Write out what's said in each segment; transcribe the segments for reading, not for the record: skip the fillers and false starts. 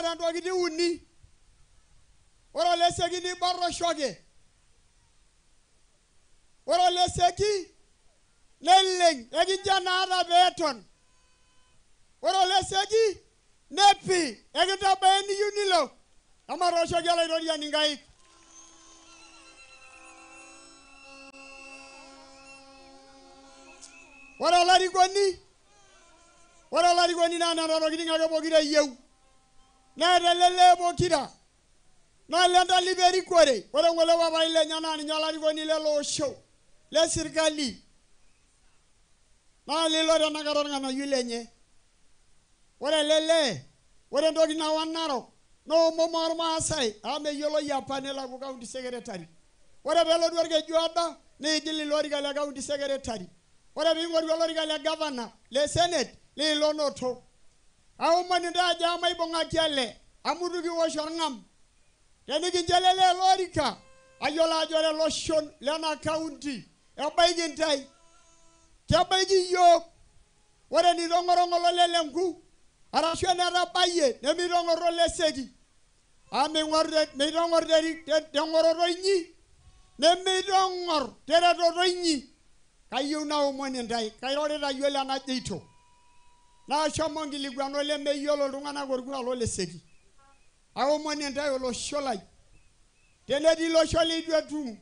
Eeta ntokitin uni. Ore oleseki niboroshoke. Ore oleseki neleng ekincho naata peeton. Ore oleseki nepi ekintabaya eniyieu nilo. Ematooshoki Olaitoriani nkaik. Ore olarikoni naa nena tokitin ake pokira eyieu. Neeta ele lee pokira. Naa lentalipa erikore. Ore ng'ole papai lenye naa ninye olarikoni lele osho le sirkali. Naa lilo tenakata orng'anayioi lenye. Ore ele lee, ore entoki nawa Narok naa omom ormaasai amu meyioloi apa nelo aaku county secretary. Ore peelotu orkeju odo niigil ilo orika le county secretary. Ore piing'oru olorika le governor le senate niilo noto. Aomon intae ajo emaibung'aki ele amu itu kiwosh orng'am. Tenikincho ele lee ele orika ayiolo ajo ore loshon lena county ebaiki intae. Kebaiki iyiook. Ore enitong'oro ng'ole ole Lenku arashu enetabayie nemitong'oro oleseki. Amu meitong'or teng'oroto inyi nemeitong'or teretoto inyi. Kayieu naomon intae, kairorita yiolo enajeito. Naa shomo nkilikuana lemeyiolo iltung'anak orkuak loleseki. Aomon intae olosho lai. Tenetii losho leitu etum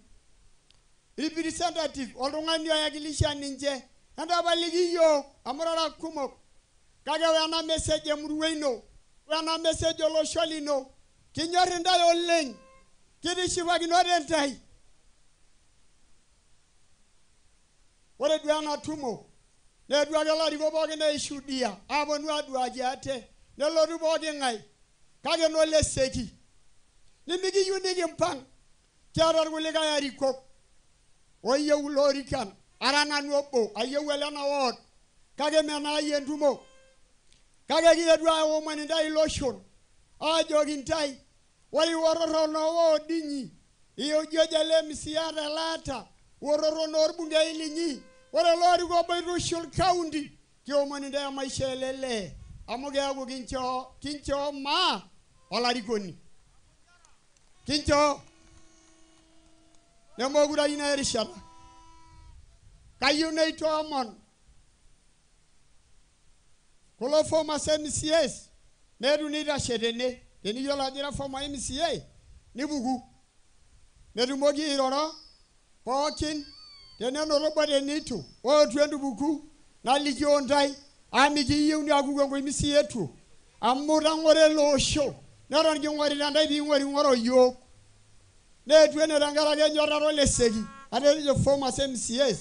representative oltung'ani oyakilisha ninche, entapaliki iyiook amu irara kumok. Kake ore ena message emurua ino, ore ena message olosho lino, kinyor intae oleng', kitishipakinote intae. Ore duo ena tumo, neetuo ake ilarikok pookin aishuhudia, aaponu aduaki ate, nelotu pooki ng'ae, kake noleseki. Nimikiyieu nikimpang', kiata irkulikae arikok oyieu ilorikan, ara nanu obo, ayieu ele na ward, kake menaai entumo. Kake kiyetuo aomon intae iloshon, aajoki intae, ore iwororo noo ward inyi, ijojo ele MCA telaata, iwororo noorbungei linyi, ore looriko obo itushul county, kiomon intae emaisha ele lee, amu keeku kinchoo maa olarikoni. Kinchoo. Nemokure ayieu naya erishata. Kayieu naitoomon kulo former MCAs meetu nitashe tene. Teniyiolo ajo ira former MCA nipuku. Metumoki airoro pookin tenenoto bo tenitu ootu entupuku nalikio ntae amu mikiyieu niakuku enkoimisi etuo amu itang'oro ele osho neton king'orita ntae piing'oring'oro iyiook. Neetu ene tenkaraki enyorrata oleseki. Atejo former MCAs,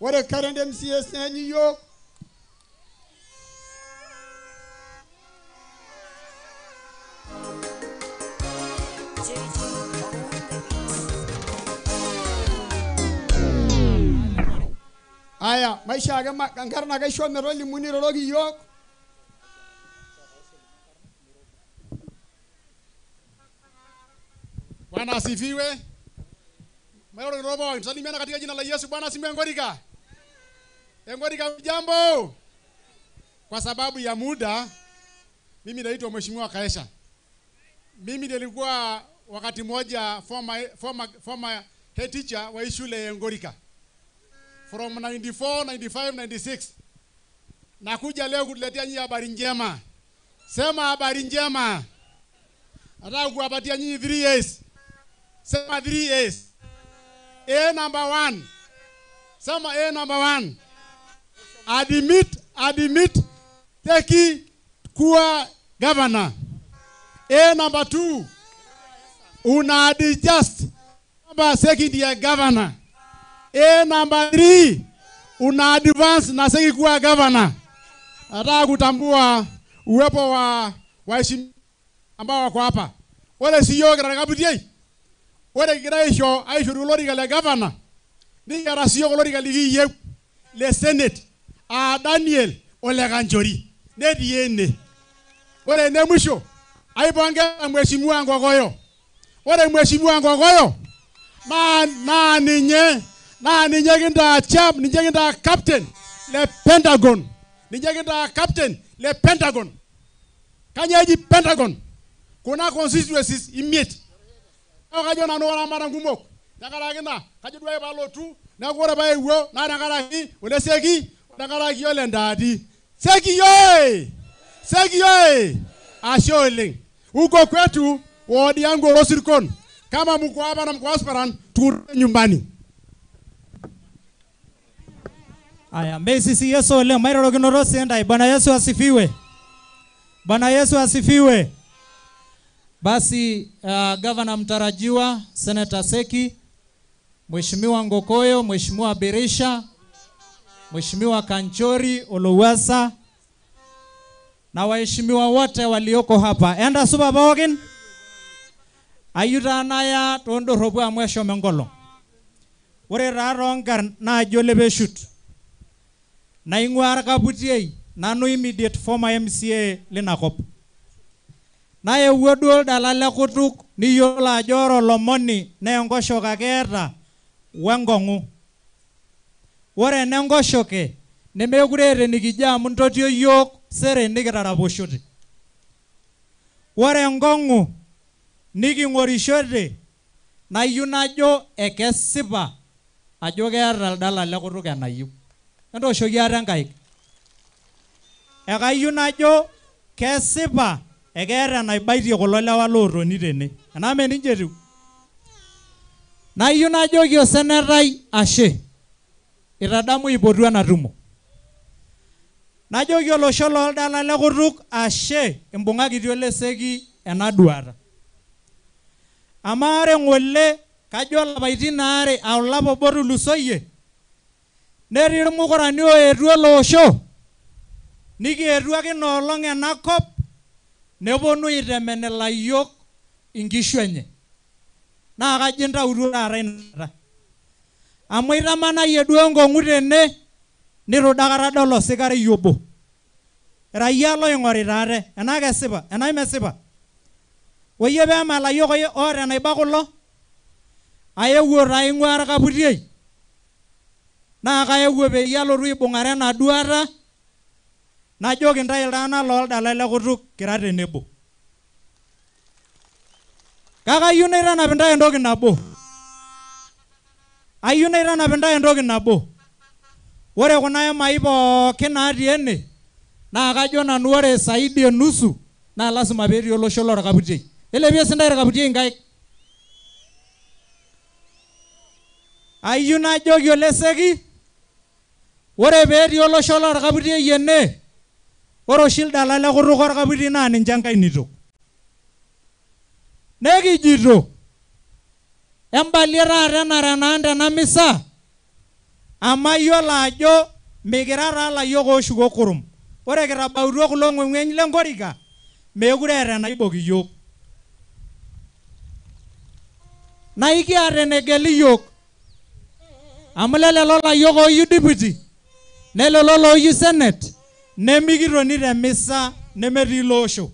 ore current MCAs neenyu iyiook. JJ on the beats. Aya, maisha ake enkarna kaisho metolimu niroroki iyiook. Bwana asifiwe. Maana robo tusalimiana katika jina la Yesu. Bwana asifiwe. Ngorika. Ngorika jambo. Kwa sababu ya muda, mimi naitwa Mheshimiwa Kaesha. Mimi nilikuwa wakati mmoja former head teacher wa shule ya Ngorika. From 94, 95, 96. Nakuja leo kutuletea nyinyi habari njema. Sema habari njema. Nataka kuwapatia nyinyi 3 years. Sema 3 years. A number 1. Sema A number 1. Admit Teki kuwa governor. A number 2. Una adjust number second year governor. A number 3. Una advance na Seki kuwa governor. Nataka kutambua uwepo wa waheshimiwa ambao wako hapa. Wale sio katika Ore kigira aisho aishoru olorika le governor nikiata siyiok olorika likiyieu le senate aa Daniel ole Kanchori netii ene. Ore ene mwisho aipongeza Mheshimiwa Nkokoyo. Ore Mheshimiwa Nkokoyo naa ninye kintaa chap, ninye kintaa captain le Pentagon. Ninye kintaa captain le Pentagon. Kanyoo eji Pentagon? Kuna constituencies imiet. Neeku kajo nanu ore mara nkumok. Tenkaraki ina kajo duake paalotu neeku ore paewuo naa tenkaraki ole Seki tenkaraki ole Ndaati. Seki oye! Seki oye! Ashe oleng. Huko kwetu wodi yangu Olosirkon, kama mko hapa na mko aspirant, turudi nyumbani. Aya, meisisi Yesu oleng, mairorokinoto sii ntae. Bwana Yesu asifiwe. Bwana Yesu asifiwe. Basi gavana mtarajiwa Senator Seki, Mheshimiwa Ngokoyo, Mheshimiwa Berisha, Mheshimiwa Kanchori Olowasa na waheshimiwa wote walioko hapa. Enda supa pookin. Ayieu taa naya toondorropu amu eshomo enkolong. Ore taa toonkarn naaji Olepeshut naing'uaa Orkaputiei nanu immediate former MCA lina kop. Naewuo duo ildala le kutuk niyiolo ajo ore olomoni naa enkoshoke ake eeta wenkong'u. Ore enenkoshoke nemekure eeta enikijo amu intotio yiok sere nikitaraposhote. Ore enkong'u niking'orishote nayieu najo ekesipa ajo keeta ildala le kutuk enayieu. Entooshoki ate nkaik. Ekayieu najo kesipa ekeeta enaibaitie kulo lewa lootoni tene. Enaa mee ninche etiu? Nayieu najoki osenetai ashe itadamu aipotu ena tumo. Najoki olosho looldala le kutuk ashe imbung'akitia ole Seki ena duata. Amaa ore ng'ole kajo lapaitin aare aa olapa obo otulusoyie netii irmukurani oetuo ele osho nikietuo ake ina olong enakop neponu aitemen ilayiok inkishu enye. Naa kajo intautuo taata inakata. Amu itamanayie duo enkong'u tene nitu dakata adol osikari obo. Raia loing'orita ate, enaa kesipa, enaa mesipa. Oyie peema ilayiok oota enaiba kulo, aewuo taa aing'uaa Orkaputiei, naa kaewuo peyie alotu aibung'are ena duata, najoki intae iltung'anak looldala le kutuk kira tenebo. Kake ayieu naitanap intae entoki nabo. Ayieu naitanap intae entoki nabo. Ore kuna hemai pookin natii ene, naa kajo nanu ore zaidi e nusu naa lasima peetii olosho lorkaputiei. Ilepie sii intae Orkaputiei inkaik. Ayieu najoki ole Seki, ore peetii olosho lorkaputiei ene, ore oshi ildala le kutuk orkaputiei naa ninche enkainito. Nekijito embalie taata enara enaang tena misa amu ayiolo ajo mikira taa ilayiok ooshuko kurum. Ore kitabautua kulo ng'weng'weny lenkorika meekure eeta enaibok iyiok. Naa ikiata enegeli iyiok amu lelelo layiok ooyieu deputy nelelo looyieu senate nemikitoni temisa nemetii ilo osho.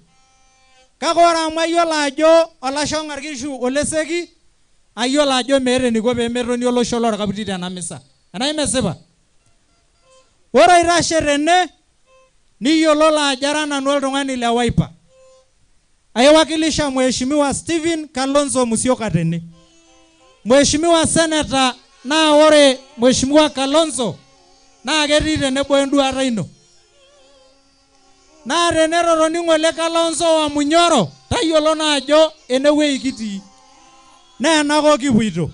Kake ore amu ayiolo ajo olashe ong'ar kishu ole Seki, ayiolo ajo meeta eniko peemetoni olosho lorkaputi tena misa. Enaa mesipa? Ore aitashe tene niyiololo ajo ara nanu oltung'ani le Wiper. Aiwakilisha Mheshimiwa Stephen Kalonzo Musyoka tene. Mheshimiwa Senator naa ore Mheshimiwa Kalonzo naa ketii tenebo enduata ino. Naa tenetotoni ng'ole Kalonzo wa Munyoro tayiolo naa ajo enewueji kitii. Naa enakop kipuoito.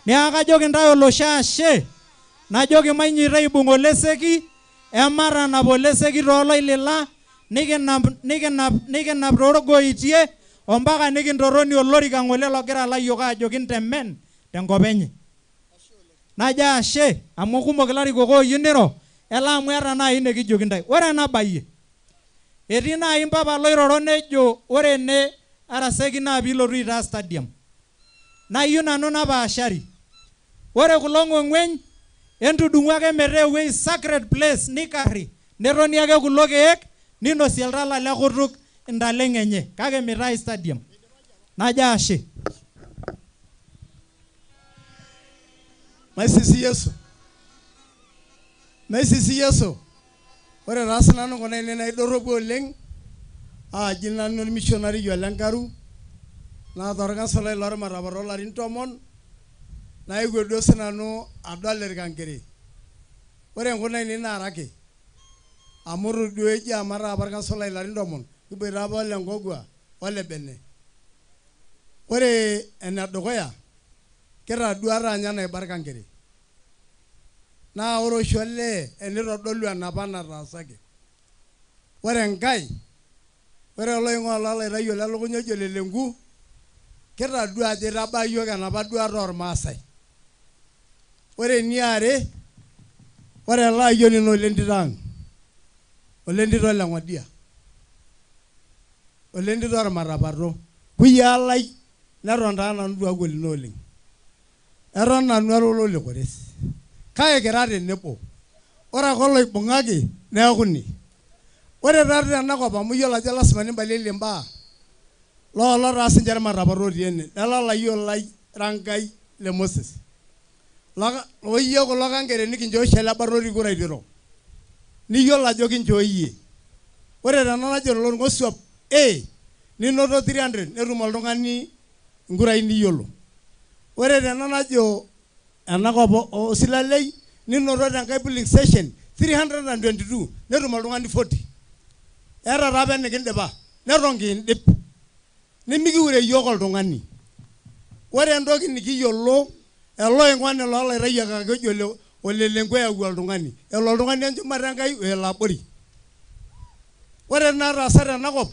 Neeku kajoki intae olosho ashe, najoki mainyoito aibung' ole Seki, ematanap ole Seki tooloilila, nikinap toorgoitie, ompaka nikintoroni olorika ng'ole logira ilayiok aajo kintemen tenkop enye. Najo ashe amu kumok ilarikok ooyieu niro, elo amu eeta naaji nekijoki intae. Ore enabayie, etii naaji mpapa loiroro nejo ore ene Araseki naa piilotu aitaa stadium. Nayieu nanu napaashari. Ore kulo ng'weng'weny entudung'u ake metaa ewueji sacred place nikarri, netoni ake kulo keek ninosie oltala le kutuk intaleng enye, kake mitai stadium. Najo ashe. Maisisi Yesu. Maisisi Yesu. Ore taa sinanu kuna ainei naa idorropu oleng Aaji nanu ormissionary ole Nkaru naata orkansolai lormatapa toolarin 10 naewuo duo sinanu adol Irkankere. Ore nkuna ainei naa arake amu itu duo eji amataa apa orkansolai ilarin 10 kiboita apa ole Nkogwa ole Bene. Ore enedukuya kitadua taanya naiba Irkankere. Naa ore oshi olee enitodolu enapa nataasaki. Ore enkae, ore oloing'ola lolaitayu ole lukunya ojo Ole Lenku, kitadua ajo itabaa yiok enapa duata ormaasai. Ore eniare, ore ele ayioni naa olentito ang', olentito le Ng'odia, olentito ormatapato. Kuyiaa lai neton taa nanu itu aaku olino oleng'. Eton nanu ara olole kores. Kake kira tenebo. Ore ake oloibung'aki neeku ine. Ore taa tenakop amu iyiolo ajo lasima nimbalilie imbaa, loolo taa sinche irmatapato otii ene. Lelo layiolo lai Rangai le Moses. Oyie kulo kankereni nikinchoo oshi ele barnoti kura aiteru. Niyiolo ajo kinchooyie. Ore tena najo Lorng'osuap A, ninoto 300 netum oltung'ani inkurai niyiolo. Ore tena najo enakop osilalei ninoto tenkae polling station 322 netum oltung'ani 40. Eeta taa apa enikindipa, neton kiindip. Nimikiure yiok oltung'ani. Ore entoki nikiyiolo, eloing'oni loolaitayiak ake ojo Ole Lenku eyau oltung'ani. Elo oltung'ani enchumata Enkai o elo abori. Ore nataasa tenakop,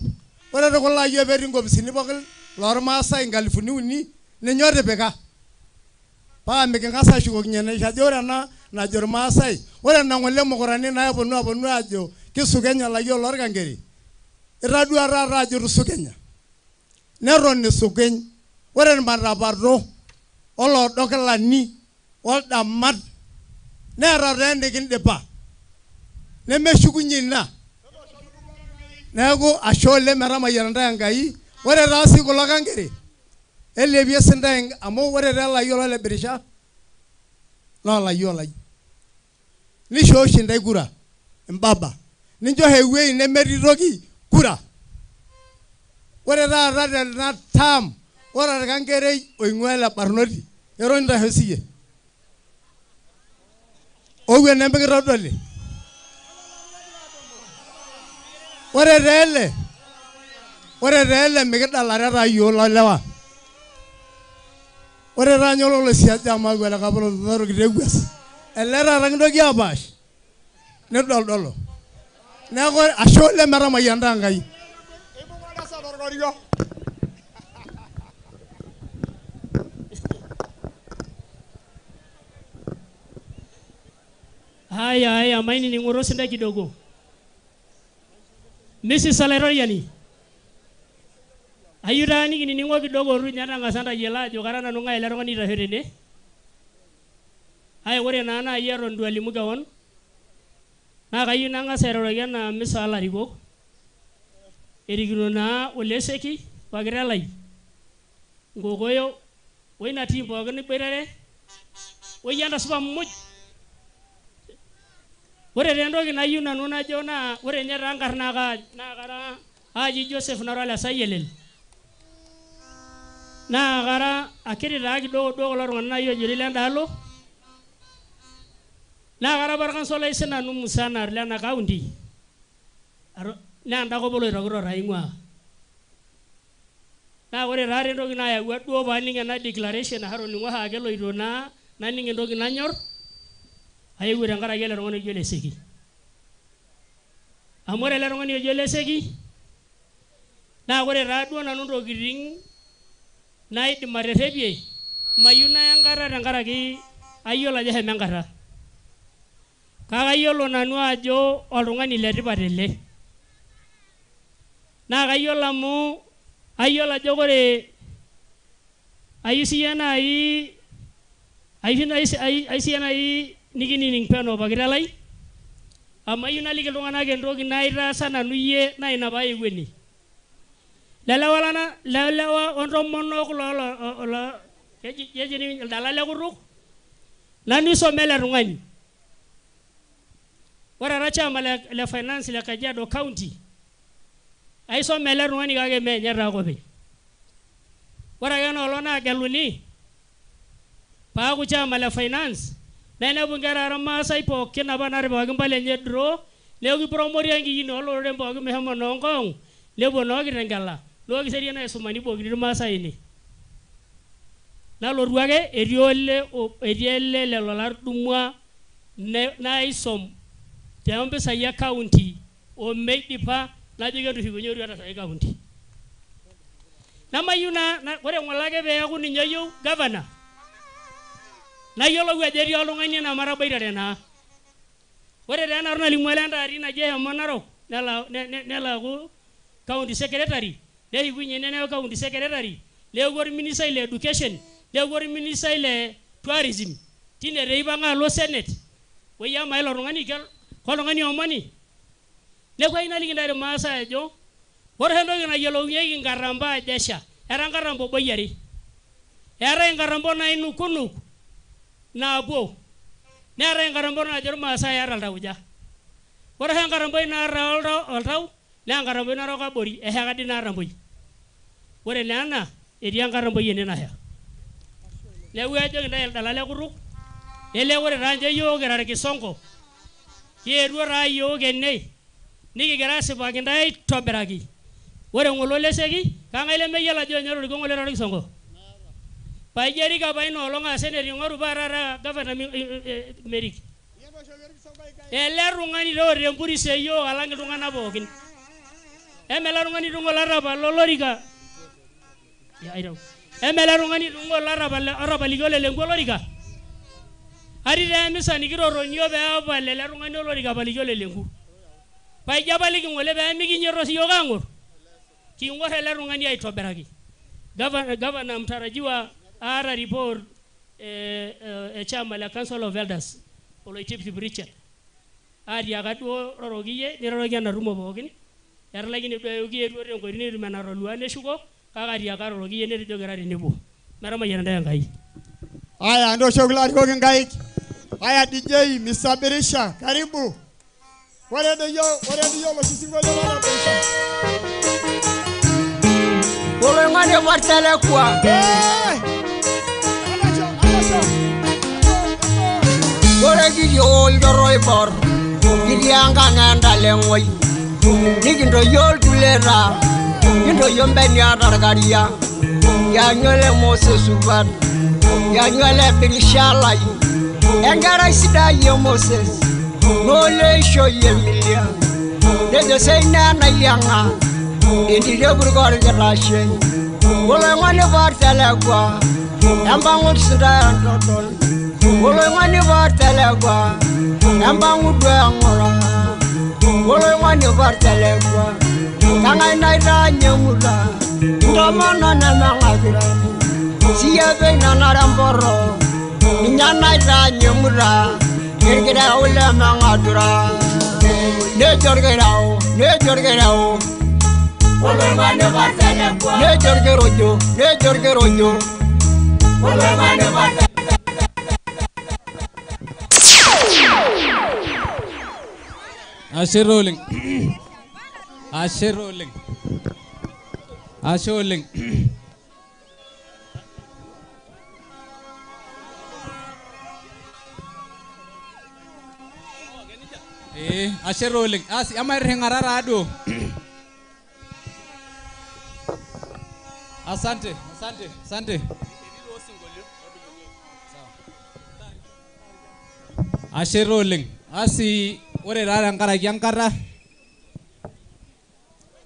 ore te kulo ayiok peetii nkopisini pookin lormaasai 3,000 ninye otipika. Paa miking'as ashukokinye enaisho ajo ore ena najo irmaasai, ore nena ng'ole mukurani naeponu aponu aajo kisukenya ilayiok lorkankeri, itadua taata ajo itusukenya. Neton isukeny. Ore irmatapato, oloodokilani, oldamat, neeta taa enikindipa. Nemeshukunye ina. Neeku ashe oleng metamayiana intae Enkai. Ore taa sii kulo kankere, eilepie sii intae amu ore taa ele ayiolo ole Birisha, naa olayiolo lai. Nishoo oshi intae kura, imbaba. Nincho ewueji nemetii toki kura. Ore taata tena term, ore orkankerei oing'ua ele barnoti, eton intasho siiyie. Owen nemikitodoli. Ore taa ele, ore taa ele mikidalare taa yiok lolewa. Ore taa ninye ololosiaja amu aaku ele kapolon torokito ewuas. Ele taata kintoki apaash, nidoldolo. Neeku ashe oleng metamayiana Enkai. Ibung'a oltasat orkorio. Haya, haya, mainining'oto sidai kidogo. Mrs. Olaitoriani, ayieu taa nikinining'o kidogo tu ninye tang'asa ntayiolo ajo kara nanu ng'ae ele tung'ani oitashe tene. Kake ore naa naaji eton itu alimu kewon, naa kayieu nang'as airoroki ena misa olarikok, erikito naa Ole Seki Pakirelai, Nkokoyo, oina team pookin niboitare, oyie entasupa muj. Ore taa entoki nayieu nanu najo naa ore ninye taa nkarn naa kara aaji Joseph nara ole Sayielel. Naa kara akiti taa kidogo duo kulo tung'anak naaji oojori lendaalo. Naa kara apa orkansolai sinanu musana lena county. Naa enda kop oloitokitok taa aing'uaa. Naa ore taa entoki nayawua duo paaning ena declaration atoning'o oshiake eloito naa naning entoki nanyor, ayewuo tenkaraki ele tung'ani oji Ole Seki. Amu ore ele tung'ani oji Ole Seki, naa ore taa duo nanu ntokitin naidim aterrepie, mayieu naya enkata tenkaraki ayiolo ajo eshomo enkata. Kake ayiolo nanu ajo oltung'ani letipat ele. Naa kayiolo amu ayiolo ajo ore ayieu siyie naaji ayieu siyie naaji nikinining peno Pakirelai, amu ayieu naliki iltung'anak entoki naitaasa nanu iyie naa ina paayewuo ene. Lelewa lelewa ontomonok lolo keji ildala le kutuk, nanu isoma ele tung'ani. Ore ara chairman le finance le Kajiado County, Aisoma ele tung'ani kake meenye taa ake openy. Ore ake enoolong naageluni paaku chairman le finance nainepu inkera ormaasai pookin apa naatipikaki impala enye draw neeku ipromoti enkiyieni ooloreren pookin meshomo noo Ngong nepuo noo Kitengela noo Kiserian aisuma nibokini irmaasai ene. Nalotu ake etii ole etii ele lelo latudumua naisom toompisai e county omeidipa najoki entushukunye oruat e county. Namayieu naa ore ng'ole ake peeku ninye oyieu governor nayiolou ajo etii oltung'ani ena mataboitare naa. Ore taa ena nalimu ele ntaati naji eshomo Narok nelo aaku county secretary neshukunye neeku county secretary neeku orministai le education neeku orministai le tourism tine teipang'a alo senate woi amaa ilo tung'ani koltung'ani omoni. Neeku ayieu naliki intae irmaasai ajo ore oshi entoki nayiolounyeki nkatambo ajo esha etaa nkatambo boi are. Eetae nkatambo nainukunuk naapuo neetae nkatambo naajo irmaasai eeta iltauja. Ore oshi enkatamboi naata oltau naa enkatamboi narok abori esha kadi ina atamboi. Ore naa ena etii enkatamboi ene nasha. Neeku ajoki intae ildala lekutuk ele ore taa nche yiok kira irkisongo kietuo taa yiok ene nikigira asipaki intae aitobiraki. Ore ng'ole oleseki kang'ae lemeyiolo ajo ninye otoriko ng'ole torkisongo? Paijo erik apa ina olong aa seneti ing'oru paa taata gavana merik. Ele tung'ani taa oota empuris eyiok alang iltung'anak pookin. Eme ele tung'ani tuu ng'ole otapala olorika. Eme ele tung'ani tuu ng'ole otapalikia ole Lenku olorika. Atii taa emisa nikitotonio pee epal ele tung'ani olorika apaliki ole Lenku. Paijo apaliki ng'ole pee mikinyoto siyiok aang'or. King'or ele tung'ani aitobiraki. Gavana mtarajiwa aata report e chama le Council of Elders Oloitiptip Richard. Atiaka duo roroki iyie niroroki ena tumo pookin. Etalaikine duo aeu kietuo tenkoitoi nikitum enatolua neshuko kake atiaka roroki iyie netejo kira tenebo. Metamayiana intae Enkai. Haya, ntooshoki ilarikok inkaik. Haya DJ Mr. Birisha, karibu. Ore doi oloshi sinkolio lonaboisho. Oloing'oni partelekua. Ore kiyieu olchoro oibor, kitii enkang entaleng'oi. Nikintoyio oltuleta, kintoyio mbenia tarkaria. Kianyu ele Moses supat, kianyu ele Birisha lai. Enkerai sidai e Moses, nooleishoi emilia. Nejo seina nayiang'a, entito epurko orkitashe. Oloing'oni partelekua, empang'u sidai entodol. Oloing'oni partelekua, empang'u duo eng'ura. Oloing'oni partelekua, kang'ae naitaany emuta, intomono nemeng'akira. Siye pei nanare emporo, ninye naitaany emuta, irkireu lemeng'atura. Nejo orkireu, nejo orkireu. Oloing'oni partelekua. Nejo orkirojo, nejo orkirojo. Oloing'oni partelekua. Ashe taa oleng. Ashe taa oleng. Ashe oleng. Ashe taa oleng. Asi emairirring'ata taa duo. Asante, asante, asante. Ashe taa oleng. Asi ore taa tenkaraki enkata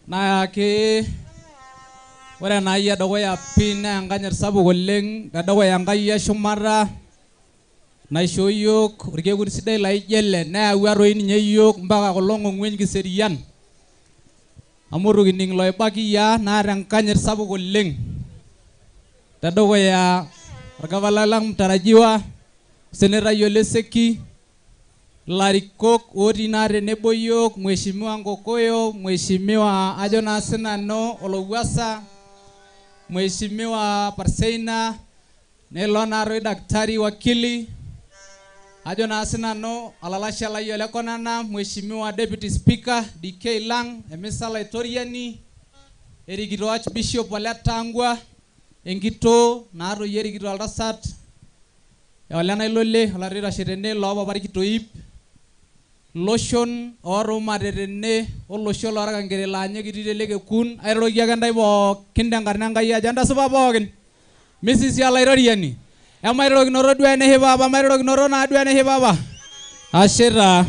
naa ke ore enaai edukuya pii naa enkanyit sapuk oleng tedukuya Enkai eshumata naishoo yiok orkekun sidai laijo ele neyawua toi ninye yiok mpaka kulo ng'ong'ueny kiserian amu eitu kining loibakia naata enkanyit sapuk oleng tedukuya orgavanai lang mtarajiwa senetai Ole Seki ilarikok otii naa tenebo yiok Mheshimiwa Nkokoyo, Mheshimiwa ajo naa sinanu Olowuasa, Mheshimiwa Parseina, nelo naa toi Daktari Wakili, ajo naa sinanu olalashe lai Ole Konana, Mheshimiwa Deputy Speaker DK Lang, emisa Laitoriani, Erikito Archbishop ole Tangwa enkitoo naatoi erikito oltasat ole Nailole olari oitashe tene loopapa irkitoip loshon oorumate tene olosho lorkankere laa ninye kitii tele kekun. Airoroki ake ntae pookin tenkarna Enkai ajo entasupa pookin. Misisi olaitoriani. Emairorokinoto duo enishipa apa, emairorokinoto naa duo enishipa apa. Ashe taa.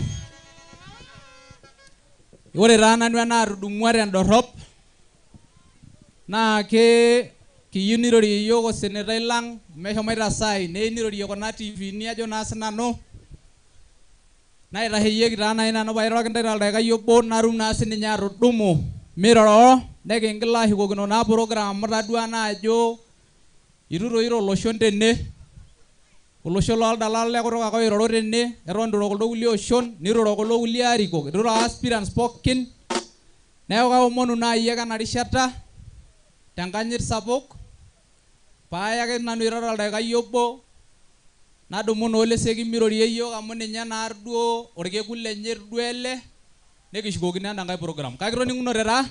Ore taa nanu enaatudumua tendorrop naa ke kiyieu nirorie iyiook osenetai lang meshomoita saai neyieu nirorie kuna TVni ajo naa sinanu naitasheyieki taa nai nanu pairoroki intae toldaikai obo natum naa sininye atudumu miroro nekingil ashukokino naa program amu tadua naa ajo itu toi iro iloshon tene olosho loldalal lekutuk ake oiroro tene eton itu iro kuldo kulie oshon niroro kulo kulie arikok itu iro aspirants pookin. Neeku kaomonu naaji ake ena rishata tenkanyit sapuk paayaki nanu airoro oldaikai obo nadumu naa Oleseki mirorie iyiook amu ninye naa duo orkekun lenye duo ele nikishukokino enda nkae program. Kake itoning'unote taa?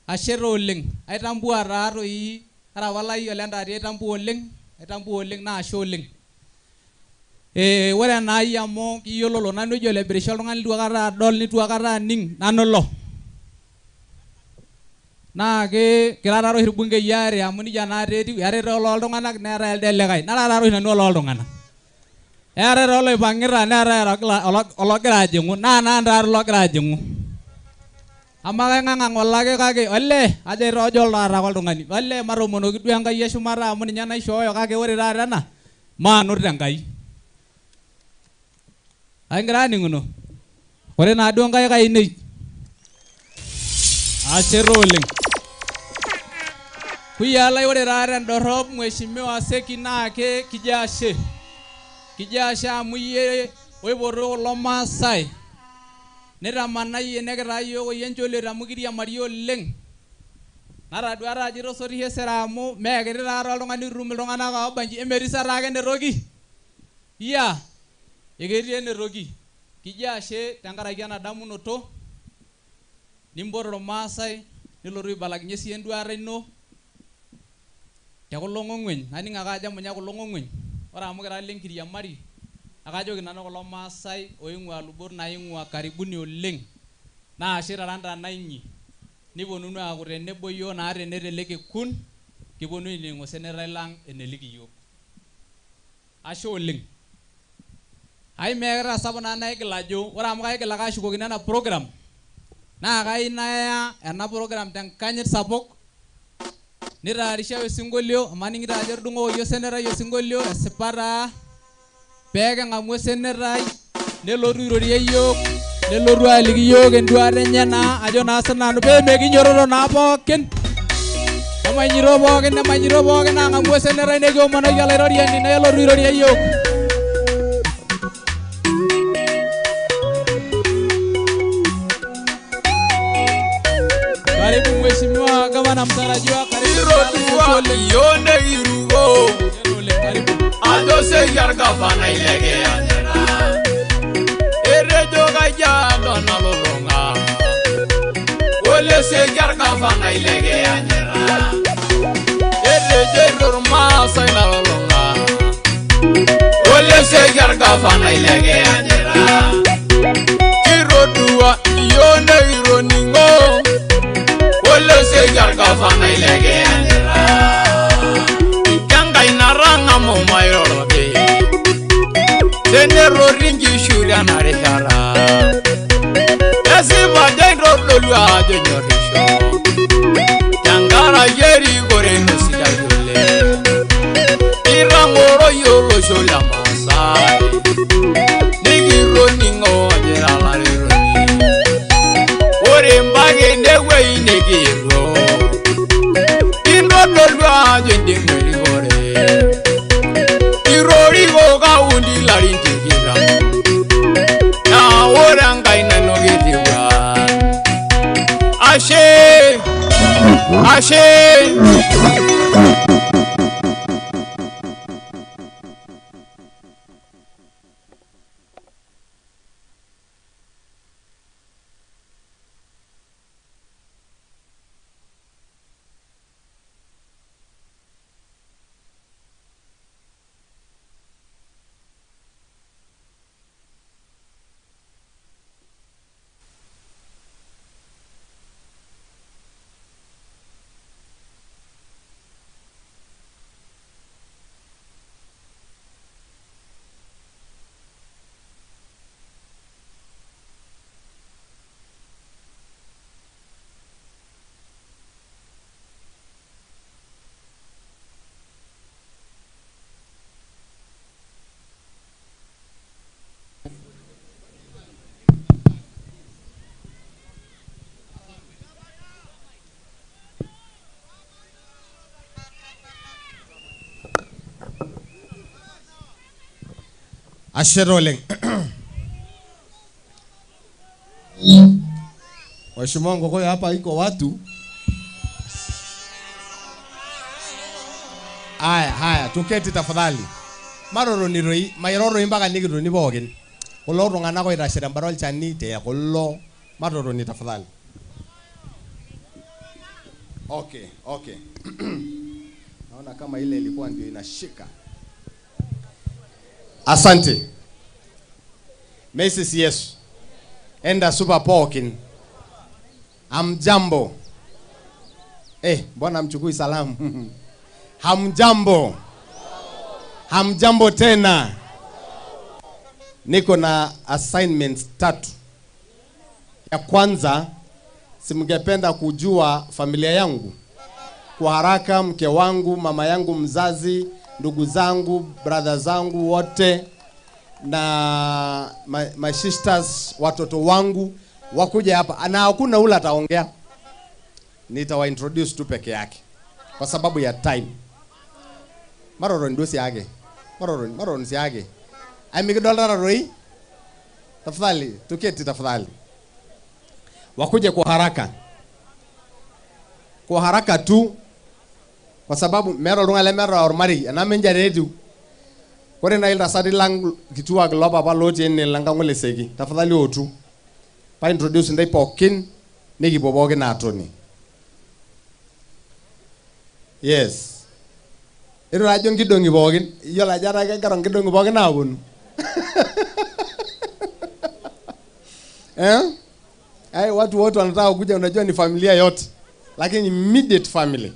Ashe taa oleng. Aitambua taa toi ara palai ole Ntaati aitambua oleng, aitambua oleng naa ashe oleng. Ore enaai amu kiyiololo nanu ejo olebirisha oltung'ani litu aikata adol nitu aikata aning nanu ilo. Naa ke kira taa oshi irbungei aare amu nejia naa etiu, eetae taa ololtung'anak neetae elde likae. Nara taa oshi nanu ololtung'anak. Eetae taa oloipang'ita neetae ologira ajing'u naa nanu taa ologira ajing'u. Amu kaing'ang'ang' ake kake olee ajo aitoojo taata ake oltung'ani. Olee matoomonoki duo Enkai eshumata amu ninye naishooyo kake ore taata ena maanut Enkai. Aikingira aaning'uno? Ore naaduo nkaik ainei. Ashe taa oleng. Kuyiaa lai ore taa tendorrop Mheshimiwa Seki naa ke kijo ashe. Kijo ashe amu iyie oipoto kulo Maasai. Nitamanayie nekitaa iyiook oyie encholiet amu kiriamari oleng. Natadua taa ajo itosotishe sera amu meekiti taata oltung'ani itum iltung'anak oobanji emetii sa taake enetoki. Iya, eketii enetoki. Kijo ashe tenkaraki ena damunoto nimpotu irmaasai nilotu aibalakinye sii enduata ino tekulo ng'ong'ueny. Naning ake ajo emunya kulo ng'ong'ueny. Ore amu kira lenkiriamari akajoki nanu kulo Maasai oing'ua lubot naing'ua karibuni oleng. Naa ashe tara ntana inyi. Niponunu aaku tenebo iyiook naa tene tele kekun kiponu ainining osenetai lang eneliki iyiook. Ashe oleng. Ai meekita sapuk naa naigil ajo ore amu kaigil ake ashukokino ena program naa kai naya ena program tenkanyit sapuk nitayarisha osinkolio amu aning'ito ajo etudung'okoki osenetai osinkolio esipa taa peeking'amu osenetai nelotu airorie iyiook nelotu aliki iyiook enduata enye naa ajo naa sinanu pee mekinyototo naa pookin emanyito pookin emanyito pookin aang'amu osenetai nikiomonoki olaitoriani nelotu airorie iyiook. Karibu Mheshimiwa Gavana mtarajiwa, karibu Irodua yone irugo. Karibu. Ajo seyar gavana ilegeanyira. Erejo kaja nalolonga. Ole seyar gavana ilegeanyira. Erejo irmaasai nalolonga. Ole seyar gavana ilegeanyira. Irodua yone ironingo. Ole seyar gavana ilegeanyira. Kengai naranga momairoroki. Tenerori nkishu tena rishata. Esipa teintodolu ajo enyorrisho. Tenkaraki erikore ino sidai oleng. Itang'oroyie olosho le Maasai. Nikitoning'o ajo ira olarikoni. Ore mpaka enewueji nikiiro. Intodolu ajo indim erikore. Iroriko kaunti ilarin tikitam. Naa ore enkaina ino ketiwuan. Ashe! Ashe! Ashe oleng. Mheshimiwa Ngogoyo, hapa iko watu. Haya, haya, tuketi tafadhali. Maroroni roi, mairoro mpaka nikitoni pookin. Kulo tung'anak oitashe tembata olchani te kulo maroroni tafadhali. Okay, okay. Naona kama ile ilikuwa ndio inashika. Asante. Mrs. Yesu. Enda super pookin. Hamjambo. Mbona mchukui salamu? Hamjambo. Hamjambo tena. Niko na assignments 3. Ya kwanza, simngependa kujua familia yangu. Kwa haraka, mke wangu, mama yangu mzazi, ndugu zangu, brother zangu wote, na my sisters, watoto wangu wakuja hapa. Na hakuna ule ataongea. Nitawa introduce tu peke yake kwa sababu ya time. Maroro ndio siage. Maroro siage. Amikidolta roi. Tafadhali, tuketi tafadhali. Wakuje kwa haraka. Kwa haraka tu, kwa sababu mero runga le mero ormari na menja redu. Kore na ilda sadi lang kituak loba pa loje ne langa ngole segi. Tafadhali otu. Pa introduce ndai pokin nikiboboke na atoni. Yes. Ero ajo nkidongi pookin. Iyiolo ajo etaa kegira nkidongi pookin aaponu. Ai, watu wote wanataka kuja, unajua ni familia yote. Lakini immediate family.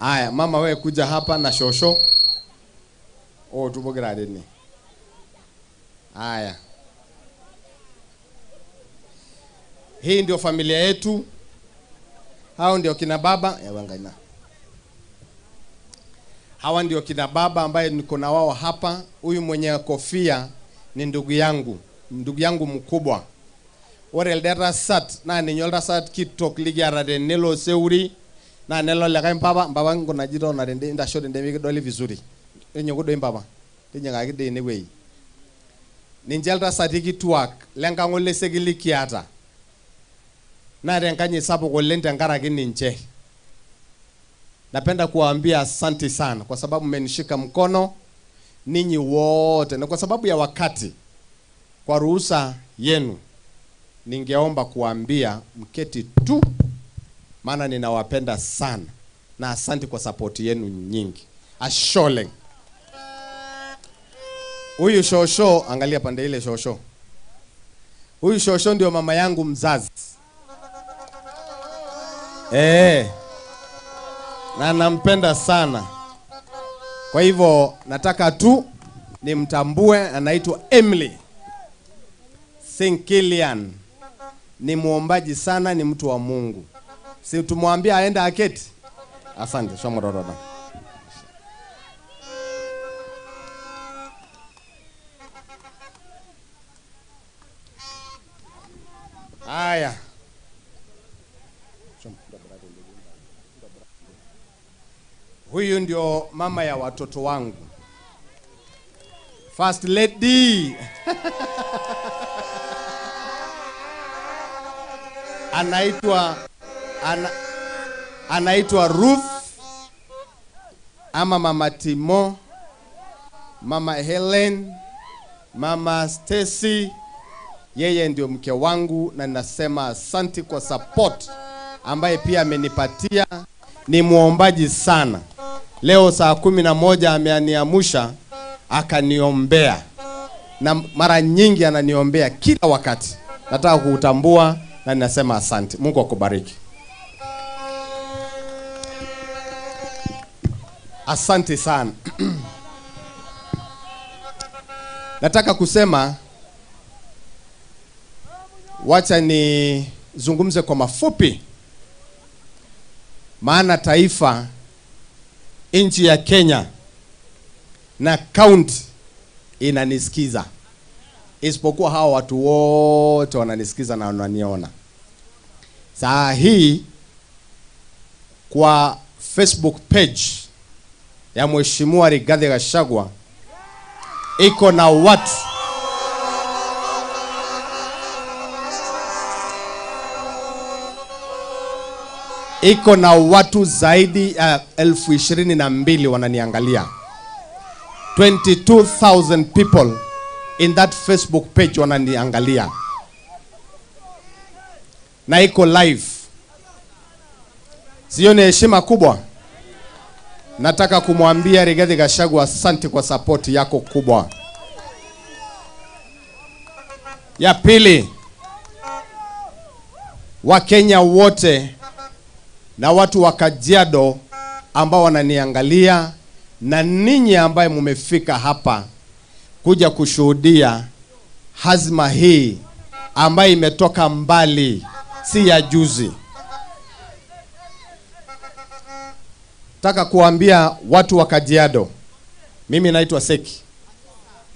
Aya, mama wewe kuja hapa na shosho. Oh, tupogira deni. Aya. Hii ndio familia yetu. Hao ndio kina baba ya wangaina. Hawa ndio kina baba ambaye niko na wao hapa. Huyu mwenye kofia ni ndugu yangu, ndugu yangu mkubwa. Ore eldera sat na ninye oltasat kitok likiata tenelo seuri na nelo likae mpapa mpapa nkunaji tona tende intasho tende mikidoli vizuri. Tinyiku doi mpapa, tinyikaki doi enewueji. Ninche iltasati kituak lenkang oleseki likiata. Naa tenkanyit sapuk oleng tenkaraki ninche. Napenda kuwaambia asante sana kwa sababu mmenishika mkono ninyi wote, na kwa sababu ya wakati, kwa ruhusa yenu ningeomba kuambia mketi tu, maana ninawapenda sana na asante kwa support yenu nyingi. Asholeng. Huyu shosho, angalia pande ile shosho. Huyu shosho ndio mama yangu mzazi. Na nampenda sana. Kwa hivyo nataka tu nimtambue, anaitwa Emily Sinkilian. Ni muombaji sana, ni mtu wa Mungu. Si tumwambia aende aketi? Asante, shomororoda. Aya. Huyu ndio mama ya watoto wangu. First Lady. Anaitwa Ruth ama Mama Timo, Mama Helen, Mama Stacy. Yeye ndio mke wangu na ninasema asante kwa support ambaye pia amenipatia. Ni muombaji sana. Leo saa 11 ameniamsha akaniombea. Na mara nyingi ananiombea kila wakati. Nataka kuutambua na ninasema asante. Mungu akubariki. Asante sana. Nataka kusema, wacha nizungumze kwa mafupi. Maana taifa, nchi ya Kenya na county inanisikiza. Isipokuwa hawa watu wote wananisikiza na wananiona. Saa hii kwa Facebook page ya Mheshimiwa Rigathi Gachagua Iko na watu iko na watu zaidi ya 22,000 wananiangalia. 22,000 people in that Facebook page wananiangalia. Na iko live. Sio ni heshima kubwa? Nataka kumwambia Rigathi Gachagua asante kwa support yako kubwa. Ya pili, Wakenya wote na watu wa Kajiado ambao wananiangalia na ninyi ambaye mumefika hapa kuja kushuhudia hazma hii ambayo imetoka mbali, si ya juzi. Nataka kuambia watu wa Kajiado, mimi naitwa Seki.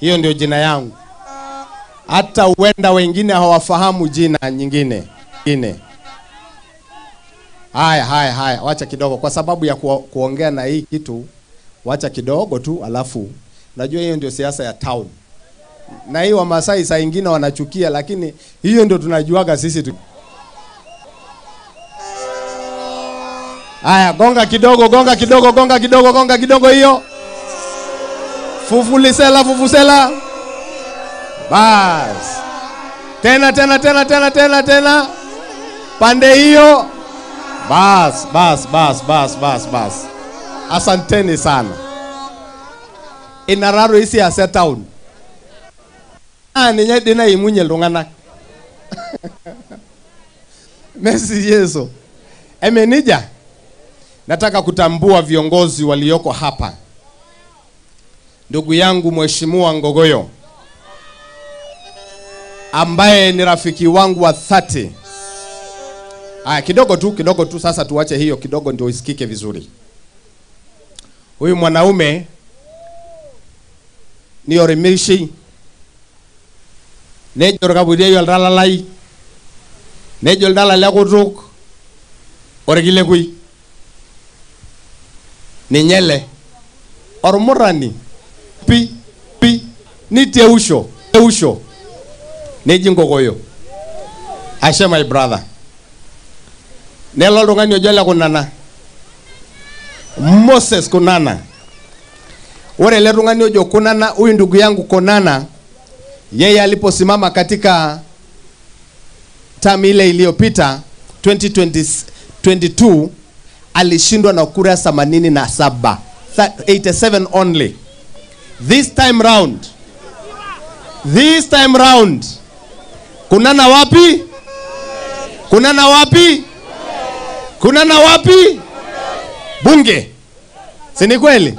Hiyo ndio jina yangu. Hata huenda wengine hawafahamu jina nyingine. Haya, haya, haya, wacha kidogo kwa sababu ya kuongea na hii kitu, wacha kidogo tu alafu. Najua hiyo ndio siasa ya town. Na hii Wamasai saa nyingine wanachukia, lakini hiyo ndio tunajuaga sisi tu. Haya, gonga kidogo, gonga kidogo, gonga kidogo, gonga kidogo hiyo. Fufulisela, fufusela. Bas. Tena, tena, tena, tena, tena, tena. Pande hiyo. Bas, bas, bas, bas, bas, bas. Asanteni sana. Inararo isi ya town. Ah, ninye dina imunye iltung'anak. Merci Yesu. Emenija. Nataka kutambua viongozi walioko hapa. Ndugu yangu Mheshimiwa Ngogoyo, ambaye ni rafiki wangu wa 30. Aya, kidogo tu sasa tuache hiyo kidogo ndio isikike vizuri. Huyu mwanaume ni orimishi. Nejo orkabutia oltalalai. Nejo oldala lekutuk orkilekui. Ninyele ormurani pi pi niteusho teusho neji Ngogoyo. Ashe my brother. Nelo oltung'ani ojo le Kunana, Moses Kunana. Ore ele tung'ani ojo Kunana, huyu ndugu yangu Kunana, yeye aliposimama katika term ile iliyopita 2022 alishindwa na kura 87, 87 only. This time round, Kunana wapi? Kunana wapi? Kunana wapi? Bunge. Si ni kweli?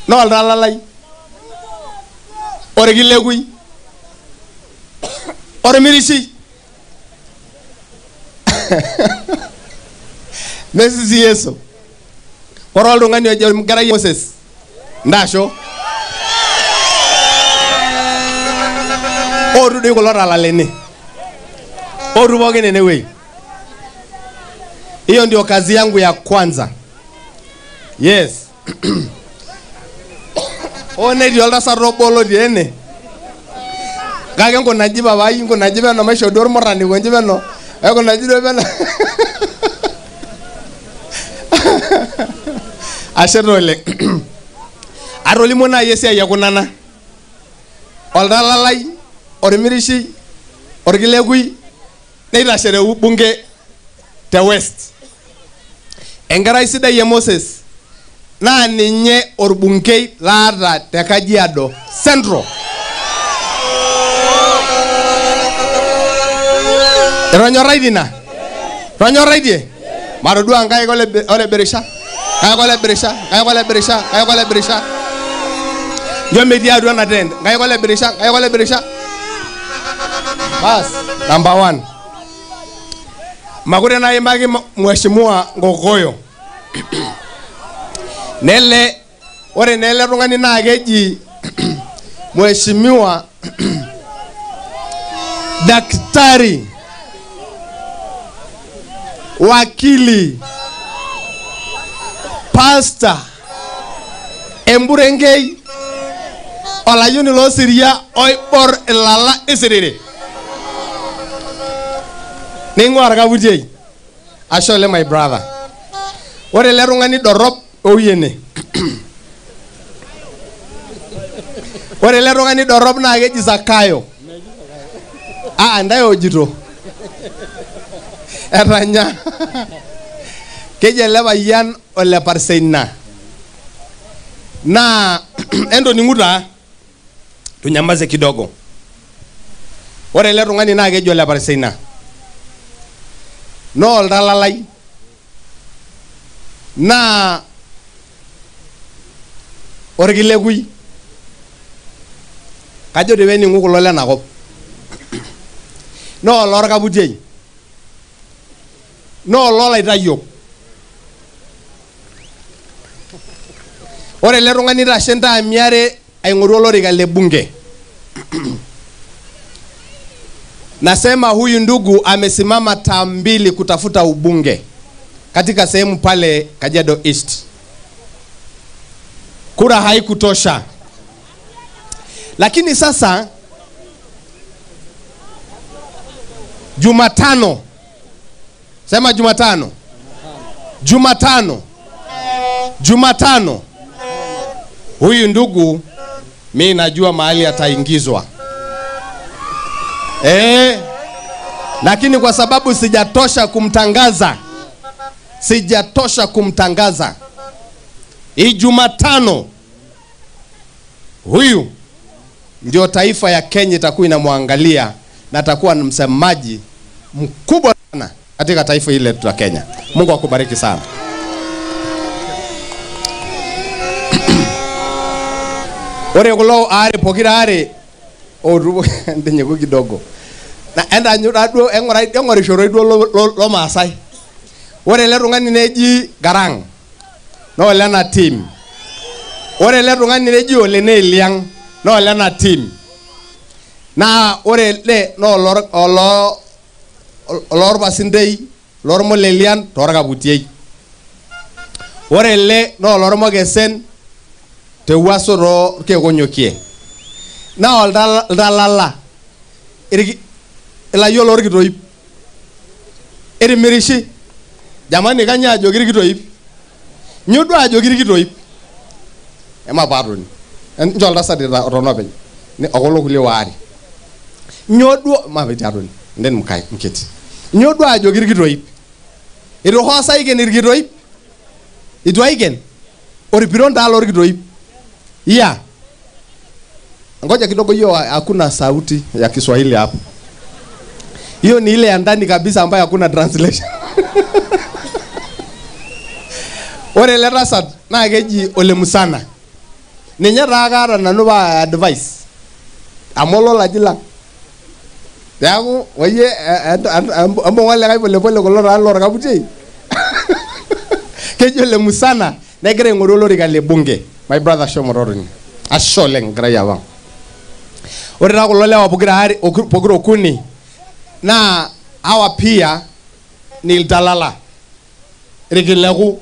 No oltalalai. Orkilegui. Ormirishi. Messi Yesu. Ore oltung'ani ojo enkerai Moses. Ndasho. Oru doi kulo talaleni. Oru pookin enewueji. Hiyo ndio kazi yangu ya kwanza. Yes. One oltasat obo lotii ene. Kake nkunaji papai, nkunaji peno maisho duo ormurani konji peno. Nkunaji duo peno. Ashe taa oleng. Atolimuo naaji esiai e Kunana. Oltalalai, ormirishi, orkilekui, neitashe te bunge te West. Enkerai sidai e Moses naa ninye orbungei laata te Kajiado Central. Itonyoraitie ina? Itonyoraitie? Matodua nkaik ole Berisha. Nkaik ole Berisha, nkaik ole Berisha, nkaik ole Berisha. Njo metii atua ena tent. Nkaik ole Berisha, nkaik ole Berisha. Bas, number 1. Makure naimaki Mheshimiwa Ngogoyo. Nele, ore nele tung'ani naa keji Mheshimiwa Daktari Wakili Pastor Emburengei Olayioni loosiria oibor ilala isiriri. Ning'ua orkaputiei. Ashe oleng my brother. Ore ele tung'ani dorrop owiene. Ore ele tung'ani dorrop naa keji Zakayo. Aa ntae ojito. Etanya. Keji ele payian ole Parseina. Naa entoning'u taa tunyamaze kidogo. Ore ele tung'ani naa keji ole Parseina. Naa oltalalai. Naa orkilekui. Kajo doi pening'u kulo lenakop. Naa olorkaputiei. Naa ololaitayiok. Ore ele tung'ani eitashe ntaami are aing'oru olorika le bunge. Nasema huyu ndugu amesimama taa mbili kutafuta ubunge katika sehemu pale Kajiado East. Kura haikutosha. Lakini sasa Jumatano. Sema Jumatano. Jumatano. Jumatano. Huyu ndugu mi najua mahali ataingizwa. Lakini kwa sababu sijatosha kumtangaza. Sijatosha kumtangaza. Hii Jumatano huyu ndio taifa ya Kenya itakuwa inamwangalia na atakuwa msemaji mkubwa sana katika taifa hili letu la Kenya. Mungu akubariki sana. Ore kulo aare pokira aare oru ntinyiku kidogo. Na enda nyuda duo eng'orishoroi duo lo Maasai. Ore ele tung'ani neji Garang naa olena team. Ore ele tung'ani neji Ole Neiliang naa olena team. Naa ore ele naa olorpasindei lormolelian toorkaputiei. Ore ele naa olormokesen tewuaso toorkekonyokie. Naa oltalala ilayiok lorkitoip. Etimirishi. Jamani kanyoo ajoki irkitoip? Nyoo duo ajoki irkitoip? Emapaatoni. Nchoo oltasat otona openy. Okulo kulie waare. Nyoo duo mapeti atoni. Nden mkae mketi. Nyoo duo ajoki irkitoip? Eitu hoo sa aiken irkitoip? Eitu aiken? Orpiron taa lorkitoip. Iya. Ngoja kidogo, hiyo hakuna sauti ya Kiswahili hapo. Hiyo ni ile ya ndani kabisa ambayo hakuna translation. Ore ele tasat naa keji Ole Musana. Ninye taa kaata nanu pa advice. Amu ololaji lang. Neeku oyie embung'a olikae polepole kulo taa lorkaputiei. Keji Ole Musana negira aing'oru olorika le bunge. My brother shomo totoni. Ashe oleng enkerai apa. Ore taa kulo lewa pokira aare pokira okuni naa hawa pia ni iltalala. Irkileku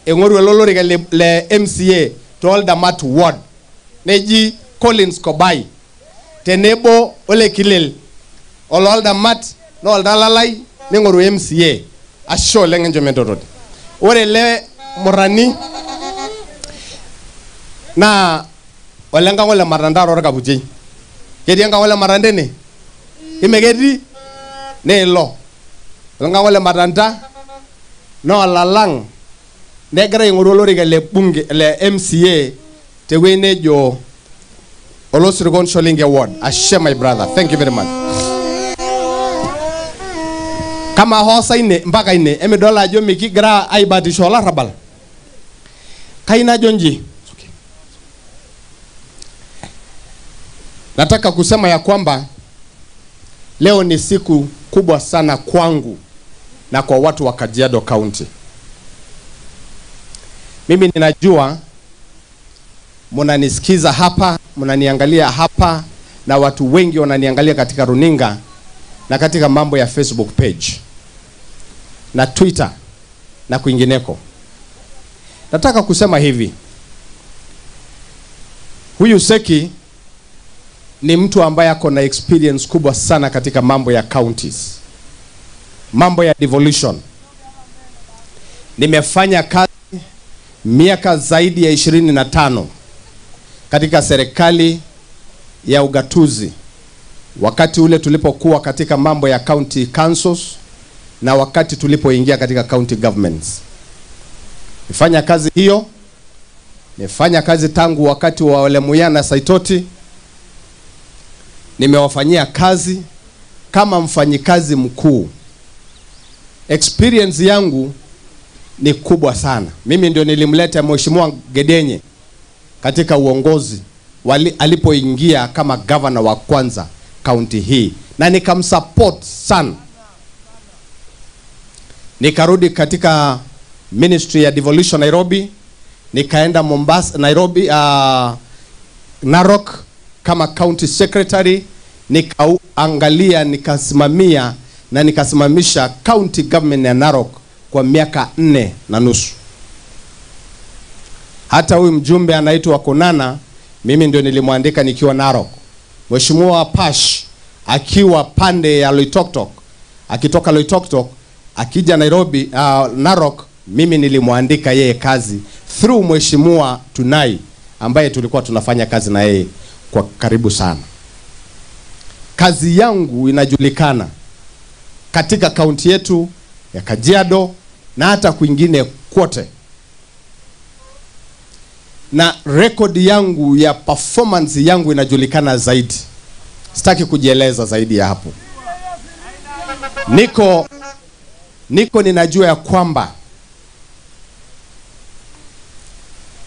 eng'oru ele olorika le MCA tooldamat ward. Neji Collins Kobai tenebo ole Kilel ololdamat naa oltalalai ning'oru MCA. Ashe oleng enchom entotoni. Ore ele murrani naa olenkang' ole Matanda toorkaputiei. Ketii enkang' ole Matanda ene? Ime ketii? Naa ilo. Olenkang' ole Matanda naa olalang' negira aing'oru olorika le bunge le MCA tewueji nejo Olosirkon Sholinge Ward. Ashe my brother. Thank you very much. Kama hoo sa ine mpaka ine emidol ajo mikigira aibatisho olarrabal. Kai najo nji. Nataka kusema ya kwamba leo ni siku kubwa sana kwangu na kwa watu wa Kajiado County. Mimi ninajua mnanisikiza hapa, mnaniangalia hapa, na watu wengi wananiangalia katika runinga na katika mambo ya Facebook page na Twitter na kwingineko. Nataka kusema hivi. Huyu Seki ni mtu ambaye ako na experience kubwa sana katika mambo ya counties, mambo ya devolution. Nimefanya kazi miaka zaidi ya 25 katika serikali ya ugatuzi, wakati ule tulipokuwa katika mambo ya county councils na wakati tulipoingia katika county governments. Nifanya kazi hiyo, nifanya kazi tangu wakati wa Ole Muyana Saitoti. Nimewafanyia kazi kama mfanyikazi mkuu. Experience yangu ni kubwa sana. Mimi ndio nilimleta Mheshimiwa Gedenye katika uongozi alipoingia kama governor wa kwanza county hii, na nikamsupport sana. Nikarudi katika Ministry ya Devolution Nairobi, nikaenda Mombasa, Nairobi, Narok kama county secretary, nikaangalia, nikasimamia na nikasimamisha county government ya Narok kwa miaka 4.5. Hata huyu mjumbe anaitwa Konana, mimi ndio nilimwandika nikiwa Narok. Mheshimiwa Pash akiwa pande ya Loitoktok, akitoka Loitoktok akija Nairobi, Narok, mimi nilimwandika yeye kazi through Mheshimiwa Tunai ambaye tulikuwa tunafanya kazi na yeye kwa karibu sana. Kazi yangu inajulikana katika kaunti yetu ya Kajiado na hata kwingine kote. Na record yangu ya performance yangu inajulikana zaidi. Sitaki kujieleza zaidi ya hapo. Niko ninajua ya kwamba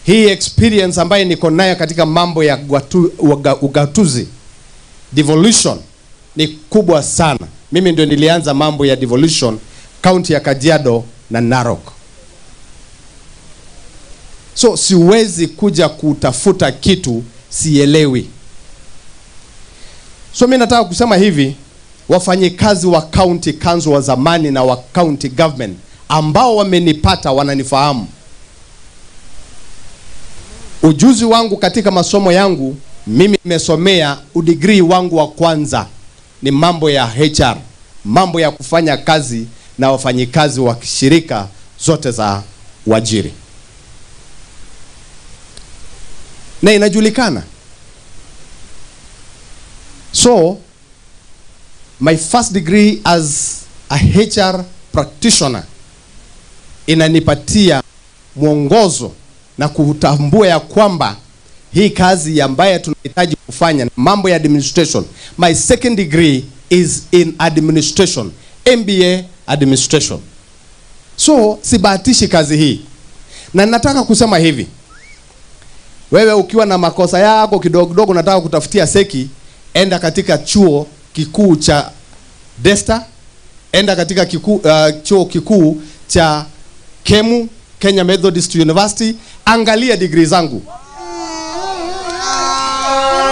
hii experience ambayo niko nayo katika mambo ya ugatuzi, devolution, ni kubwa sana. Mimi ndio nilianza mambo ya devolution county ya Kajiado na Narok. So siwezi kuja kutafuta kitu sielewi. So mimi nataka kusema hivi, wafanyikazi wa county council wa zamani na wa county government ambao wamenipata wananifahamu. Ujuzi wangu katika masomo yangu, mimi nimesomea udegree wangu wa kwanza ni mambo ya HR, mambo ya kufanya kazi na wafanyikazi wa shirika zote za uajiri. Na inajulikana. So my first degree as a HR practitioner inanipatia mwongozo na kutambua ya kwamba hii kazi ambayo tunahitaji kufanya mambo ya administration. My second degree is in administration, MBA administration. So sibahatishi kazi hii. Na nataka kusema hivi, wewe ukiwa na makosa yako kidogo kidogo unataka kutafutia seki, enda katika chuo kikuu cha Desta, enda katika chuo kikuu cha Kemu, Kenya Methodist University, angalia degree zangu.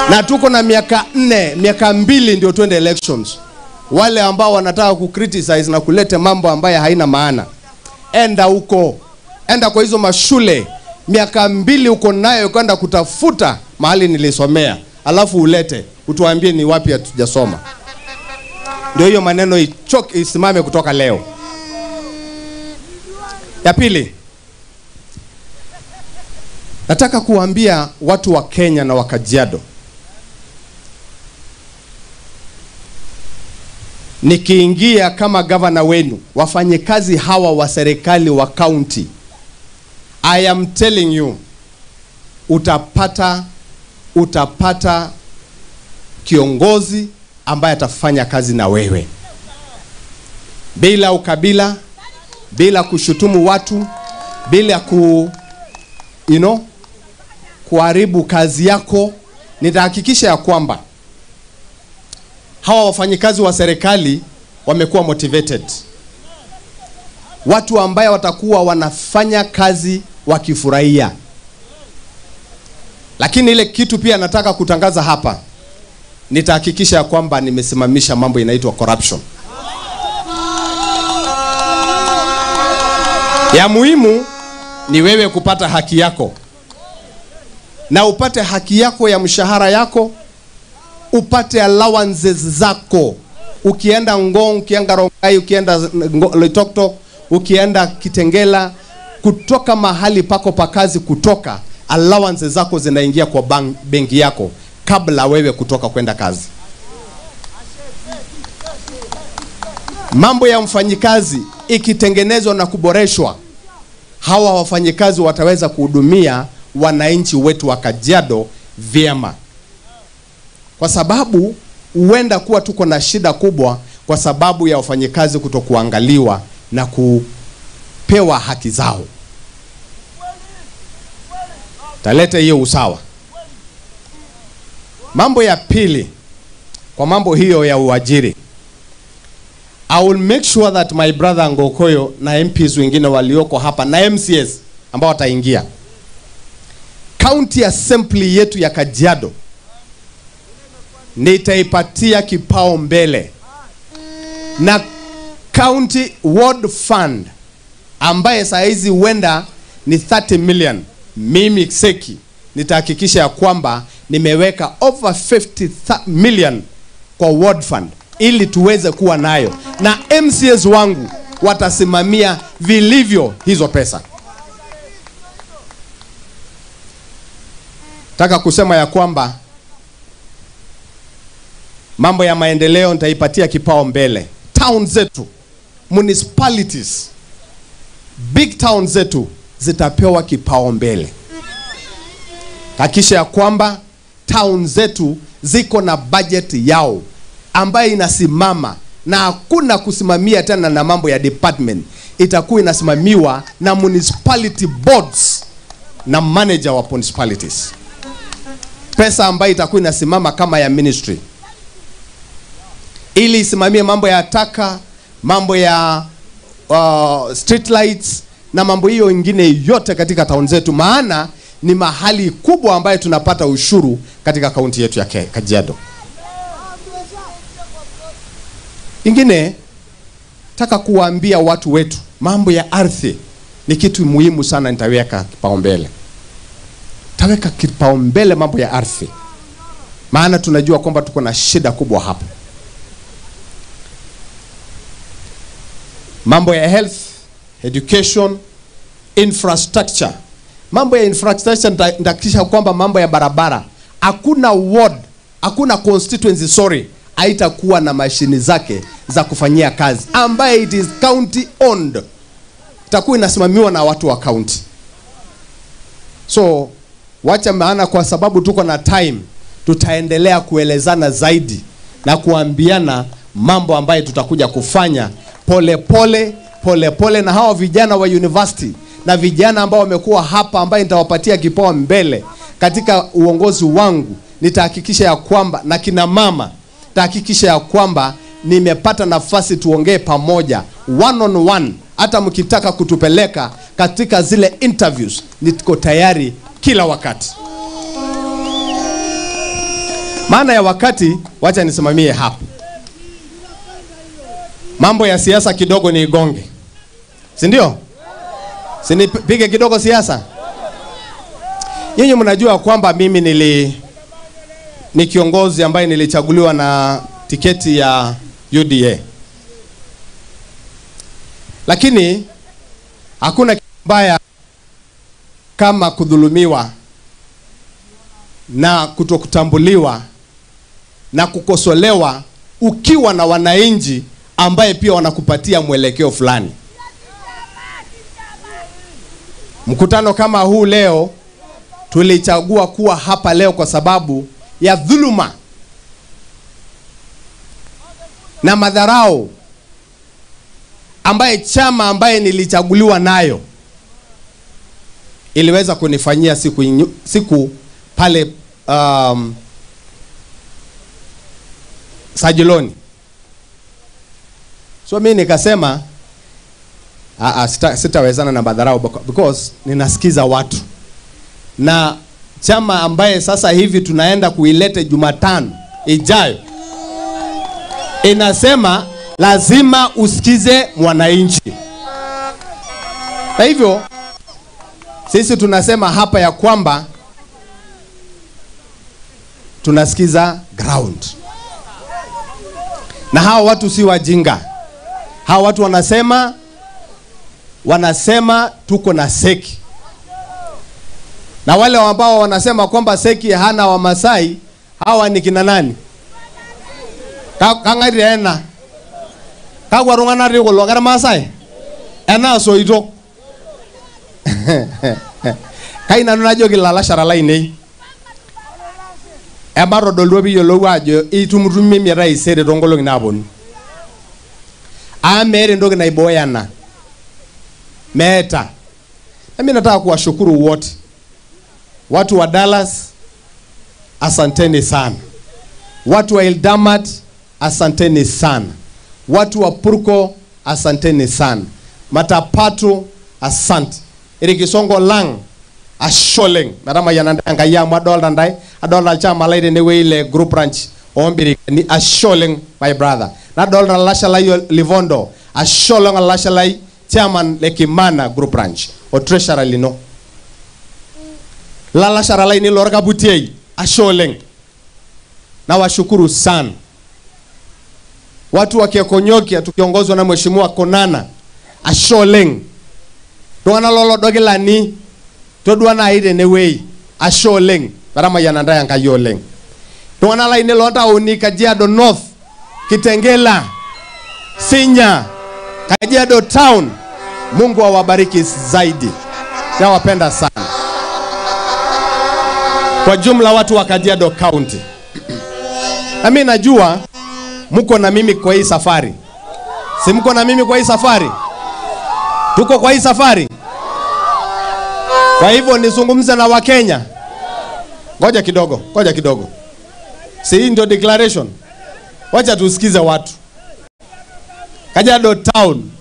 Na tuko na miaka 4, miaka 2 ndio tuende elections. Wale ambao wanataka ku-criticize na kulete mambo ambayo haina maana, enda huko, enda kwa hizo mashule. Miaka 2 uko nayo kwenda kutafuta mahali nilisomea, alafu ulete utuambie ni wapi hatujasoma. Ndio hiyo maneno ichoke, isimame kutoka leo. Ya pili, nataka kuambia watu wa Kenya na wa Kajiado, nikiingia kama governor wenu, wafanyikazi hawa wa serikali wa county, I am telling you, utapata kiongozi ambaye atafanya kazi na wewe bila ukabila, bila kushutumu watu, bila kuharibu kazi yako. Nitahakikisha ya kwamba hawa wafanyikazi wa serikali wamekuwa motivated, watu ambaye watakuwa wanafanya kazi wakifurahia. Lakini ile kitu pia nataka kutangaza hapa, nitahakikisha kwamba nimesimamisha mambo inaitwa corruption. Ya muhimu ni wewe kupata haki yako, na upate haki yako ya mshahara yako, Upate allowances zako. Ukienda Ngong, ukienda Rongai, ukienda Loitoktok, ukienda Kitengela, kutoka mahali pako pa kazi kutoka, allowances zako zinaingia kwa benki yako kabla wewe kutoka kwenda kazi. Mambo ya mfanyikazi ikitengenezwa na kuboreshwa, hawa wafanyikazi wataweza kuhudumia wananchi wetu wa Kajiado vyema. Kwa sababu huenda kuwa tuko na shida kubwa kwa sababu ya wafanyikazi kutokuangaliwa na kupewa haki zao. Talete hiyo usawa. Mambo ya pili, kwa mambo hiyo ya uajiri, I will make sure that my brother Ngokoyo na MPs wengine walioko hapa na MCS ambao wataingia, County Assembly yetu ya Kajiado nitaipatia kipao mbele, na County Ward Fund ambaye saa hizi huenda ni 30 million, mimi Seki nitahakikisha ya kwamba nimeweka over 50 million kwa Ward Fund ili tuweze kuwa nayo, na MCS wangu watasimamia vilivyo hizo pesa. Nataka kusema ya kwamba mambo ya maendeleo nitaipatia kipao mbele. Town zetu, municipalities, big town zetu zitapewa kipao mbele. Hakikisha ya kwamba town zetu ziko na budget yao ambayo inasimama, na hakuna kusimamia tena na mambo ya department. Itakuwa inasimamiwa na municipality boards na manager wa municipalities. Pesa ambayo itakuwa inasimama kama ya ministry, ili isimamie mambo ya taka, mambo ya street lights na mambo hiyo ingine yote katika town zetu, maana ni mahali kubwa ambayo tunapata ushuru katika kaunti yetu ya Kajiado. Ingine, taka kuwaambia watu wetu, mambo ya ardhi ni kitu muhimu sana, nitaweka kipaumbele. Taweka kipaumbele mambo ya ardhi, maana tunajua kwamba tuko na shida kubwa hapa. Mambo ya health, education, infrastructure. Mambo ya infrastructure nitahakikisha kwamba mambo ya barabara, hakuna ward, hakuna constituency, sorry, haitakuwa na mashini zake za kufanyia kazi, ambaye it is county owned. Itakuwa inasimamiwa na watu wa county. So wacha, maana kwa sababu tuko na time, tutaendelea kuelezana zaidi na kuambiana mambo ambayo tutakuja kufanya pole pole, pole pole, na hawa vijana wa university na vijana ambao wamekuwa hapa, ambaye nitawapatia kipao mbele katika uongozi wangu. Nitahakikisha ya kwamba, na kina mama, nitahakikisha ya kwamba nimepata nafasi tuongee pamoja one on one. Hata mkitaka kutupeleka katika zile interviews, niko tayari kila wakati. Maana ya wakati, wacha nisimamie hapa. Mambo ya siasa kidogo ni igonge, si ndio? Si nipige kidogo siasa? Nyinyi mnajua kwamba mimi ni kiongozi ambaye nilichaguliwa na tiketi ya UDA. Lakini hakuna mbaya kama kudhulumiwa na kutokutambuliwa na kukosolewa ukiwa na wananchi ambaye pia wanakupatia mwelekeo fulani. Mkutano kama huu leo tulichagua kuwa hapa leo kwa sababu ya dhuluma na madharau ambaye chama ambaye nilichaguliwa nayo iliweza kunifanyia siku pale Sajiloni. So mimi nikasema sitawezana na madharau because ninasikiza watu. Na chama ambaye sasa hivi tunaenda kuilete Jumatano ijayo inasema lazima usikize mwananchi. Na hivyo sisi tunasema hapa ya kwamba Tunasikiza ground. Na hawa watu si wajinga. Hawa watu wanasema tuko na Seki. Na wale ambao wanasema kwamba Seki hana Wamasai, hawa ni kina nani? Kang'airi ena. Kakwa tung'anak tii kulo? Kermaasai? Enaa soitok. Kai nanu najoki ilalashara lainei, ematodol duo piiyiolou ajo itumutumie taisere toonkolong'i naaponu. Amu meeta entoki naibooyo ena. Meeta. Na mimi nataka kuwashukuru wote. Watu wa Dallas, asanteni sana. Watu wa Ildamat, asanteni sana. Watu wa Purko, asanteni sana. Matapatu, asante. Erikisongo lang, ashe oleng. Metamayiana Enkai amu adolta ntae, adolta olchama lai tenewueji le group ranch oombirikani, ashe oleng my brother. Nadolta olashe lai Livondo, ashe oleng olashe lai chairman le Kimana group ranch, o treasurer lino. Lalashara lainei lorkaputiei, ashe oleng. Nawashukuru sana. Watu wa Kekonyokia tukiongozwa na Mheshimiwa Konana, ashe oleng. Iltung'anak lolodokilani, todua nai tenewueji, ashe oleng. Metamayiana ntae Enkai oleng. Iltung'anak lainei loontaoni Kajiado North, Kitengela, Sinya, Kajiado Town, Mungu awabariki zaidi. Nawapenda sana. Kwa jumla watu wa Kajiado County. Na mimi najua mko na mimi kwa hii safari. Si mko na mimi kwa hii safari? Tuko kwa hii safari? Kwa hivyo nizungumze na Wakenya. Ngoja kidogo, ngoja kidogo. Si hii ndio declaration? Wacha tusikize watu. Kajiado Town.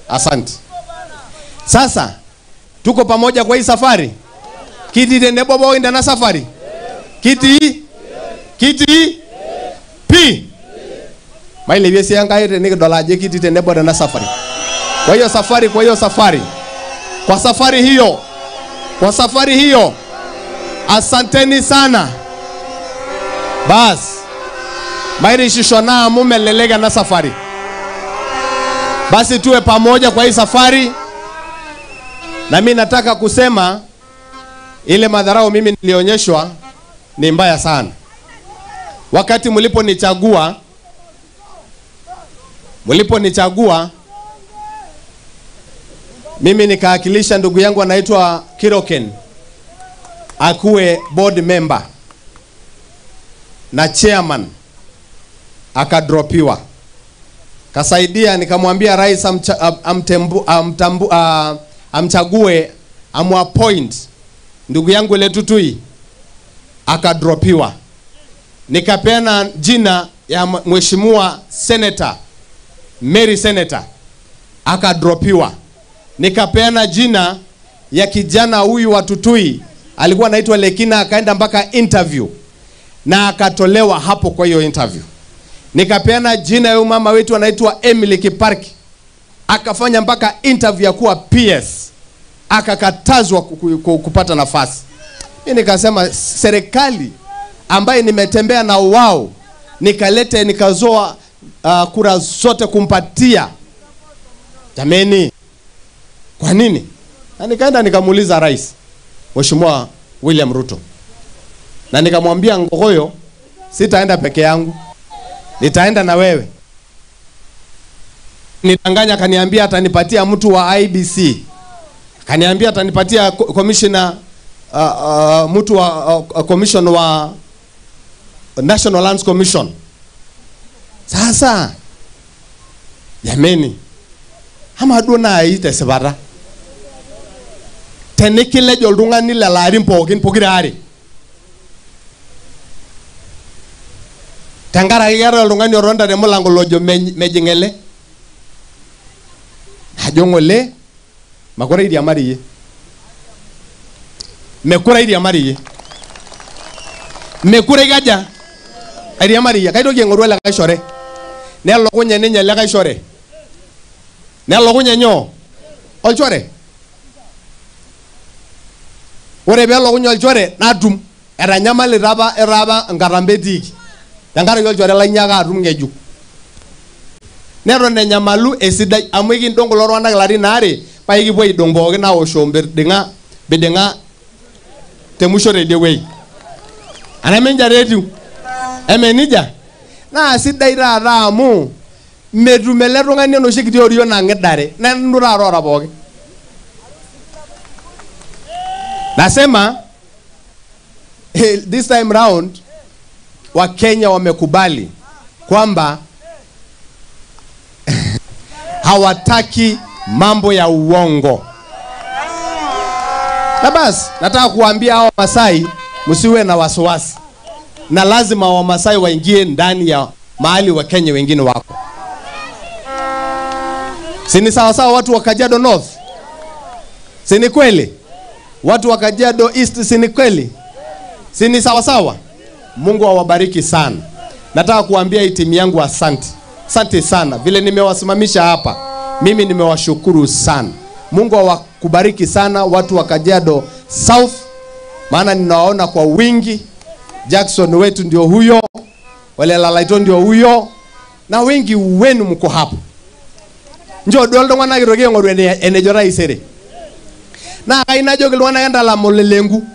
Asante. Sasa tuko pamoja kwa hii safari? Kiti tenebo pookin tena safari? Kiti? Kiti? P. Mailepie sii Enkai tenikidol ajo kitii tenebo tena safari. Kwa hiyo safari, kwa hiyo safari. Kwa safari hiyo. Kwa safari hiyo. Asanteni sana. Bas. Mairishisho na amu melelek ena safari. Basi tuwe pamoja kwa hii safari. Na mimi nataka kusema ile madharau mimi nilionyeshwa ni mbaya sana. Wakati mliponichagua mimi nikaakilisha ndugu yangu anaitwa Kiroken akuwe board member na chairman, akadropiwa. Kasaidia, nikamwambia rais amchague, amuappoint ndugu yangu Letutui, akadropiwa. Nikapeana jina ya mheshimiwa senator Mary Senator, akadropiwa. Nikapeana jina ya kijana huyu wa Tutui, alikuwa anaitwa Lekina, akaenda mpaka interview na akatolewa hapo kwa hiyo interview. Nikapeana jina ya mama wetu anaitwa Emily Kiparki, akafanya mpaka interview ya kuwa PS, akakatazwa kupata nafasi. Mimi nikasema serikali ambaye nimetembea na wao, nikalete nikazoa kura zote kumpatia. Jameni, kwa nini? Na nikaenda nikamuuliza rais, Mheshimiwa William Ruto. Na nikamwambia Ngogoyo, sitaenda peke yangu, nitaenda na wewe. Nidanganya, akaniambia atanipatia mtu wa IBC. Akaniambia atanipatia commissioner, mtu wa commission wa National Lands Commission. Sasa jameni, ama duo nai tesipata tenikilej oltung'ani lelo arin pookin pokira are, tenkaraki keetae oltung'ani otonita temulango lojo mejing ele, najo ng'ole mekure airiamariyie, mekure airiamariyie, mekure aikaja airiamariyie. Kaitoki aing'oru likae shore, nelokunye ninye likae shore, nelokunye nyoo olchore. Ore peelokunye olchore natum. Etanyamalita apa etaa apa nkatambe etiiki. Tenkaraki olchore lai nyaaka atum ng'ejuk. Neton enyamalu esidai amu ekindong kulo tung'anak ilarin aare paa ekipuo aidong pookin aoshoo mbiding'a te musho teidie wueji. Anaminja taa etiu? Eme nejia? Naa sidai taata amu metum ele tung'ani enoshi kiti oriong nang'idare. Nanu taata oota pookin. Nasema this time round Wakenya wamekubali kwamba hawataki mambo ya uongo. Na basi nataka kuambia hao Masai msiwe na wasiwasi. Na lazima Wamasai waingie ndani ya mahali wa Kenya wengine wako. Si ni sawa sawa watu wa Kajiado North? Si ni kweli? Watu wa Kajiado East si ni kweli? Si ni sawa sawa? Mungu awabariki sana. Nataka kuambia hii timu yangu asante. Asante sana. Vile nimewasimamisha hapa, mimi nimewashukuru sana. Mungu awakubariki sana watu wa Kajiado South, maana ninawaona kwa wingi. Jackson wetu ndio huyo, wale Lalaito ndio huyo, na wengi wenu mko hapo. Njoo duo iltung'anak kitoki aing'oru enejo taisere. Naa kai najoki iltung'anak entalam olelengu.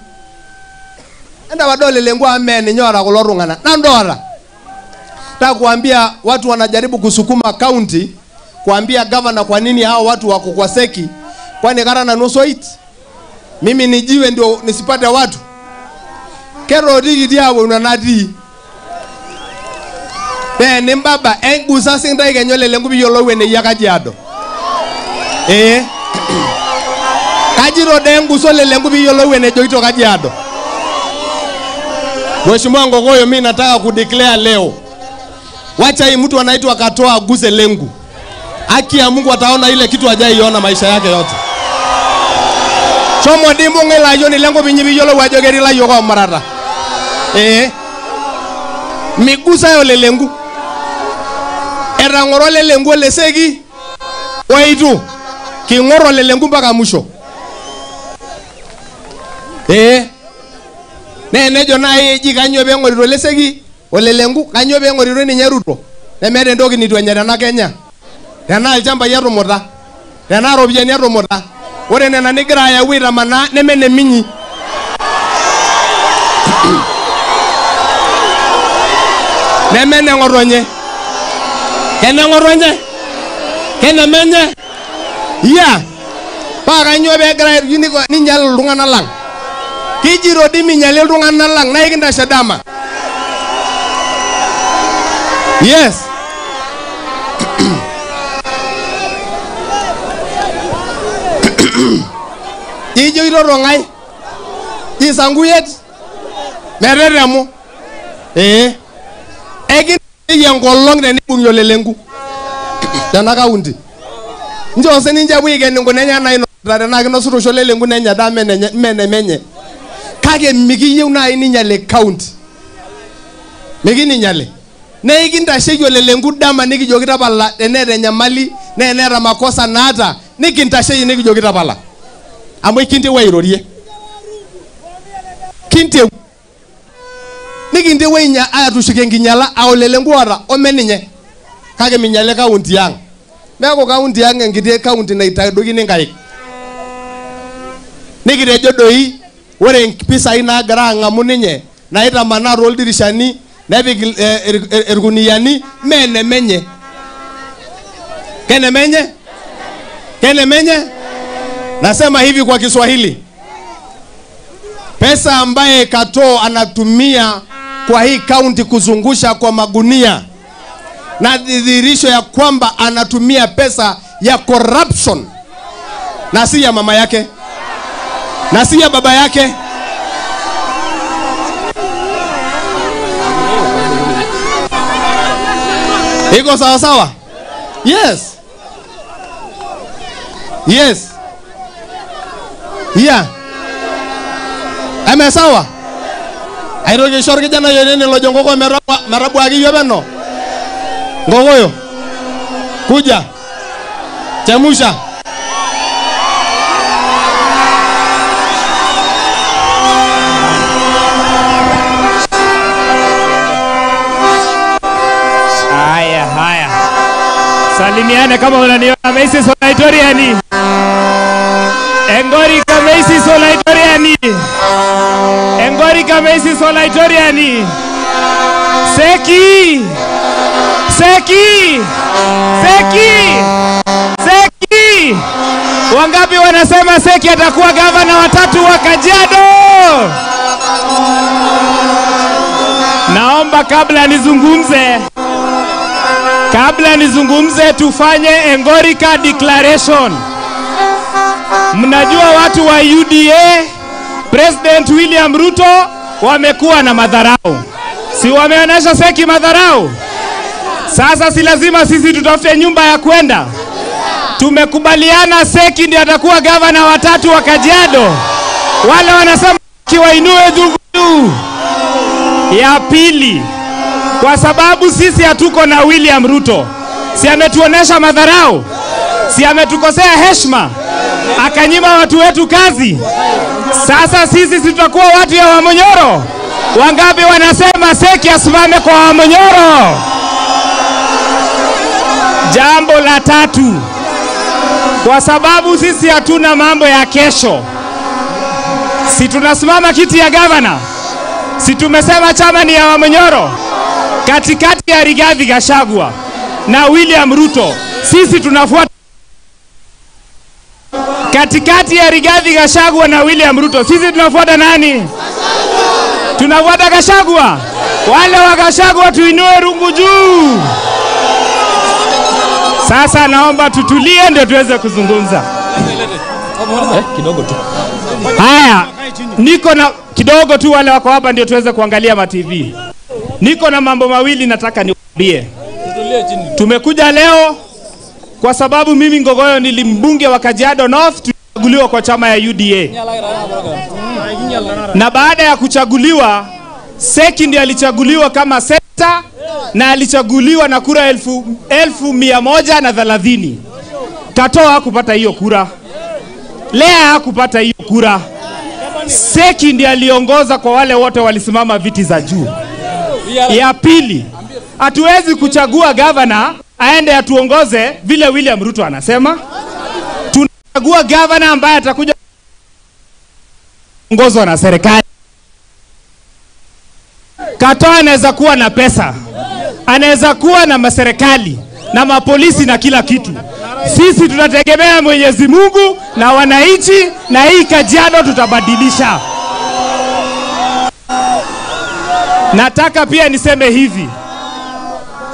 Entapa olelengu amu mee ninye oota kulo tung'anak. Nanu oota. Nataka kuambia watu wanajaribu kusukuma county, kuambia governor kwa nini hao watu wako kwa seki, kwani kara na nusu it. Mimi nijiwe ndio nisipate watu. Kero digi diawo natii. Ni mbaba engusa sintai kenya olelengu piyiolou eneyia Kajiado. Kajito dee engusa olelengu piyiolou enejoito Kajiado. Mheshimiwa Ngogoyo, mimi nataka kudeclare leo. Wacha hii mtu anaitwa Katoa aguse lengu. Haki ya Mungu ataona ile kitu hajaiona maisha yake yote. Chomo dimbung'e layioni lengo pinyi piyiolou ajo ketii layiok oomurata. Migusa olelengu. Etang'oro olelengu oleseki oitu. King'or olelengu mpaka mwisho. Nee nejo naaji eji kanyoo peeng'orito oleseki olelengu, kanyoo peeng'orito ninye Ruto. Nemeeta entoki nitu enya tena Kenya. Tenaa ilchambai etumuta, tenaa iropiyiani etumuta. Ore nena nigira ayau aitamanaa neme neminyi. Neme neng'otonye. Keneng'otonye? Kenemenye? Iya. Paa kanyoo peegira ninyal iltung'anak lang. Kijito dii minyali iltung'anak lang naa ekintashe dama. Yes. Ijoito ng'ae? Isankuyet? Metetemu. Ekintayieu enkolong tenibung'i olelengu tena kaunti. Nchoo sininche epuo aiken inkuna enye nainosita tenaa kinosita oshi olelengu nenya daa mee nemenye. Kake mikiyieu naaji ninyali kaunti. Mikininyali. Naa ekintasheyie olelengu dama nikijoki tapala teneeta enyamali naa eneeta makosa naata nikintasheyie nikijoki tapala. Amu ekintewuo airorie. Kintewuo. Nikintewuo atushuk enkinyala aa olelengu oota ome ninye. Kake minyale kaunti ang. Meeku kaunti ang enkiti kaunti naitadokini nkaik. Nikitejo doi ore mpisai naagira ang'amu ninye naitamanaa tooldirishani nepik irkuniyiani mee nemenye. Kenemenye? Kenemenye? Nasema hivi kwa Kiswahili. Pesa ambaye Katoo anatumia kwa hii kaunti kuzungusha kwa magunia na dhihirisho ya kwamba anatumia pesa ya corruption na si ya mama yake na si ya baba yake. Iko sawa sawa? Yes. Yes. Yeah. Eme sawa? Aitoki aisho orkijanai onene lojo Nkoko metabuaki iyie peno. Nkokoyo. Kuja. Chemusha. Tusalimiane kama unaniona. Meisis Olaitoriani. Engorika Meisis Olaitoriani. Engorika Meisis Olaitoriani. Seki. Seki. Seki. Seki. Wangapi wanasema Seki atakuwa gavana watatu wa Kajiado? Naomba kabla nizungumze tufanye Engorika declaration. Mnajua watu wa UDA, President William Ruto wamekuwa na madharau. Si wameonesha Seki madharau? Sasa si lazima sisi tutafute nyumba ya kwenda. Tumekubaliana Seki ndiye atakuwa gavana watatu wa Kajiado. Wale wanasema kiwainue juu. Ya pili, kwa sababu sisi hatuko na William Ruto. Si ametuonesha madharau? Si ametukosea heshima? Akanyima watu wetu kazi. Sasa sisi tutakuwa watu ya Wamonyoro. Wangapi wanasema Seki asimame kwa Wamonyoro? Jambo la tatu, kwa sababu sisi hatuna mambo ya kesho. Si tunasimama kiti ya gavana? Si tumesema chama ni ya Wamonyoro? Katikati ya Rigathi Gachagua na William Ruto, sisi tunafuata. Katikati ya Rigathi Gachagua na William Ruto, sisi tunafuata nani? Tunafuata Gachagua. Wale wa Gachagua tuinue rungu juu. Sasa naomba tutulie ndio tuweze kuzungumza. Kidogo tu. Haya, niko na kidogo tu, wale wako hapa ndio tuweze kuangalia ma TV. Niko na mambo mawili nataka niwaambie. Tumekuja leo kwa sababu mimi Ngogoyo nilimbunge wa Kajiado North, tulichaguliwa kwa chama ya UDA. Na baada ya kuchaguliwa, Seki ndiye alichaguliwa kama seta na alichaguliwa na kura 1,130. Katoa hakupata hiyo kura. Lea hakupata hiyo kura. Seki ndiye aliongoza kwa wale wote walisimama viti za juu. Ya pili, hatuwezi kuchagua governor aende atuongoze vile William Ruto anasema. Tunachagua governor ambaye atakuja kuongozwa na serikali. Katoa anaweza kuwa na pesa, anaweza kuwa na maserikali na mapolisi na kila kitu. Sisi tunategemea Mwenyezi Mungu na wananchi, na hii Kajiado tutabadilisha. Nataka pia niseme hivi,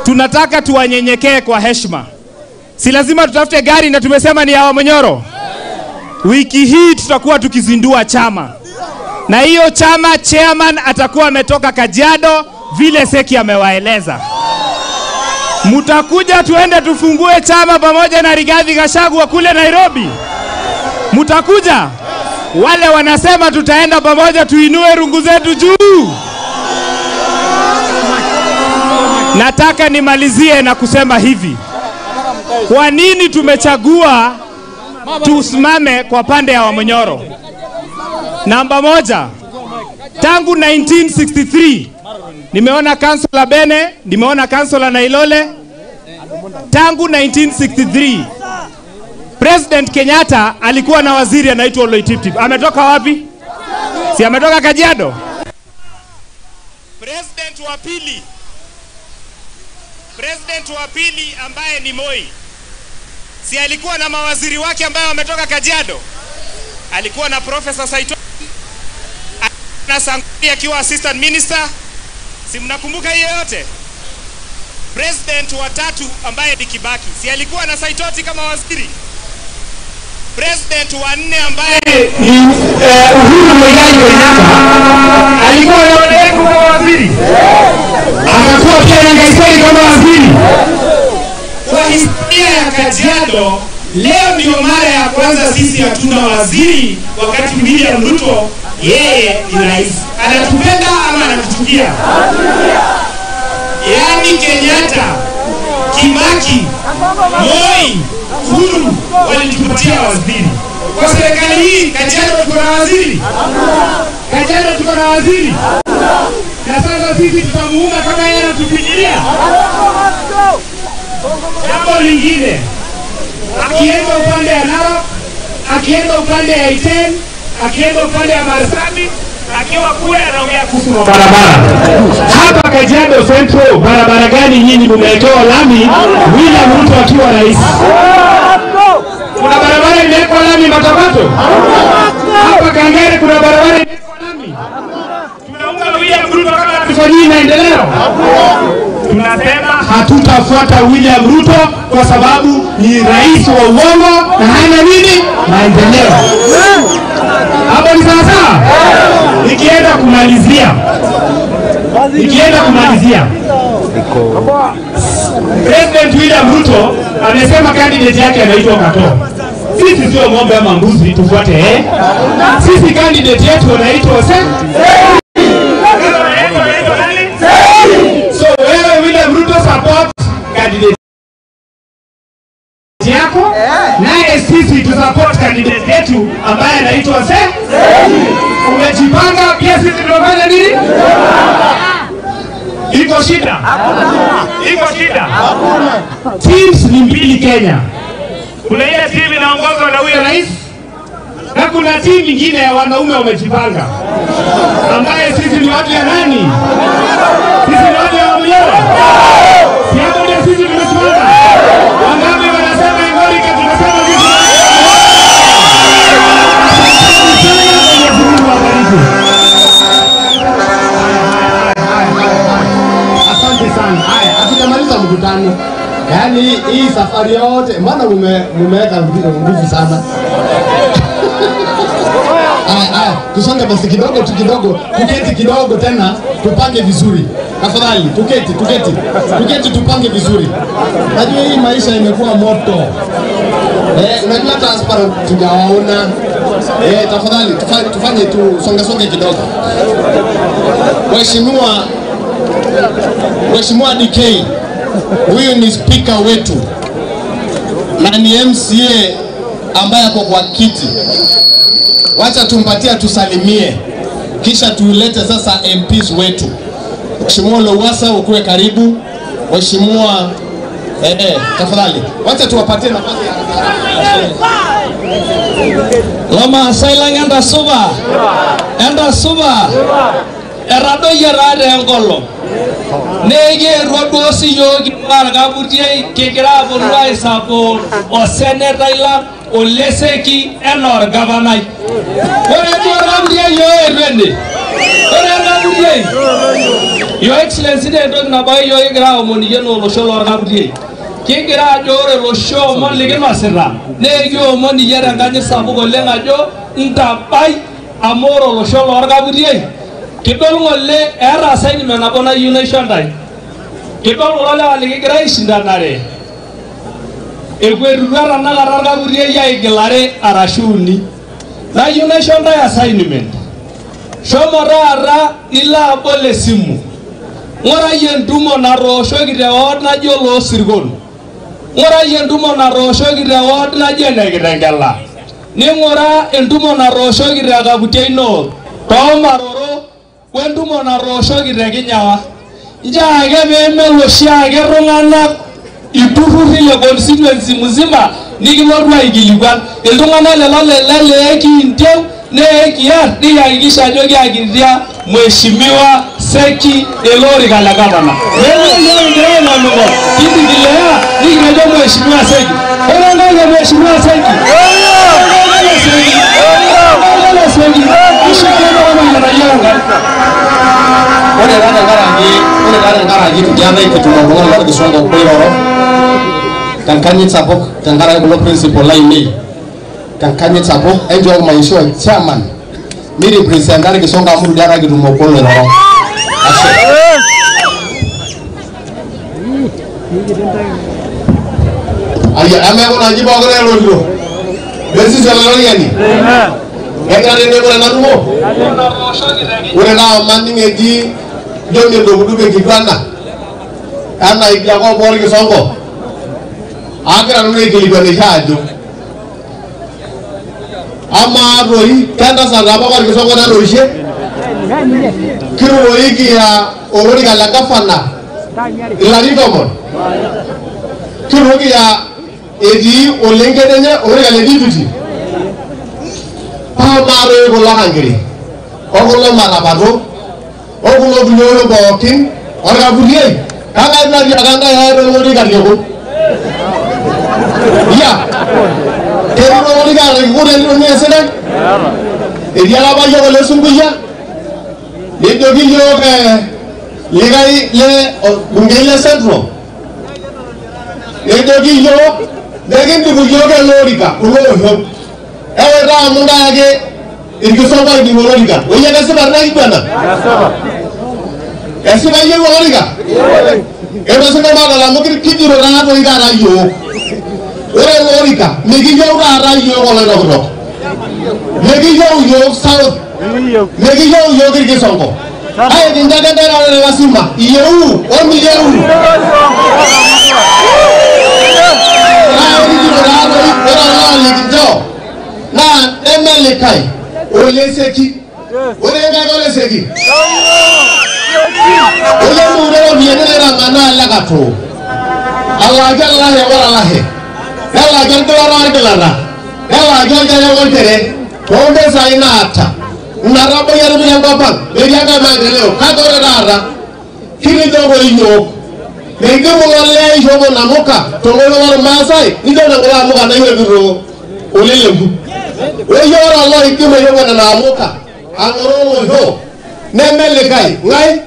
tunataka tuwanyenyekee kwa heshima. Si lazima tutafute gari na tumesema ni ya Wamonyoro. Wiki hii tutakuwa tukizindua chama. Na hiyo chama chairman atakuwa ametoka Kajiado vile Seki amewaeleza. Mutakuja tuende tufungue chama pamoja na Rigathi Gachagua kule Nairobi. Mutakuja? Wale wanasema tutaenda pamoja tuinue rungu zetu juu. Nataka nimalizie na kusema hivi. Kwa nini tumechagua tusimame kwa pande ya Wamonyoro? Namba moja, tangu 1963 nimeona Councilor Bene, nimeona Councilor Nailole. Tangu 1963 President Kenyatta alikuwa na waziri anaitwa Oloitiptip. Ametoka wapi? Si ametoka Kajiado? President wa pili ambaye ni Moi, si alikuwa na mawaziri wake ambaye wametoka Kajiado? Alikuwa na Professor Saito na Sanguri akiwa assistant minister. Si mnakumbuka hiyo yote? President wa tatu ambaye ni Kibaki, si alikuwa na Saitoti kama waziri? President wa nne ambaye ni Uhuru Muigai Kenyatta alikuwa na Olengo kama waziri, akakuwa pia na Nkaissery kama waziri. Kwa historia ya Kajiado, leo ndio mara ya kwanza sisi hatuna waziri, wakati William Ruto yeye ni rais. Anatupenda ama anatuchukia? Yaani Kenyatta, Kibaki, Moi, Uhuru walitupatia waziri. Kwa serikali hii Kajiado tuko na waziri? Kajiado tuko na waziri? Na sasa sisi tutamuunga kama yeye anatufikiria? Jambo lingine, akienda upande ya Narok, akienda upande ya Iten, akienda upande ya Marsabit, akiwa kule anaongea kuhusu barabara. Hapa Kajiado Central, barabara gani nyinyi mmewekewa lami William Ruto akiwa rais? Kuna barabara imewekwa lami Matabato? Hapa Kangere kuna barabara imewekwa lami? Tunaunga William Ruto kama hatufanyii maendeleo? Tunasema hatutafuata William Ruto kwa sababu ni rais wa uongo na hana nini maendeleo. Hapo ni sawa sawa? Nikienda kumalizia, President William Ruto amesema candidate yake anaitwa Katoo. Sisi sio ng'ombe ama mbuzi tufuate eh? Sisi candidate yetu anaitwa So wewe William Ruto support candidate yako, naye sisi tu support candidate yetu ambaye anaitwa Se. Umejipanga pia, sisi tunafanya nini? Iko shida? Iko shida? Teams ni mbili Kenya. Kuna ile timu inaongozwa na huyo rais na kuna timu nyingine ya wanaume wamejipanga, ambaye sisi ni watu ya nani? Sisi ni watu ya Wamunyoro. Si hapo ndio sisi tumejipanga? Wangapi wanasema Ingorika? Tunasema sisi. Mwenyezi Mungu awabariki. Asante sana. Haya, hatujamaliza mkutano. Yaani hii safari yote maana mumeweka nguvu sana. Haya, tusonge basi kidogo tu kidogo, tuketi kidogo tena, tupange vizuri. Tafadhali, tuketi, tuketi. Tuketi tupange vizuri. Najua hii maisha imekuwa moto. Unajua transparent tujawaona. Tafadhali tufanye tu songe songe kidogo. Mheshimiwa DK, huyu ni speaker wetu na ni MCA ambaye ako kwa kiti. Wacha tumpatie tusalimie, kisha tuilete sasa MPs wetu. Mheshimiwa Lowassa ukuwe karibu. Mheshimiwa tafadhali wacha tuwapatie nafasi. Loma sailang enda suba. Enda suba. Eradoyie taa tenkolong. Nekiewuo duo siyiok king'ua Orkaputiei kigira aponu aisupport osenetai lang Oleseki enaa orgavanai. Ore duo Orkaputiei oetuo ene. Ore Orkaputiei, Your Excellency, naa entoki nabo ake yiok kigira aomoniki enaa olosho lorkaputiei. Kigira ajo ore olosho omon likinosita naa ekiomon iyie tenkanyit sapuk oleng ajo ntabai amu ore olosho lorkaputiei kidol ng'ole eeta assignment nabo nayieu naisho ntae. Kidol kulo lewa likigira aishindanare ekuetutua tanakata Orkaputiei aigilare arashu uni. Nayieu naisho ntae assignment. Shomo taata nilo abol esimu. Ng'urai entumo natooshoki te ward naji Oloosirkon. Ng'urai entumo natooshoki te ward naji Enekitengela. Ning'uraa entumo natooshoki te Kaputiei North, Toomaroro, wentumo natooshoki te Kinyawa. Nchoo ake peemelo oshiake iltung'anak ilturruri le constituency mzima nikilotu aikilikuan. Iltung'anak lelo leekiintieu neekiar nikihakikisha ajo kiakitia Mheshimiwa Seki ele orika le gavana. Lelo yiok kigira aing'oling'ol kidikilea nikitejo Mheshimiwa Seki. Ore enkai e Mheshimiwa Seki. Ore enkai e Seki. Ore enkai e Seki. Ishukieno kama yiok Enkai. Ore taa tenkaraki itu kiata kitum oltung'ani lorkisongo oiroro tenkanyit sapuk tenkaraki kulo principal lainei tenkanyit sapuk enchooki maisho chairman mirepresenta irkisongo amu itu diata kitum obo loiroro. Ashe. Aya, ameeku naji pookin elotito. Besisi olaitoriani. Egira tenebo tena tumo. Ore naa maning eji John Edukuduku enkiguana anaa idia kop orkisongo. Agira nanu aikilikuanisho ajo amaa toi kentasat apa orkisongo natoishe kirukoikia olorika le gavana ilarin 10. Kiroki ya etii olenketenya olorika le deputy. Paa maatoi kulo kankiri okulo marapato okulo kulie oshon pookin orkaputiei kang'ae natiaka ntae aata olorika lekun. Iya, ketii olorika lekun tenitumia esidai. Etii apa yiok ole Sunkuyia nejoki yiok likae le bungei le Central nejoki yiok nekintipu yiok ele orika kulo oshon. Ewaita amu ntae ake irkisomba oidimu olorika. Oyie kesipa tina kiguana? Esipa iyieu olorika? Eto sinche maadol amu kijito taatoi taata yiok. Ore ele orika mikiyieu taata yiok oloitokitok. Mikiyieu yiok South. Mikiyieu yiok irkisongo. Kake kincho ake ntae taata te lasima iyieu o miyieu. Naa kijito taatoi ore olaa likincho naa neme likae oleseki. Ore enkae oleseki. Olemuure ropiyiani naitamanaa ele katoo. Alaaki olahe oralahe. Nelaaki orgilata orgilata. Nelaaki olchere olchere. Toompisai naata. Ina tabayia atipika enkop ang. Metii enkae maendeleo. Kake ore taata kitejo doi yiok midimu ilo lee aishopo namuka tenkoitoi ormaasai nijo nena amuka naishopito olelenku. Ore ore oloidim aishopo nena amuka ang'oroo olosho neme likae ng'ae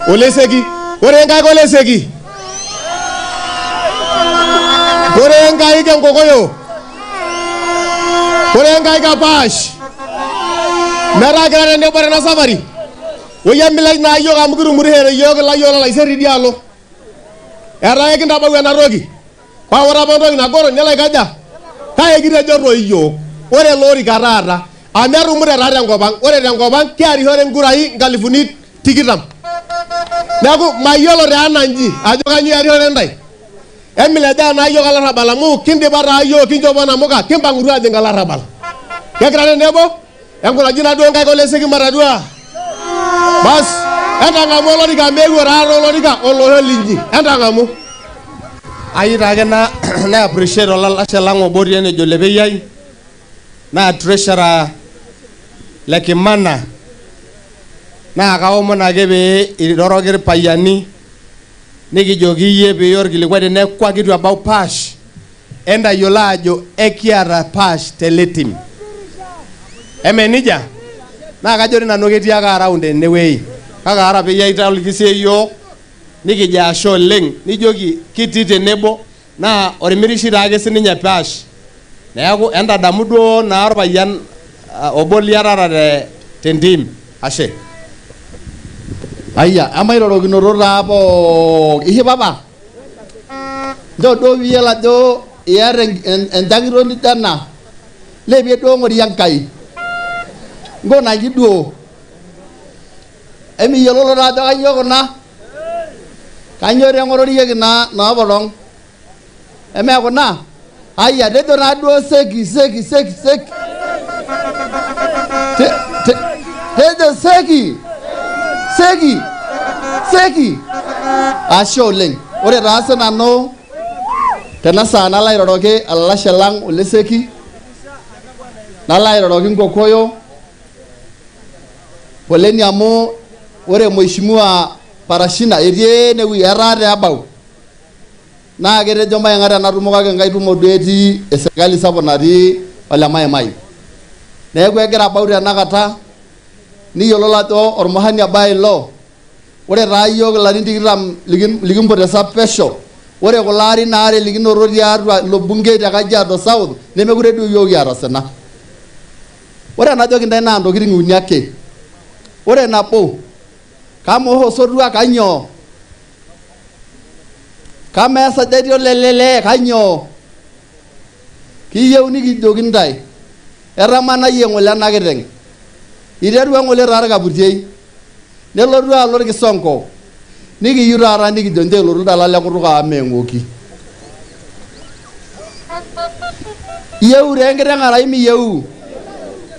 oleseki. Ore enkaik oleseki. Ore enkaik enkokoyo. Ore enkaik apaash. Metaa kira tenebo tena safari. Oyie milej naa yiok amu kitumurishere yiok ilayiok lolaiseri idialo. Etaa ekintabau ena toki. Paa ore apa entoki nagoro nelo aikaja? Kake kitejo toi yiok ore ele orika taata amu etumute taa tenkop ang. Ore tenkop ang kiarishore nkurai 20,000. Neeku mayiolo taa ena nji ajo kanyoo iarishore ntae. Emilejaa naa yiok olarrabal amu kindipa taa yiok kinchopo namuka kimpang'utua ajing olarrabal. Kekira tenebo? Enkunaji naduo nkaik oleseki matadua. Bas, entang'amu olorika amu eewuo taata olorika olosho linyi. Entang'amu. Ayieu taake na appreciate olalashe lang obo otii enejo Lepeyiai naa treasurer le Kimana naa kaomon ake pee iroroki irpayiani nikijoki iyie pee iya orkilikuai teneeku kitu ebau Pash entayiolo ajo ekiata Pash tele tim. Eme nejia? Naa kajo doi nanu ketii ake around enewueji kake ore peyie aitalikisie yiok nikijo ashe oleng nijoki kitii tenebo naa ormirishi taake sininye Pash. Neeku entadamu duo naa orpayian obo liatata tentim. Ashe. Aya, amairorokinoto taa pooki. Ishi papa. Nchoo duo piiyiolo ajo iyata enchakito nijo ena. Lepie duo ng'orie Enkai. Nkunaji duo. Emiyiololo taa ajo kainyoo kuna? Kainyoo teng'ororieki naa noopolong'? Emee kuna? Aya, tejo naa duo seki seki seki seki. Tejo seki. Seki. Seki. Ashe oleng. Ore taa sinanu tena saa nalo airoroki olalashe lang oleseki. Nalo airoroki nkokoyo. Poleni amu ore mheshimiwa Parashina etii enewueji etaa te ebau. Naa ketejo maing'a tenatumokaki enkae tumo duo etii esirkali sapuk natii ole Maimai. Neeku egira abau tenakata niyiololo ajo ormuhani oba ilo. Ore taa yiok ilarin 20 likimpotesa pesho. Ore kulo arin aare likinoto tiatua ilo bungei te Kajiado South nemekure duo yiok kiata osina. Ore enajoki ntae naa ntokitin uni ake. Ore nabo, kamaa osotua kanyoo? Kamaa esajati olelele kanyoo? Kiyieu nikijoki ntae etamanayie ng'ole ena kiteng'. Iterua ng'ole taa irkaputiei nelotu alo orkisongo nikiyieu taata nikijo nche elotu ildala lekutuk amu meeng'oki. Iyieu taa enkiteng' arai miyieu?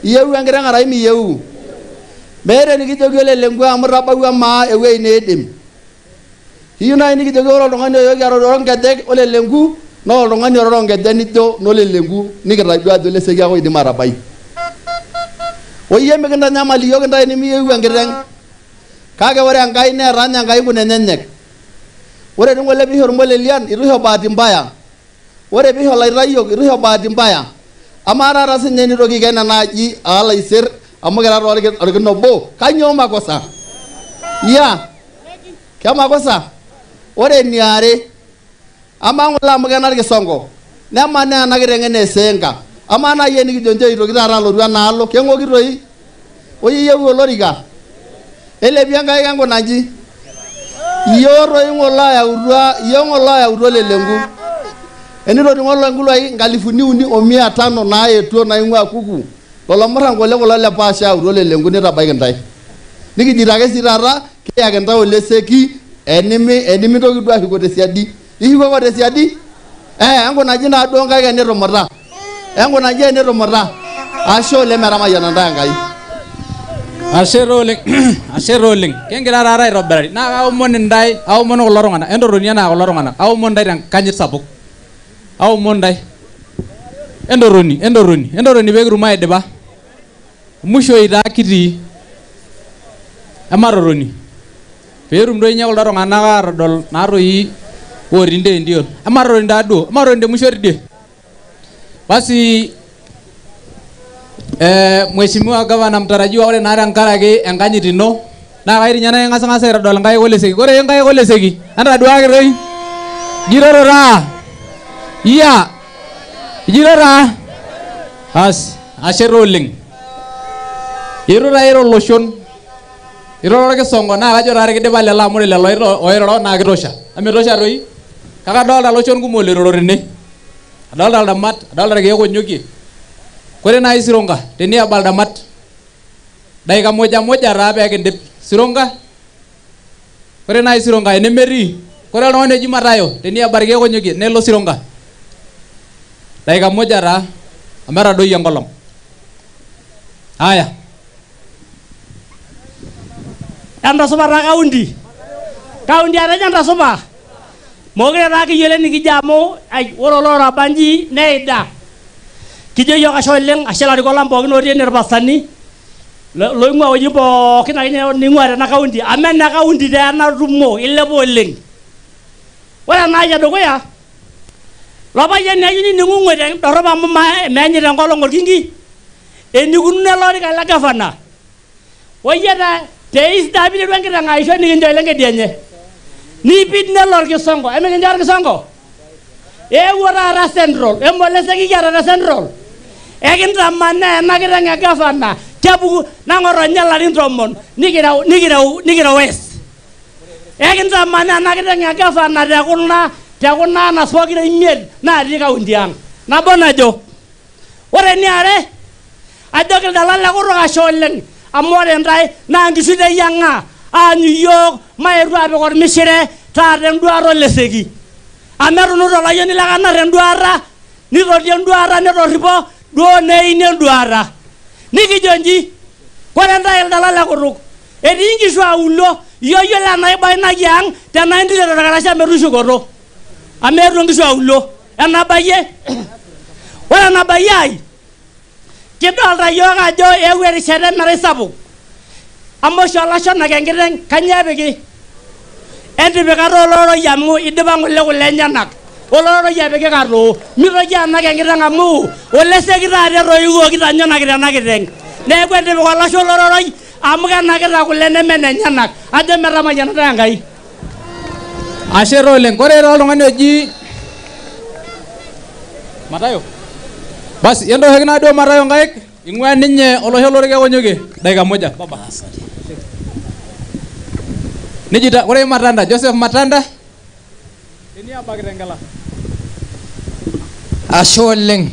Iyieu enkiteng' arai miyieu? Meeta enikijoki olelengua amu itabawua maa ewueji niidim. Iyieu naaji nikijoki ore oltung'ani oyoki aroro nkejek olelenku naa oltung'ani ororo nkejek nijo nolelenku nikitadua ajo Leseki ake oidim atabai. Oyie mikintanyamal iyiook intae nimiyieu enkiteng'. Kake ore Enkai neeta ninye Enkai nkunenyenyek. Ore dii ng'ole piisho ormolelian itu isho bahati mbaya. Ore piisho ilaitayiok itu isho bahati mbaya. Amaa taata sinye enitoki aiken ena aji alo aiser amu kira taa orkina obo, kainyoo makosa? Ya, kemakosa? Ore eniare, amaa ng'ole amu kena irkisongo, nemanaa ena kiteng enaa eseenka. Amaa naaji enikijo nchoo eitoki taata alotu enaalo, keng'oki toi? Oyie iyieu olorika? Eilepie nkaik enkuna nji? Iyiook toi ng'ole oyautua, iyiook ng'ole oyautua olelenku. Enitoningo lonkiloi 3500 naaetuo naing'ua kuku lolo murran ng'ole kulo le Paasha ayautua olelenku nitabaiki intae. Nikijito ake sii taata kiyaki intae oleseki enimintoki duo ashuko tesiadi. Ishukoko tesiadi? Eh, enkunaji naaduo nkaik enitumuta. Enkunaji enitumuta. Ashe oleng metamayiana intae Enkai. Ashe taa oleng, ashe taa oleng. Kigira taata aitobirari. Naa kaomon intae, aomon kulo tung'anak, entotoni enaa kulo tung'anak. Aomon intae tenkanyit sapuk. Aomon intae. Entotoni, entotoni, entotoni pee kitum aidipa. Mushoi taa kitii. Ematotoni. Peetum doi ninye kulo tung'anak atodol naa toi otii nteentiol. Ematotoni taaduo, ematotoni te musho tidie. Basi Mheshimiwa Gavana mtarajiwa, ore naa tenkaraki enkanyit ino naa kai ninye naa aitodol nkaik oleseki. Ore nkaik oleseki, entaduaki toi. Ijitoto taa. Iya. Ijito taa. As, ashe taa oleng. Itu taa iro loshon. Iroro orkisongo naa kajo taa kidipa lelo amu ore lelo oiroro naa kitosha. Amitosha toi? Kake adolta iloshon kumok loiroro tene. Adolta ildamat, adolta irkeek onyokie. Kore naaji Sironka, teniaba ildamat, dakika moja moja taa pee kindip. Sironka, ore naaji Sironka enemetii, kore oltung'ani oji Matayo teniaba irkeek onyokie nelo Sironka. Dakika moja taa ometadoyio enkolong. Aya. Entasupa taa kaunti. Kaunti atejo entasupa. Mokure taa kiyiolo enikijo amu ai, ore oloora nji neida. Kijo yiok ashe oleng, ashe ilarikok lang pookin otii ene irpastani loing'ua wuejitin pookin akeyie ning'ua tena kaunti amu ena kaunti taa enatumo ilepa oleng. Ore enaai edukuya, ilo payian ayieu nining'ung'u tendorop amu meenyita enkolong orkingi enikununo ele orika le gavana. Oyie te East daa piiterua enkiteng aisho nikincho ele nkedienye. Niipid nelo orkisongo, emikincho orkisongo? Eewuo taata Central, emoleseki kiata te Central. Ekintamanaa ena kiteng e gavana, kepuku nang'otonye ilarin 10 nikireu nikireu nikireu West. Ekintamanaa ena kiteng e gavana tekuna anas pokira 5 natii kaunti ang'. Nabo najo. Ore eniare, ajoki ildala le kutuk ashe oleng amu ore intae naa nkishu teyiang'a aanyu iyiook maetu apik ormishire taata enduata oleseki. Amu etunuta olayioni le Kanar enduata, nitoti enduata netorripo duo neini enduata. Nikijo nji, ore intae ildala le kutuk, etii nkishu aulo, iyio yiolo enaiba ina ang' tenaa intile torkarasha metushukoto. Amu eetuo nkishu aulo. Enabayie, ore enabayie ai, kidolta yiok ajo eewuo erishata emerai sapuk. Amu oshi olashe onak enkiteng' kanyoo epiki? Entipikata olororoi amu idipa ng'ole kule enyenak. Olororoi epiki katoo. Mitoki anak enkiteng' amu oleseki taata etoiwuoki tanyo onakita ena kiteng'. Neeku entipika olashe olororoi amu kenakita kule neme nenyenak. Ajo metamayianata Enkai. Ashe taa oleng. Ore taa oltung'ani oji Matayo. Basi entoshoki naaduo Matayo nkaik ing'ua ninye olosho lorkeek onyokie. Dakika moja baba. Nejita ore Matanda, Joseph Matanda. Teniaba Kitengela. Ashe oleng.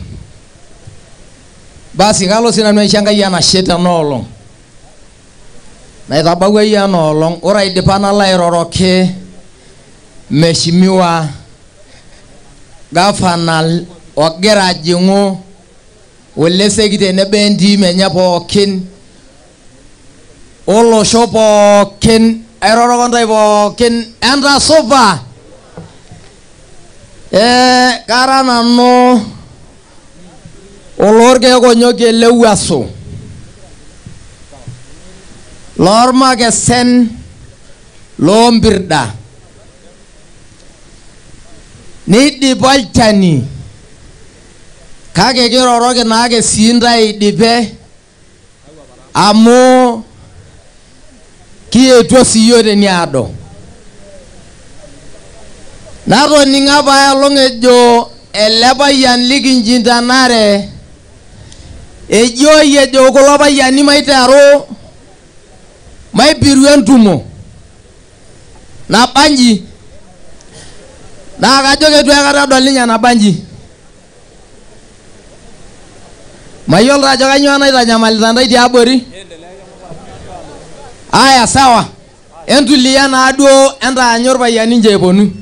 Basi kalo sinanu aisho Enkai enashe tena olong. Naitabawua iyie ena olong. Ore aidipa nalo airoroki Mheshimiwa Gavana ogira ajing'u oleseki tenebo entim enye pookin olosho pookin. airoroko ntae pookin entasupa. Kara nanu olorkeek onyokie elewuaso loormakesen loompirda neidipa olchani kake kiroroki naake sii ntae eidipe amu kietuo sii yiok teniado. Natoning'o apa aelong ejo ele payian likinchindanare ejioi ejo kulo payiani maiteru maipiru entumo nabanji naa kajo keitu aikata edol ninye enabanji. Mayiolo ajo kainyoo naitanyamalita ntae tiabori. Aya sawa, entulia naaduo entaanyu irpayiani nche eponu.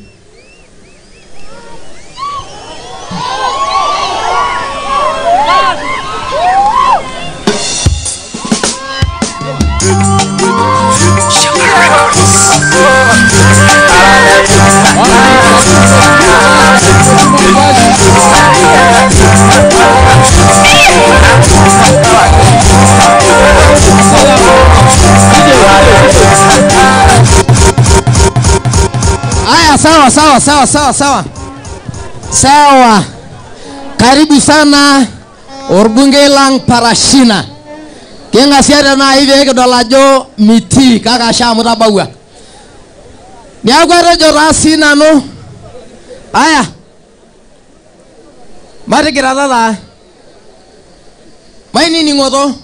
Aya sawa sawa sawa sawa sawa sawa. Karibu sana orbungei lang Parashina. King'asia nai pee kidol ajo mitii kake ashe amu tabawua. Neeku atejo taa sii nanu aya matigirata taa mainining'oto.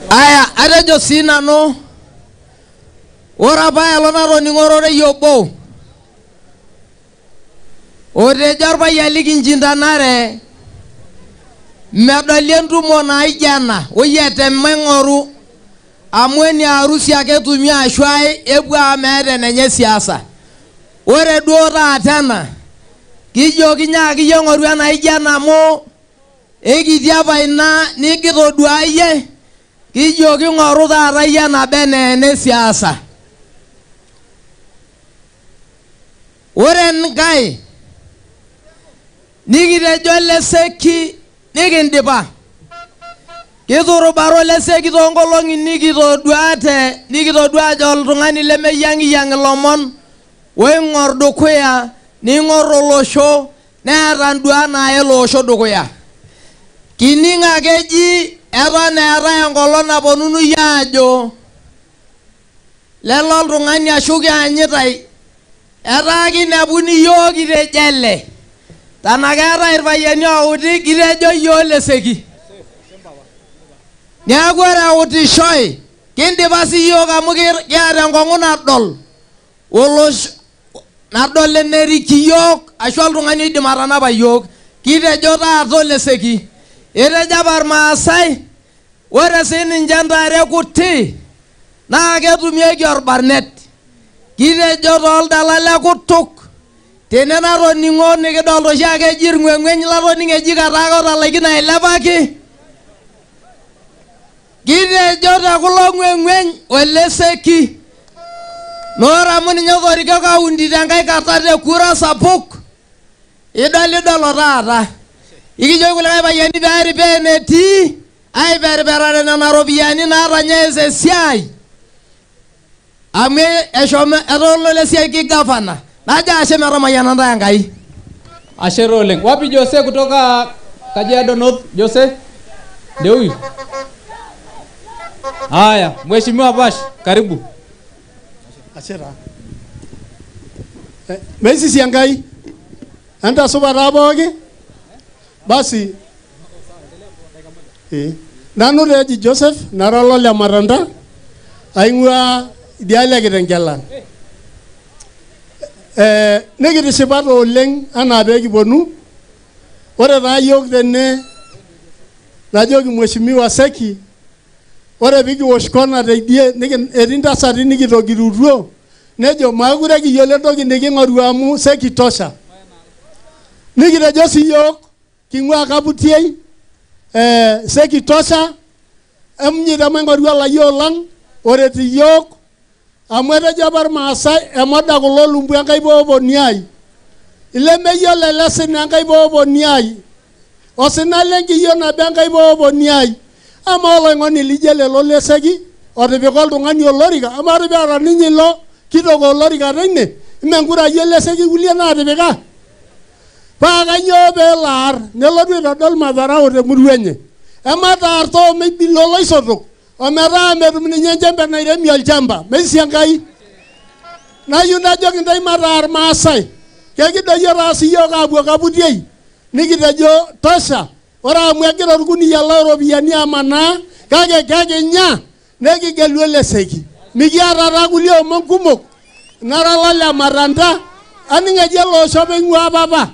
Aya atejo sii nanu ore apa aelong natoning'o ororei obo otejo orpayian likinchindanare medoli entumo naijo ena oyiete maing'oru amu eniarusi ake etumi ashu ai epuo amu meeta enenye siasa. Ore duo taata ena kijoki nyaaki iyie ng'oru enaijo ena amu ekitii apa ina nikitoduaa iyie kijoki ng'oru taata iyie enaba enaa ene siasa. Ore enkae nikitejo Leseki nikindipa. Kiturubaro Leseki toonkolong'i nikitoduate nikitodua ajo oltung'ani lemeyiang'iyang' ilomon oing'or dukuya ning'or olosho neeta nduat naaya ele osho dukuya. Kining ake eji eton eetae enkolong naponunui aajo lelo oltung'ani ashu kianyitae etaa kinepuni yiok kitejo ele. Tenaa keetae irpayiani outi kitejo yiok Leseki. Neeku ore eutishoi kindipa sii yiok amu kiata enkong'u nadol olosho nadol enerik iyiok ashu oltung'ani oidim atanapa yiok. Kitejo taata Oleseki. Etejo apa irmaasai ore siininche ntare kuti naa ketumieki orbarnet. Kitejo tooldala le kutuk tene natoning'o nikidolta oshiake eji irng'weng'weny latoning'o eji kataaka otalaikine ailepaki. Kitejo te kulo ng'weng'weny Oleseki. Naa ore amu ninye otoriko kaunti tenkae kata te kura sapuk idolidolo taata. Ikijoki kulikae payiani peeripaa enetii aiperperare nena ropiyiani naatanya ees esiai amu eshomo etololo esiai gavana. Najo ashe metamayiana ntae Enkai. Ashe taa oleng. Wapi Jose kutoka Kajiado North? Jose ndio huyu. Haya, Mheshimiwa Bash, karibu. Ashe taa. Meisisi Enkai. Entasupa taa pooki. Basi nanu taa eji Joseph nara olole Matanda aing'ua idialo e Kitengela. Nikitishipate oleng anaa pee kiponu. Ore taa yiok tene najoki Mheshimiwa Seki ore pikiwosh kona teidie etii ntasati nikitogirutuo nejo maakure kiyiolo entoki niking'oru amu Seki tosha. Nikitejo sii yiok king'ua Kaputiei Seki tosha Emnyita maing'oru olayiok lang oret iyiok amu etejo apa irmaasai emoda kulo lumbu Enkai pooponiai. Ilemeyiolo ele sina Enkai pooponiai. Osina lenkiyio nabo Enkai pooponiai. Amaa oloing'oni lijo ele loleseki otipika oltung'ani olorika, amaa tipika ninye ilo kitok olorika teine, ime nkurai eleseki kulie naatipika. Paa kainyoo pee elo aar nelotu aitodol madharau temurua enye. Emataar toomibilo loisotok ometaa metum ninye enchembe nairemie olchamba. Meisi Enkai. Nayieu najoki intae mataar Maasai. Kekidoyio taa siyiok aapuo Kaputiei nikitejo tosha. Ore amu egira orkuniyia looropiyiani amanaa kake kekinya nekigelu eleseki. Mikiata taa kulie omon kumok. Nara lole matanta aning ejo ele osho peing'uaa papa.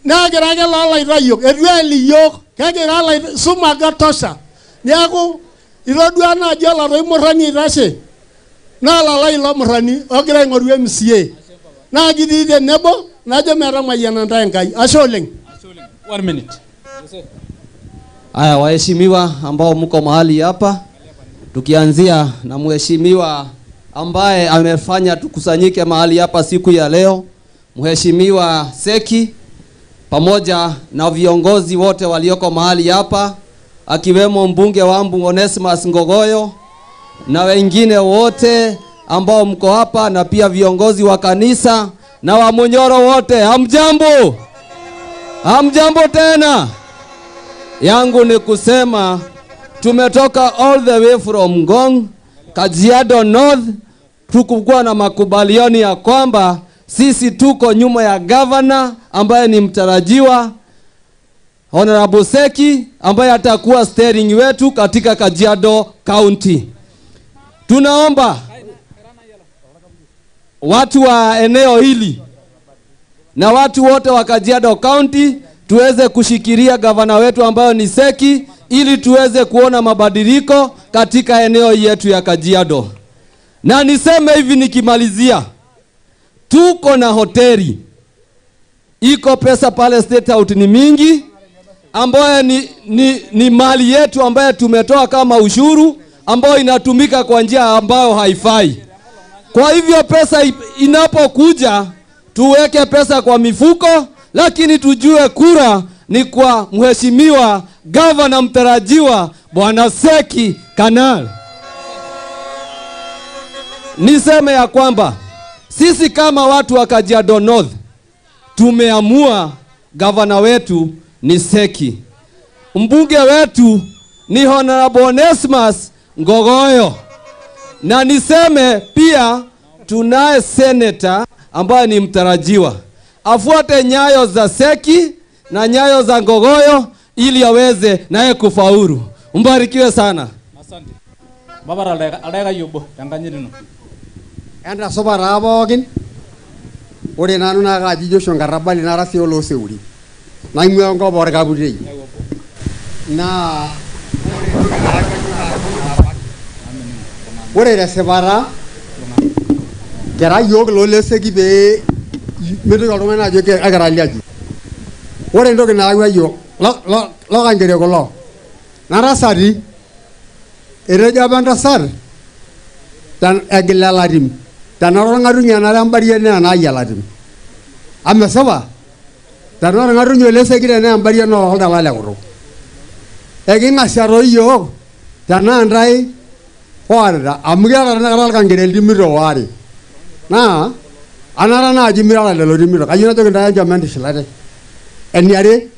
Negira ake loo laitayiok eitu eel iyiok kegira sumaga tosha. Neeku itodua naaji olatoi murrani eitashe naa olalai ilo murrani ogira aing'oru MCA. Naa kitii tenebo najo metamayiana ntae Enkai. Ashe oleng. 1 minute. Aya, waheshimiwa ambao mko mahali hapa, tukianzia na mheshimiwa ambaye amefanya tukusanyike mahali hapa siku ya leo, Mheshimiwa Seki, pamoja na viongozi wote walioko mahali hapa, akiwemo mbunge wangu Onesmus Ngogoyo na wengine wote ambao mko hapa, na pia viongozi wa kanisa na wa Munyoro wote. Hamjambo? Hamjambo tena? Yangu ni kusema tumetoka all the way from Ngong, Kajiado North, tukukuwa na makubaliano ya kwamba sisi tuko nyuma ya governor ambaye ni mtarajiwa Honorable Seki, ambaye atakuwa steering wetu katika Kajiado County. Tunaomba watu wa eneo hili na watu wote wa Kajiado County tuweze kushikilia gavana wetu ambayo ni Seki, ili tuweze kuona mabadiliko katika eneo yetu ya Kajiado. Na niseme hivi nikimalizia, tuko na hoteli iko pesa pale State House ni mingi, ambayo ni mali yetu ambayo tumetoa kama ushuru, ambayo inatumika kwa njia ambayo haifai. Kwa hivyo pesa inapokuja tuweke pesa kwa mifuko, lakini tujue kura ni kwa mheshimiwa gavana mtarajiwa Bwana Seki Kanal. Niseme ya kwamba sisi kama watu wa Kajiado North tumeamua gavana wetu ni Seki, mbunge wetu ni Honorable Onesmus Ngogoyo, na niseme pia tunaye senator ambaye ni mtarajiwa, afuate nyayo za Seki na nyayo za Ngogoyo ili aweze naye kufaulu. Mbarikiwe sana. Asante. Babara aldaika yobo tanganyirino. Enda soba taa pookin. Ore nanu naa kaaji Joshua Nkarabali nara sii olooseuri. Naing'uaa enkop orkaputei. Naa ore tesipata kera yiok looleseki pee mitoki oltung'ani ajo ekira liaji. Ore entoki nayawua yiok lokankere kulo narasati etejo apa entasat egila latim tenara orng'atunyi enara embarie naa enaayia latim. Amesipa? Tenaa orng'atunyi oleseki tenaa embarie naa oltala le kutuk. Eking'asia toi yiok tenaa ntae oarita amu kiata tenakata olkankere limito waare. Naa anara naaji mirara lelo timito. Kayieu najoki ntae enchom entishilate. Eniare,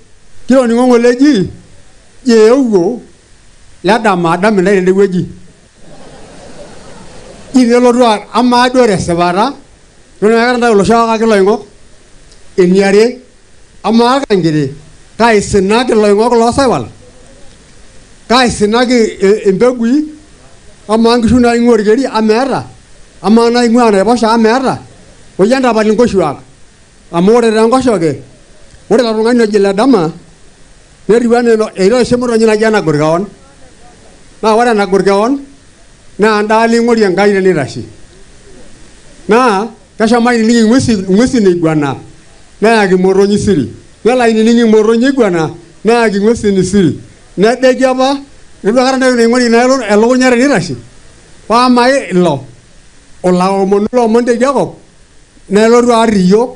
kitoning'o ng'ole eji eewuo ledama adam intae tenewueji. Ji nelotu amaa duo tesipata tenakata ntae olosho oakaki iloing'ok. Eniare, amaa olkankere kaisinaki iloing'ok loosaiwal? Kaisinaki impegui? Amaa nkishu naing'ua orkeri ameeta? Amaa naing'ua enaiposha ameeta? Oyie entapal inkoshuak. Amu ore tenkoshoke, ore ilo tung'ani oji ledama netiu enaa etii oshi emotonyi naji enagor kewon. Naa ore enagor kewon naa endaa ning'orie Enkai tenitashe. Naa keshomo ainining ing'uesin eiguana neyaki imotonyi siri. Nelo ainining imotonyi eiguana neyaki ing'uesin siri. Nedeiki apa Itu akata entoki naing'ori ina elukunya teneitashe. Paamai ilo olaomonu lomon teidia kop nelotu aar iyiok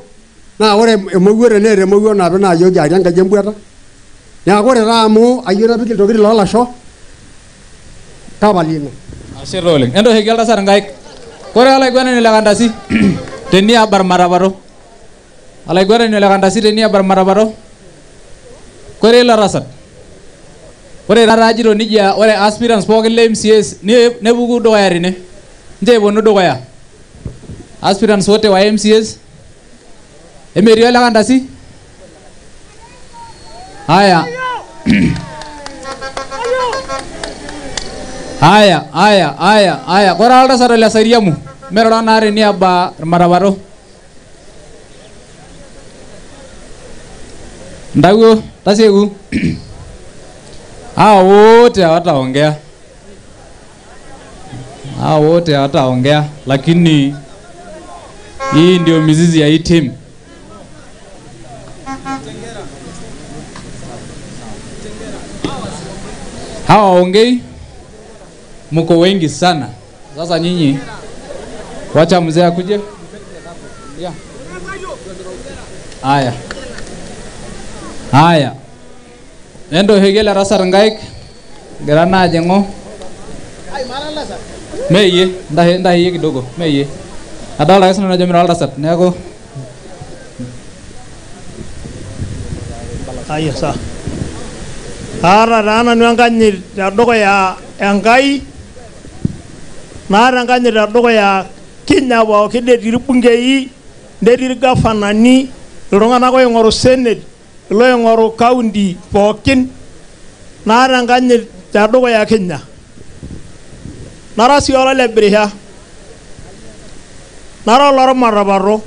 naa ore emowuo teneeta emowuo napi naa iyiok kiari enkaji embuata. Neeku ore taa amu ayieu napik iltokitin loolasho tapala ina. Ashe taa oleng. Entoshoki oltasat inkaik. Kore olaiguanani le Kandasi teniaba irmatapato. Olaiguanani le Kandasi teniaba irmatapato. Kore ilo tasat. Ore taata ajito nejia, ore aspirants pookin le MCAs nepuku dukuya tene. Nche eponu dukuya. Aspirants wote wa MCAs. Emetii ole Kandasi? Haya. Haya, haya, haya, haya. Kore oltasat ole Sairiamu, merora naa teniaba irmatapato. Ntawuo, tasieku. Hao wote hawataongea. Hao wote hawataongea, lakini hii ndio mizizi ya hii team. Hawa waongei, mko wengi sana. Sasa nyinyi wacha mzee akuje. Yeah. Haya. Haya. Endo hegele tasat nkaik egira naa ajing'u. Meyie, ntaheyie kidogo, meyie. Adolta ake sinanu ajo mira oltasat, neeku Aya sawa. Aata taa nanu enkanyit tedukuya Enkai, naata enkanyit tedukuya Kenya pookin netii irbungei, netii irgafanani, iltung'anak oing'oru senate, iloing'oru county pookin, naata enkanyit tedukuya Kenya. Nara sii olole Birisha, nara olormatapato.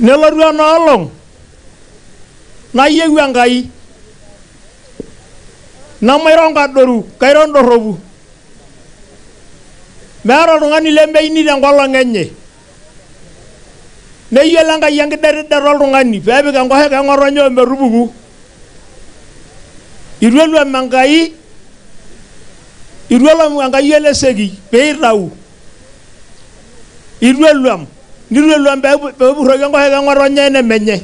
Nelotu ena olong nayieu Enkai, nemairo nkadoru, kairo ndorropu. Meeta oltung'ani lemeini tenkolong enye. Neyiolo Enkai enkidetideta oltung'ani peepik enkoshoke eng'otonye ometupuku. Itu eluam Enkai, itu eluam Enkai ele seki peitau. Itu eluam, nitu eluam peepurroki enkoshoke eng'otonye enemenye.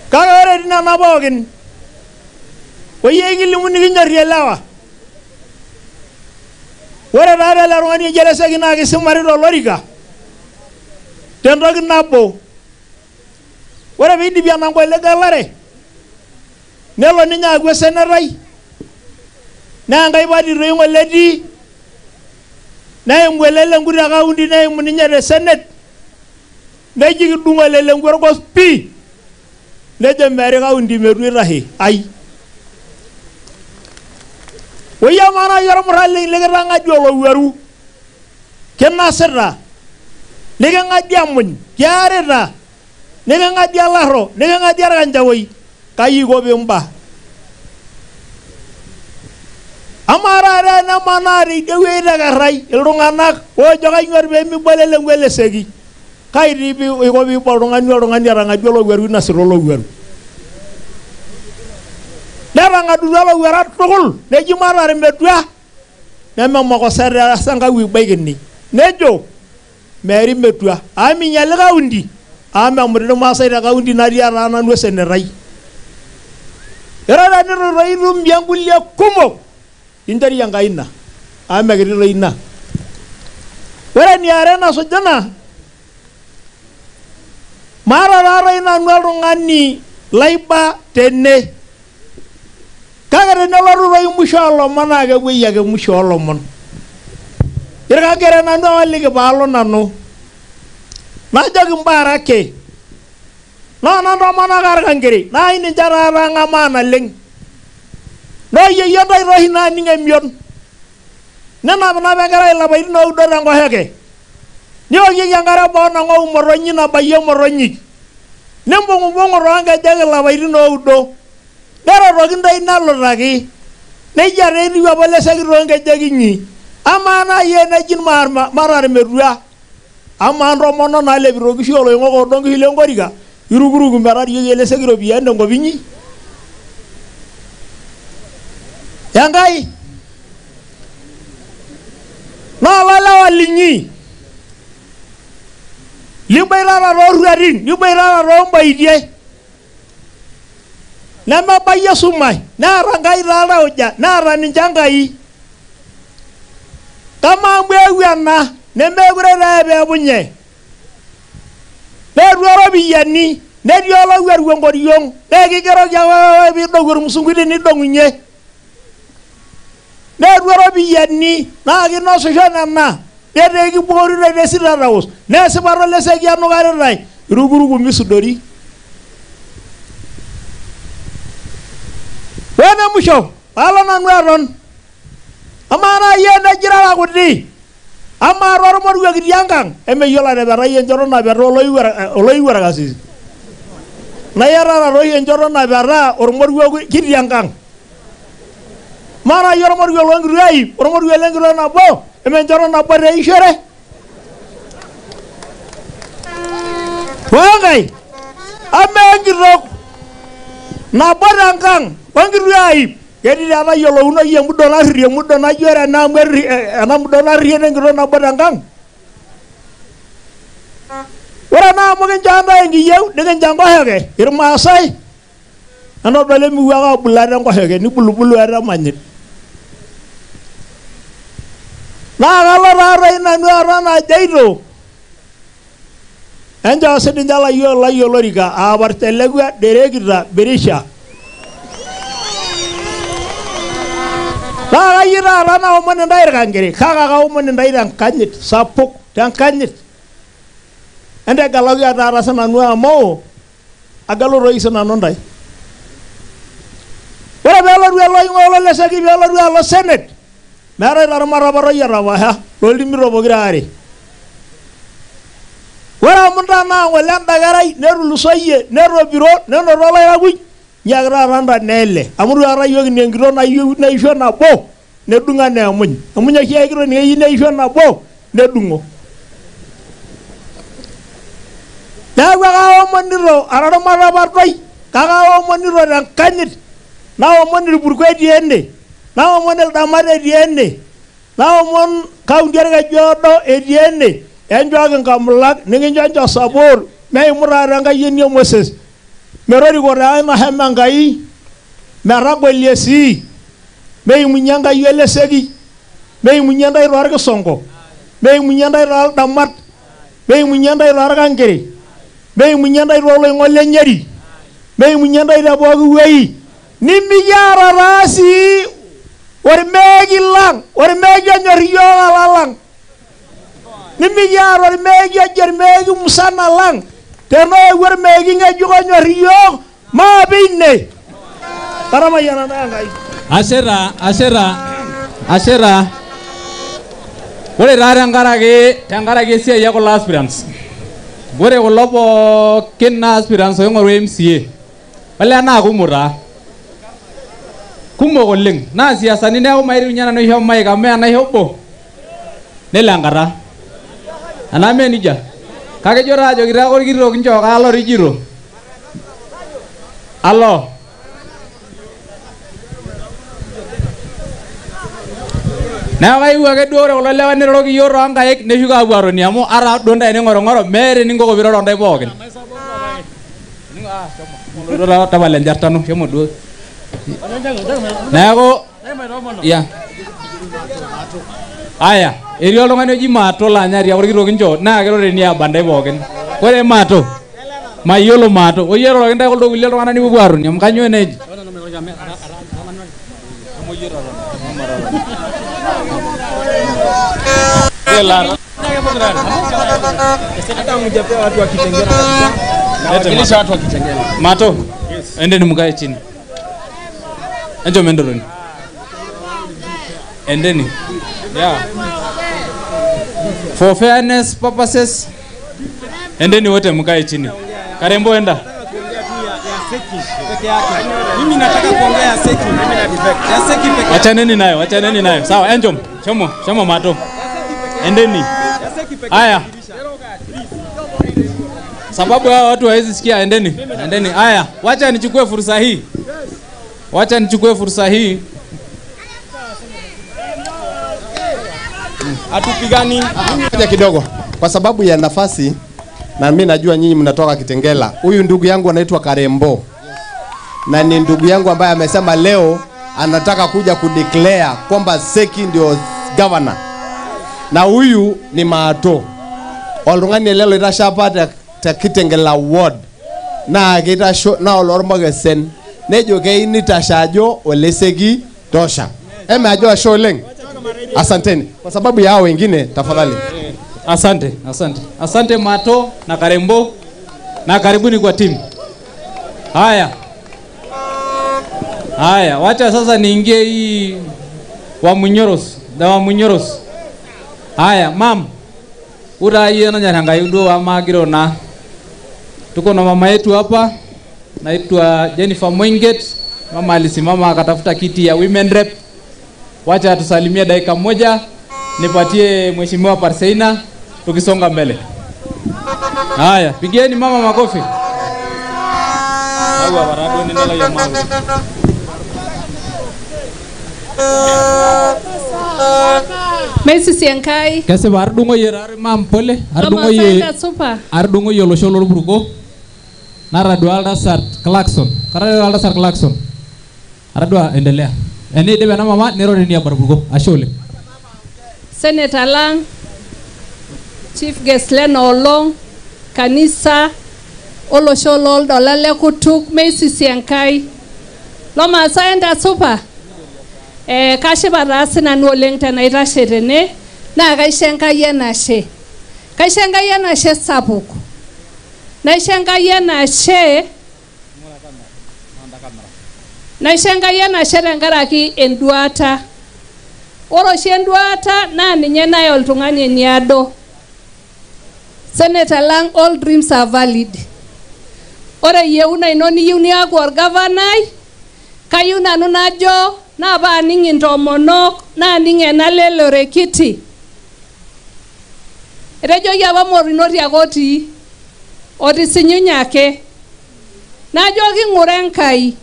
Kake ore tinena pookin, oyie kilimu nikinyorrie lewa. Ore taata ele tung'ani oji ele seki naa kisimari tolorika tentoki nabo. Ore piidipi enango gelare, nelo ninye aaku esenetai, naa enkai party toi ng'ole etii, neimu ele Lenku te county, neimu ninye te senate, neji kidung ele Lenku orgos pii, nejo meeri county metu eitashe ai. Oyie amaa naaji ormurrani likitang'adie olowuaru, kinasita, niking'adie emuny, kiarita, niking'adie olarro, niking'adie orkanchawoi, kai iko piimba? Amaa taata enemanaa teidie wueji tekerrai iltung'anak oojo kainyioo peemibo ele Lenku ele seki, kai dii iko piiba oltung'ani oltung'ani etang'adie olowuaru inasita olowuaru. Netang'adutua olowuarak tukul, neji matar metua, nememakosa etaasa Enkai ibaikini. Nejo meeri metua, amu minyiali county, amu memuti irmaasai te county natii etaa nanu esenetai. Ore tenitu toi itum nkulie kumok, inchori Enkai ina, amu mekiti toi ina. Ore eniare nasuj ina, maata taatoi nanu oltung'ani laiba tene. Kake tenelotu toi musho oolomon naa kepuoi ake musho oolomon. Irkangere nanu awaliki paalo nanu. Najoki mbaarake. Noona ntomonok orkangere, naa ninche taata ang'amaa naleng. Nooyieyio ntae toi naaning emion. Nenapinap enkerai ilapaitin oudo tenkoshoke. Niokieki enkare boo nang'ou motonyi nabayie motonyik. Nimbung'ubung'u toonkejek ilapaitin oudo. Neretoki ntae nalutaki. Nejia taa etiu apa ele seki toonkejek inyi. Amaa naaji eneji matar metua. Amaa ntomonok naalepito nkishu oloing'ok oodo nkishu lenkorika, irukuruku metarieki ele seki iropiyiani tenkop inyi. Enkai naa olalewa linyi liboitata toorruatin niboitata toombaitie nemebayie esumash neeta Enkai taa iltauja neeta ninche Enkai. Kamaa amu eewuo ena nemeekure taa epeepunye neetuo iropiyiani netii olowuaru enkoriong naa ekigeroki ake piidong'u ormusungui tinidong'unye neetuo iropiyiani naa kinosisho nena netaa ekibukoritai te State House naa esipata Oleseki enukaritae irukuruku misudori. Ore ene musho paalo nanu aton amaa naaji enejirara kuti amaa tormoruo kitii enkang emeyiolo atepetai enchoto napetaa oloiu orkasisi naa iyatata toi enchoto napetaa ormoruo kitii enkang. Maa naaji ormoruo loonkituak ip ormoruo lenkitok nabo emenchoto nabo teishore. Ore amaa enkitok nabo tenkang onkituak ip ketii taata yiolounoyu emudo narririe emudo najo ore ena amu ena mudo narririe nenkitok nabo tenkang. Ore naa amu kinchoo ntae enkiyieu nikincho enkoshoke irmaasai entodol emiwuo ake abulu ate enkoshoke nibulubulu ate emanyit. Naa kalo taatoi nanu aton ajoito enchoo sininche layiok lai olorika aa Partelekua Derekita Birisha. Naa kayieu taata naomon intae Irkankere kake kaomon intae tenkanyit sapuk tenkanyit. Entegelaki taata sinanu amu agelu toi sinanu intae. Ore peelotu ele oing'olo Oleseki peelotu alo Senate meetae taa ormatapatoi otapaasha tooltimito pokira aare. Ore amu ntaa naa ng'ole enda kerai netulusoyie netopiro nenoto olairakuj nyiaki taata ntanaa ele amu itu aikata iyiook kining enkitok nayieu neisho nabo nedung'o enaa emuny. Emuny oshiake kitok eyieu neisho nabo nedung'o. Neeku akaomonito ara ormatapatoi kake aomonito tenkanyit naomon irpurko etii ene naomon ildamat etii ene naomon kaunti Orkejuodo etii ene enchooki nkamulak nikincho ncho support meimu taata enkayioni e Moses metoriko taa ina hema Enkai metagolie sii meimunye Enkai Oleseki meimunye ntae toorkisongo meimunye ntae tooldamat meimunye ntae toorkankere meimunye ntae tooloing'ok le Nyeri meimunye ntae te pooki wueji nimikiata taa sii ormeeki lang ormeeki onyor iyiook alalang nimikiata ormeeki oji ormeeki musana lang teneewuo ormeeki ng'ejuk onyor iyiook maape ine. Taramayiana ntae Enkai. Ashe taa, ashe taa, ashe taa. Ore taa tenkaraki esiai e kulo aspirants. Ore kulo pookin naa aspirants oing'oru MCA. Olee naa kumok taa. Kumok oleng. Naa siasani neeku mairiu ninye nanu aisho mic amu enaisho obo nelo enkata. Enaa mee nejia? Kake ijo taa ajoki taa orkitok nchoo kaalo orijito. Alo. Neeku kayieu ake duo ore kulo lewa niroroki iyiook toonkaik neshuko aapuo atoni amu ata duo ntae ning'orong'oro meeta eninkoko piiroro ntae pookin. Tapala enchartano shomo duo. Neeku ya. Aya, etii oltung'ani oji Maato laa ninye atiaka orkitok nchoo naa kiro teniaba ntae pookin. Ore Maato, mayiolo Maato. Oyie eroroki ntae kuldo kulie tung'anak nipuopuo aatoni amu kanyoo ena eji? Mato, endeni mkae chini. Enchom entotoni. Endeni. Yeah. For fairness purposes, endeni wote mkae chini. Karembo enda. Mimi nataka kuongea Seki. Ya Seki peke yake. Wachaneni nayo, wachaneni nayo. Sawa, enjom. Shomo, shomo Mato. Endeni. Aya. Sababu hao watu hawezi sikia, endeni. Endeni. Aya, wacha nichukue fursa hii. Wacha nichukue fursa hii Hatupigani. Ngoja kidogo, kwa sababu ya nafasi, na mimi najua nyinyi mnatoka Kitengela. Huyu ndugu yangu anaitwa Karembo, na ni ndugu yangu ambaye amesema leo anataka kuja kudeclare kwamba Seki ndio governor, na huyu ni Maato oltung'ani ele loitashe apa te Kitengela ward naa kitasho naa olormokesen nejo keyieu nitashe ajo ole Seki tosha. Eme ajo ashe oleng. Asanteni. Kwa sababu ya hao wengine tafadhali. Asante, asante. Asante Mato na Karembo na karibuni kwa timu. Haya. Haya, wacha sasa niingie hii wa Munyoros, da wa Munyoros. Haya, mam. Ura hiyo na nyaranga yudo wa magiro na. Tuko na mama yetu hapa. Naitwa Jennifer Mwinget. Mama alisimama akatafuta kiti ya Women Rep. Wacha tusalimie dakika moja. Nipatie Mheshimiwa Parseina tukisonga mbele. Haya, pigieni mama makofi. Mesisi Enkai. Kesipa atudung'oyie taatoi mam pole, Supa. atudung'oyie olosho lorpuruko. Natadua oltasat Clarkson. Katadua oltasat Clarkson. Atadua endelea. Eniidip ena mama niro teniaba orpuruko. Ashe oleng. Senator lang, Chief Guest lena olong, kanisa, olosho loldola lekutuk, meisisi Enkai. Lomaasai enta supa. Kashipa taa sinanu oleng tenaitashe tene, naa kaisho Enkai enashe. Kaisho Enkai enashe sapuk. Naisho Enkai enashe, naisho Enkai enashe tenkaraki enduata. Ore oshi enduata naa ninye naya oltung'ani eniado. Senator lang, all dreams are valid. Ore yieuna ino niyieu niaku orgavanai, kayieu nanu najo naa paaning intomonok, naaning ena lelore kiti. Etejoki apa morinoti ake otii, otisinyunye ake. Najoki ng'ura Enkai.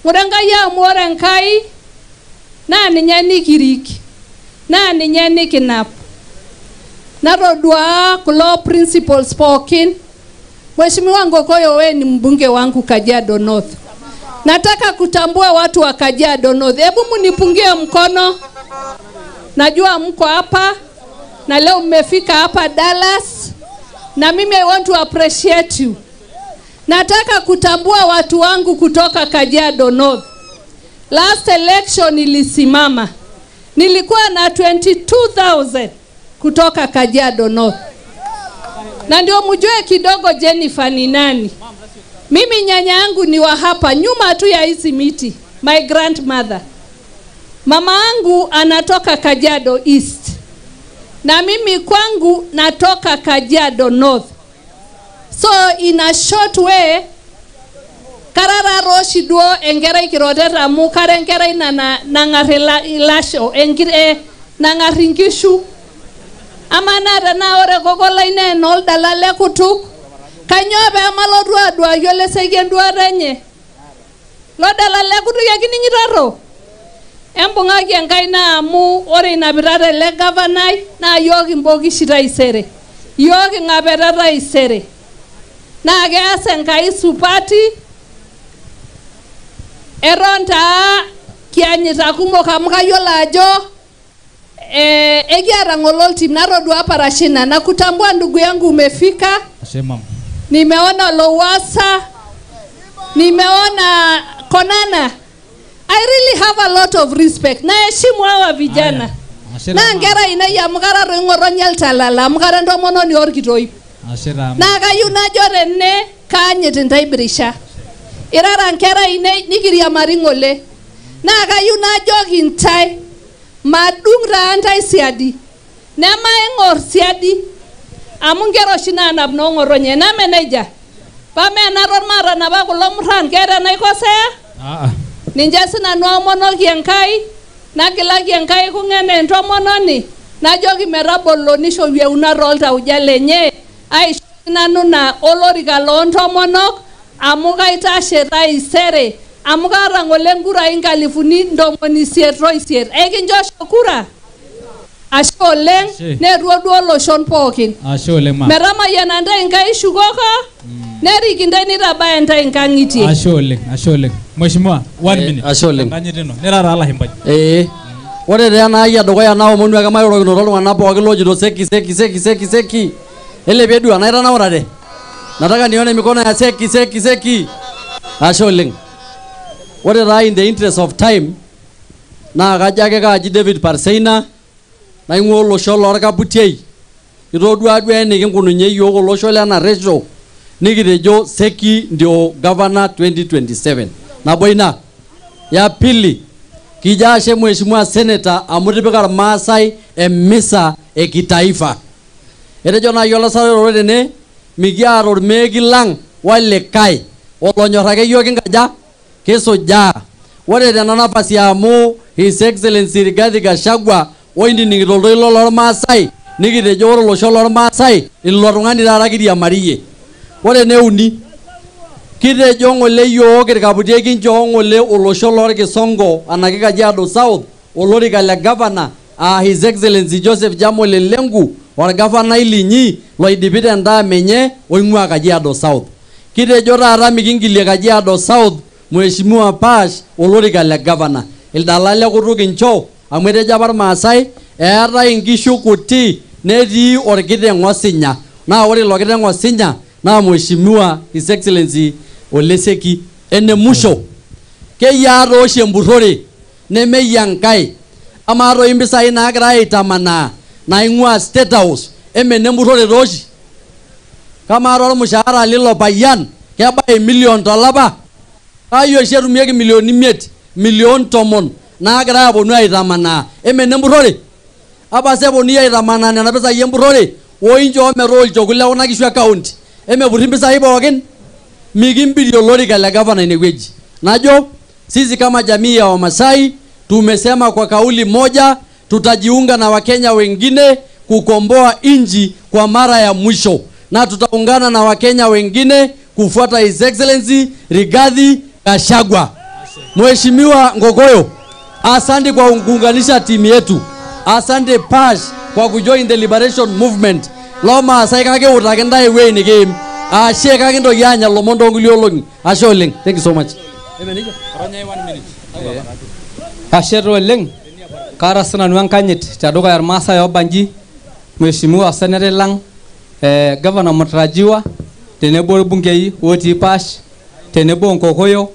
Ng'ura Enkai amu ore Enkai naa ninye nikirik, naa ninye nikinap. Natodua kulo principles pookin. Mheshimiwa Ngokoyo, wewe ni mbunge wangu Kajiado North. Nataka kutambua watu wa Kajiado North. Hebu munipungie mkono. Najua mko hapa na leo mmefika hapa Dallas, na mimi I want to appreciate you. Nataka kutambua watu wangu kutoka Kajiado North. Last election nilisimama. Nilikuwa na 22,000 kutoka Kajiado North. Na ndio mjue kidogo Jennifer ni nani. Mimi nyanya yangu ni wa hapa nyuma tu ya hizi miti, my grandmother. Mama yangu anatoka Kajiado East. Na mimi kwangu natoka Kajiado North. So in a short way, karara roshi duo enkerai kiroteta amu kara enkerai nang'ar ilasho, nang'ar inkishu. Ama naa tenaa ore koko lai naa enoldala lekutuk, kainyoo pee malotu aduaki oleseki enduata enye? Lodala lekutuk ekining'itoto? Embung'aki Enkai naa amu ore inapitata ele gavanai naa yiok imbokishi taisere. Yiok ing'apeta taisere. Naa keas Enkai supati. Eton taa kianyita kumok amu kayiolo ajo ekiata ng'ole oltim. Natodua Parashina na kutambua ndugu yangu umefika. Ashe mama. Nimeona Lowassa, nimeona Konana. I really have a lot of respect. Naheshimu hawa vijana. Ashe Naa nkera ainei amu kara toi ng'otonye iltalala amu kara entomononi orkitoip. Ashe taa. Naa kayieu najo tene kaanyit intae Birisha. Irara nkera ainei nikiriamari ng'ole. Naa kayieu najoki intae madung taa ntae siadi. Nemaing'or siadi amu nkera oshi naanap noong'otonye. Neme nejia? Pameenaton maatanapa kulo murran, keeta enaikosea? Ninche sinanu aomonoki Enkai, nagilaki Enkai kung'ene entomononi, najoki metabolo nisho yieunat oltauja lenye, aisho nanu na olorika loontomonok amu kaitashe taisere, amu kaata ng'ole nkurai 88,000. Ekinchosho kura? Ashe oleng neetuo duo loshon pookin. Ashe oleng ma. Metamayiana ntae Enkai shukoko nerik intae nitabaya ntae inkang'itie. Ashe oleng, ashe oleng. Mheshimiwa, 1 minute. Ashe oleng. Enkanyit ino. Nira taa olashumbai. Ore taa ena edukuya naomonu ake mairorokinoto iltung'anak pookin loojito seki seki seki seki seki. Elepie duo naitanaurate. Nataka nione mikono ya seki seki seki. Ashe oleng. Ore taa in the interest of time naa kajo ake kaaji David Parseina naing'ua olosho lorkaputiei. Itodua duo enikinkununye yiok olosho lena resho nikitejo Seki ndio governor 2027. Nabo ina. Ya pili, kijo ashe Mheshimiwa Senator amu itipika Irmaasai emisa e kitaifa. Etejo naaji olasare oiroro tene mikiata ormeeki lang olikae olonyor ake yiok kinkaja kisujaa. Ore tena nafasi amu His Excellency Rigathi Gachagua oinining'ito oltoilo lormaasai nikitejo ore olosho lormaasai ilo tung'ani taata kiriamariyie. Ore eneuni kitejo ng'ole yiok irkaputiek kinchoo ng'ole olosho lorkisongo anake Kajiado South olorika le governor His Excellency Joseph Jamo Lenku orgavanai linyi loidipita endaa enye oing'ua Kajiado South. Kitejo taata mikingilie Kajiado South Mheshimiwa Pash olorika le governor. Ildala le kutuk incho amu etejo apa Irmaasai eetae inkishu kuti netii orkiteng osinya. Naa ore ilo kiteng osinya naa Mheshimiwa His Excellency Ole Seki. Ene musho keyiaa tooshi empurrore nemeyia Enkai. Amaa toi impisai naagirai aitamanaa naing'ua State House emene empurrore tooshi? Kamaa tormushaara lilo payian kebaya emilion tolapa? Kai oshi etumieki milioni 5, milioni 10 naagirai aaponu aitamanaa emene empurrore? Apa sii eponunui aitamanaa nena pisai empurrore oinchoo metaa olchokut le kuna kishu e county. Emepurri impisai pookin? Mikimbirie olorika le gavana inewueji. Najo sisi kama jamii ya Wamasai tumesema kwa kauli moja tutajiunga na Wakenya wengine kukomboa inji kwa mara ya mwisho, na tutaungana na Wakenya wengine kufuata His Excellency Rigathi Gachagua. Mheshimiwa Ngogoyo, asante kwa kuunganisha timu yetu. Asante Pash kwa kujoin the liberation movement. Lomaasai kake utaki ntae ewueji nikiim. Ashe kake kintoki aanya ilomon toonkulie olong'i. Ashe oleng. Thank you so much. Ashe taa oleng. Kaata sinanu enkanyit tedukuya Irmaasai oobanji, Mheshimiwa Senator lang, Governor mtarajiwa, tenebo orbungei otii Pash, tenebo Nkokoyo,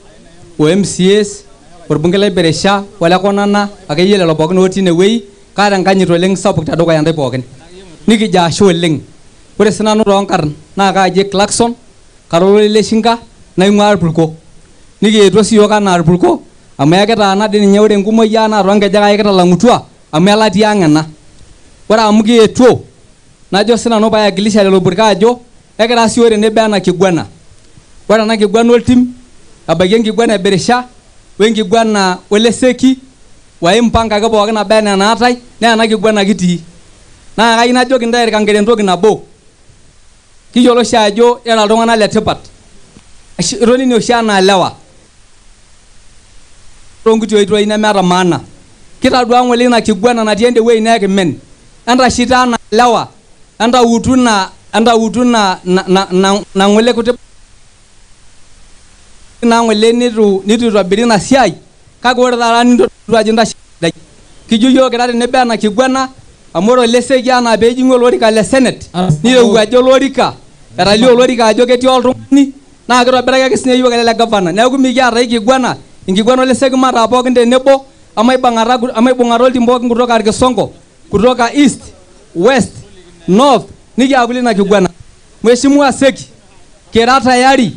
o MCAs, orbungei le Beresha, ole Konana, akeyie lelo pookin otii inewueji, kaata enkanyit oleng sapuk tedukuya ntae pookin. Nikijo ashe oleng. Ore sinanu toonkarn naa kaaji Clarkson, kara ololeshinka, naing'uaa Irpurko. Nikietuo siyiok anaa Irpurko, amu ekitaana dii ninye ore enkumoi ang naa toonkejek ake kitalang'utua amu elatia ang ena. Ore amu kietuo, najo sinanu paayakilisha lelo purko ajo ekira siyiok tenebo ena kiguana. Ore ena kiguana oltim, ebaiki enkiguana e Beresha, wenkiguana Oleseki, wai mpango ake pookin naba enaa enaatae, naa ena kiguana kitii. Naa kayieu najoki intae Irkankere entoki nabo. Kiyiolo oshi ajo ira iltung'anak le tipat. Itonini oshi anaa lewa. Toonkuti oitoi nemeeta maana. Kitadua ng'ole ina kiguana natii ende wueji naa ekimen. Entashito anaa lewa, entautu na ng'ole kuti na ng'ole nitu itobiri ina siai, kake ore taata nintodolu ajo intashe sidai. Kijo yiok kira tenebo ena kiguana, amu ore Oleseki anaa peejing'u olorika le Senate, nirowuaja olorika, etalio olorika ajo ketii oltung'ani, naa kitobiraki ake sinye yiok ele le gavana. Neeku mikiata ai kiguana, enkiguana Oleseki mataa pookin tenebo, amaibung'ata oltim pookin kutoka Irkisongo, kutoka East, West, North, nikiaku lina kiguana. Mheshimiwa Seki, kira tayari.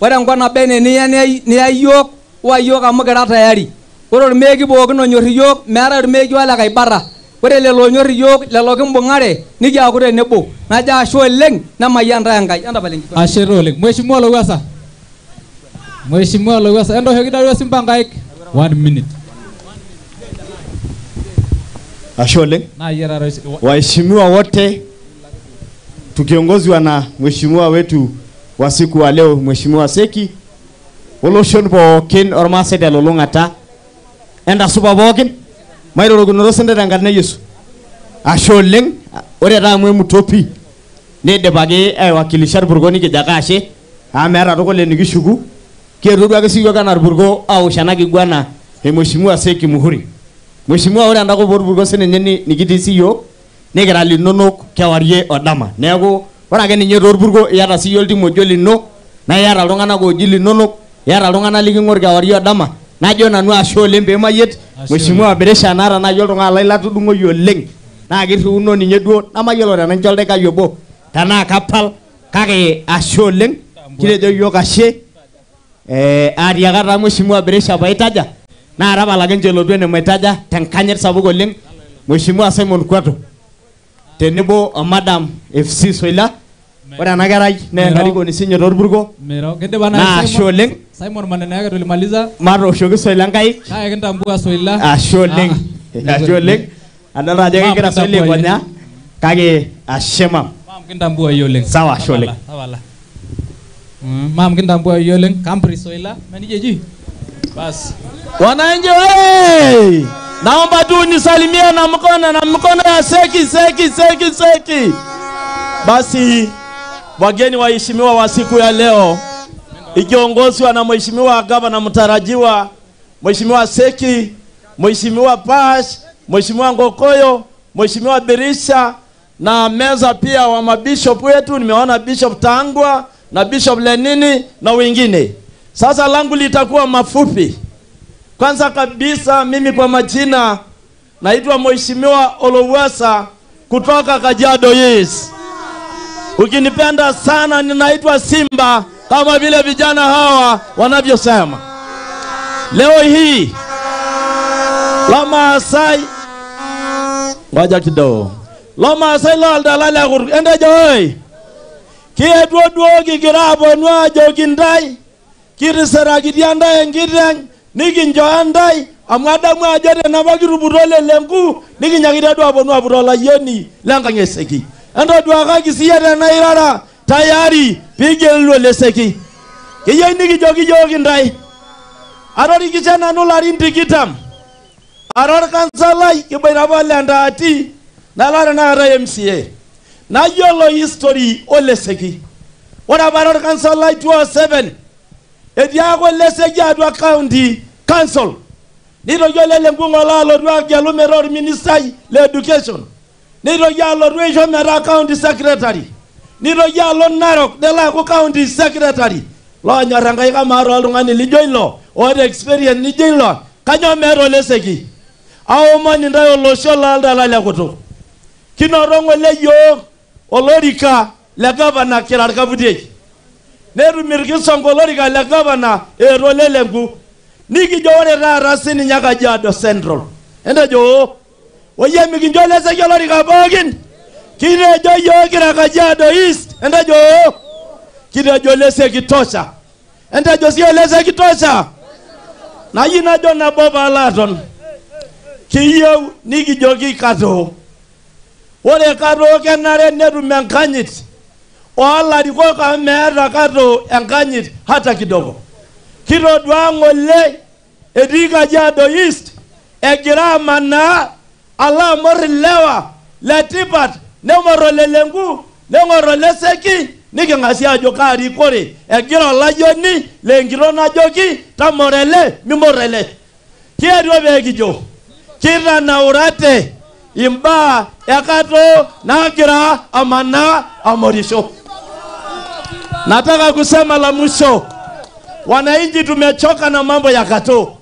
Ore enkop naba enaa eniya niya yiok, wa yiok amu kira tayari. Ore ormeeki pookin onyor iyiok, meetae ormeeki ole Kaibara. Ore lelo onyor iyiok, lelo kimbung'are, nikiaku tenebo. Najo ashe oleng, nemayian ntae Enkai. Entapal enkiguana. Ashe taa oleng. Mheshimiwa Lowassa. Mheshimiwa Lowassa, entoshoki Dario Simba nkaik. 1 minute. Ashe oleng. Waheshimiwa wote tukiongozwa na mheshimiwa wetu wa siku wa leo, Mheshimiwa Seki, oloshon pookin ormaasai telulung'ata, entasupa pookin, mairorokinoto sinche tenkarna e Yesu. Ashe oleng, ore taa amu emutopi nidipaki aiwakilisha irpurko nikijo ake ashe amu meeta tukul enikishuku. Kietuo duake siyiook anaa irpurko aosh ena kiguana e Mheshimiwa Seki Muhuri. Mheshimiwa, ore enda kop orpurko sininye nikitii siyiook nikira linonok kewarie odama. Neeku ore ake ninye toorpurko iyata siyie oltim ojo lino naa iyata iltung'anak ooji linonok, iyata iltung'anak liking'or kewarie odama. Najo nanu ashe oleng peemayiet Mheshimiwa Birisha naata naaji oltung'ani lai latudung'oyie oleng naa kirriuno ninye duo namayiolo tenaincho oldakikai obo tenaa kapal kake ashe oleng kitejo yiok ashe. Atiaka taa Mheshimiwa Birisha paitaja naa tapala ake nche elotu ene maitaja tenkanyit sapuk oleng Mheshimiwa Simon Kwato tenebo o Madam FC Soila. Ore ena kerai naa enkarikoni sinye torpurko naa ashe oleng. Simon maneno yake tulimaliza. Matooshoki Soila nkaik. Kaya kintambua Soila. Ashe oleng. Ashe oleng. Adolta ajo kegira Soila aikonya kake ashe mam. Mam kintambua yie oleng. Sawa, ashe oleng. Tawala. Mam kintambua yie oleng. Kampri Soila. Menije ji. Bas. Wananchi oye! Naomba tu nisalimie na mkono ya Seki Seki Seki Seki. Basi wageni waheshimiwa wa siku ya leo ikiongozwa na Mheshimiwa Gavana mtarajiwa Mheshimiwa Seki, Mheshimiwa Pash, Mheshimiwa Ngokoyo, Mheshimiwa Birisha na meza pia wa mabishop wetu. Nimeona Bishop Tangwa na Bishop Lenini na wengine. Sasa langu litakuwa mafupi. Kwanza kabisa mimi kwa majina naitwa Mheshimiwa Olowasa kutoka Kajiado East. Ukinipenda sana ninaitwa Simba kama vile vijana hawa wanavyosema. Leo hii Lomaasai, ngoja kidogo. Lomaasai loldalala ende joy. Kietuo duo kigira aponu ajoki ntae, kitisirakitia ntae enkiteng, nikincho ntae amu adamu ajo tenapa kituputo Lelenku nikinyakitia duo aponu aput olayioni lenkang e Seki. Entoduakaki siyie tena irara tayari piigelu ole Seki. Kiyieu nikijoki yiok intae. Atorikishe nanu larin 20 ara orkansalai kiboita apa ole Ntaati nalo tenakata MCA. Nayiolo history ole Seki. Ore apa ara orkansalai 2007 etii ake ole Seki atua county council. Nitoki ole Lenku ng'ole alotu agelu metaa orministai le education. Nitoki alotu aisho metaa county secretary. Nitoki alo Narok nelo aaku county secretary. Loonyor Enkai kamaa taa oltung'ani lijo ilo oota experience nijo ilo kanyoo meeta ole Seki. Aomon intae olosho looltala le kutuk. Kinoto ng'ole yiok olorika le gavana kira irkaputiei. Netum irkisongo olorika le gavana eetuo ole Lenku. Nikijo ore taata sininye Kajiado Central. Entejo oyie mikincho ole Seki olorika pookin. Kitejo yiok kira Kajiado East. Entejo kitejo ole Seki tosha. Entejo sii ole Seki tosha. Nayieu najo nabo paalo aton. Kiyieu nikijoki Katoo. Ore Katoo kenare netum enkanyit oolarikok amu meeta Katoo enkanyit hata kidogo. Kitodua ng'ole etii Kajiado East egira amanaa alo amor ilewa letipat neng'or ole Lenku neng'or ole Seki niking'asia ajo kaa rikore egira olayioni lenkitok najoki tamoro ele mimor ele. Kietuo pee kijo kitanaurate imbaa e Katoo nagira amanaa amorisho. Nataka kusema la mwisho, wananchi tumechoka na mambo ya Katoo.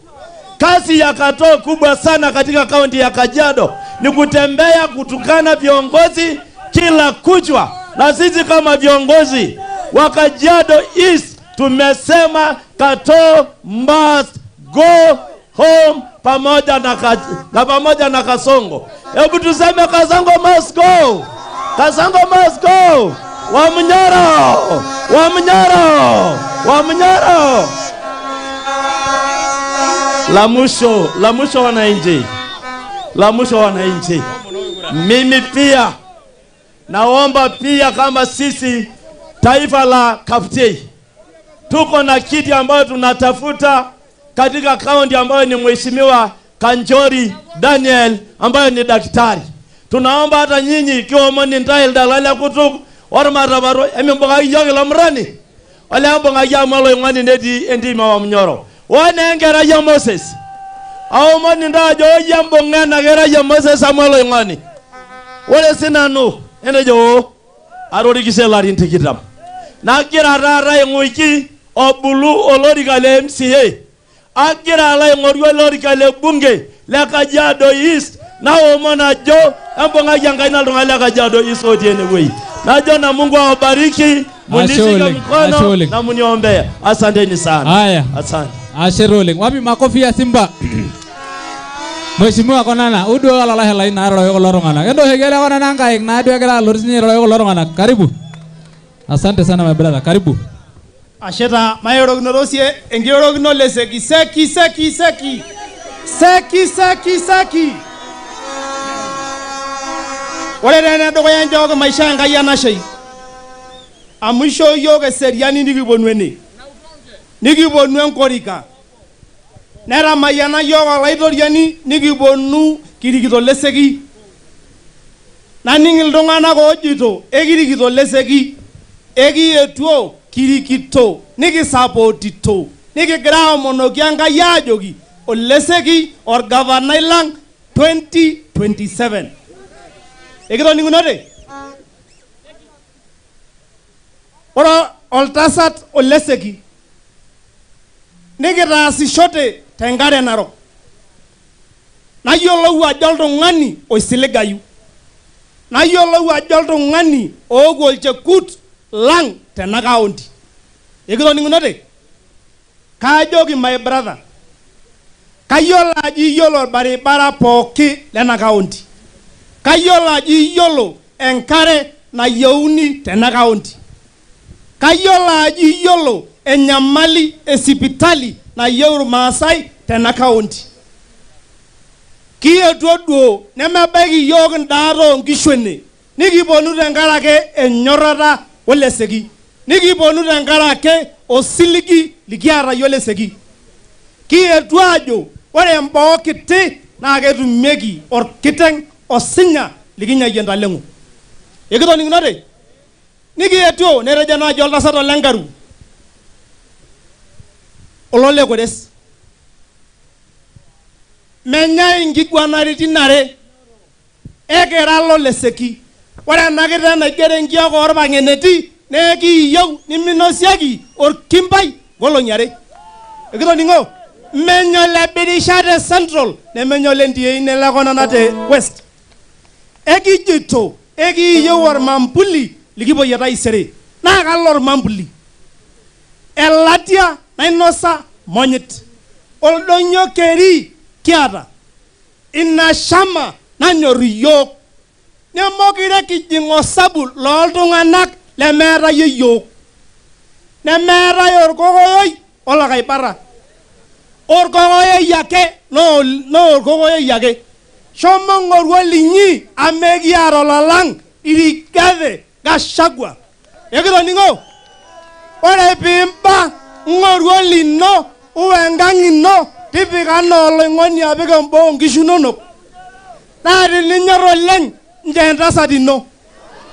Kazi ya Katoo kubwa sana katika kaunti ya Kajiado ni kutembea kutukana viongozi kila kuchwa. Na sisi kama viongozi wa Kajiado East tumesema Katoo must go home pamoja na Kasongo. Hebu tuseme Kasongo must go. Kasongo must go. Wamunyoro, Wamunyoro, Wamunyoro. La mwisho wananchi. La mwisho wananchi. Mimi pia naomba pia kama sisi taifa la Kaptei tuko na kiti ambayo tunatafuta katika kaunti ambayo ni Mheshimiwa Kanjori Daniel ambayo ni daktari. Tunaomba hata nyinyi kiomoni ntae ildala le kutuk ormataparo emimbung'aki yiok ilo murrani olee mbung'aki amu oloing'oni netii entim e Wamunyoro. One enkerai e Moses. Aomon intae ajo oyie mbung'a ena kerai e Moses amu oloing'oni. Ore sinanu enejo oo atorikishe ilarin 20. Nagira taata aing'uiki obulu olorika le MCA. Agira alo aing'oru olorika le bunge le Kajiado East. Naomon ajo embung'aki enkaina iltung'anak le Kajiado East otii enewueji. Najo na Mungu awabariki, munishike mkono na muniombee. Asanteni sana. Haya. Asante. Ashe oleng. Wapi makofi ya Simba? Mheshimiwa Konana, uduo olalahe lai naa airoroki kulo tung'anak. Entoshoki ele Konana nkaik naa duo egira alotu sinye airoroki kulo tung'anak. Karibu. Asante sana my brother. Karibu. Ashe taa mairorokinoto sie enkirorokino le seki seki seki seki seki seki seki. Ore taa enedukuya nchooki maisha Enkai enashei amu ishoo yiok eseriani nikiponu ene nikiponu enkorika netamayiana yiok olaitoriani nikiponu kirikito leseki naning iltung'anak oojito ekirikito leseki ekietuo kirikito nikisapotito nikigira aomonoki Enkai aajoki oleseki orgavanai lang 2027. Ekitoning'unote? Ore oltasat oleseki nikitaasishote tenkare narok. Nayiolou ajo oltung'ani oisiligayu. Nayiolou ajo oltung'ani ooku olchekut lang tena kaunti. Ekitoning'unote? Kaajoki my brother, kayiolo ajo iyiolo orbaribara pooki lena kaunti. Kayiolo ajo iyiolo enkare nayieuni tena kaunti. Kayiolo ajo iyiolo enyamali esipitali nayieu irmaasai tena kaunti. Kietuo duo nemebaiki iyiok indaat oonkishu ene. Nikiponu tenkarake enyorrata oleseki. Nikiponu tenkarake osiligi likiata yiok leseki. Kietuo ajo ore emboo kiti naa ketumieki orkiteng osinya likinyayie entaleng'o. Ekitoning'unote? Nikietuo netejo naaji oltasat Ole Nkaru olole Kores. Menyai inkiguanaritin are ekira loleseki. Ore ena kiteng naigero enkiok orpang'eneti naa ekiyieu niminosieki orkimbai nkolong'i are. Ekitoning'o? Menya ole Birisha te Central nemenya ole Ndiei nele Konana te West. Ekijito ekiyieu ormambuli likipoyie taisere. Naa kalo ormambuli? Elatia nainosa monyit. Oldonyio keri kiata. Ina shama nanyor iyiok. Nemokire kijing osabu looltung'anak lemeetayie iyiok. Nemeetae orkokoyoi olakaipara. Orkokoyoi ake noo orkokoyoi ake. Shomo ng'oru olinyi amu ekiata olalang Rigathi Gachagua. Ekitoning'o? Ore piimba ng'oru olino uwe enkang ino tipika anaa oloing'oni apik emboo nkishu inonok. Naa tininyor oleng nchoo entasat ino.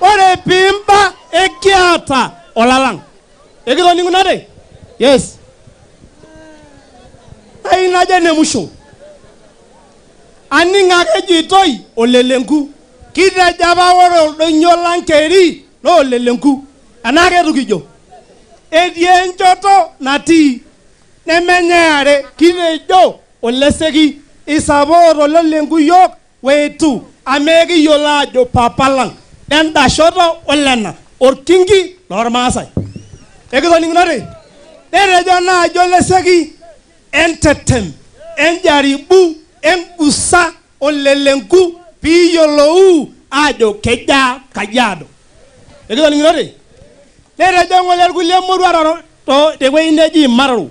Ore piimba ekiata olalang. Ekitoning'unote? Yes. Ai najo ene musho. Aning ake ejitoi olelenku. Kitejo apa ore oldonyio lang keri naa olelenku. Enaa ketu kijo? Etii enchoto natii nemenyae are. Kitejo oleseki isapot olelenku yiok weitu amu ekiyiolo ajo papa lang lenda shoto olena orkingi lormaasai. Ekitoning'unote? Netejo naaji oleseki entetem enjaribu engusa olelenku piiyiolou ajo kejaa Kajiado. Ekitoning'unote? Netejo ng'ole irkulie moruak tewueji neji Maroro.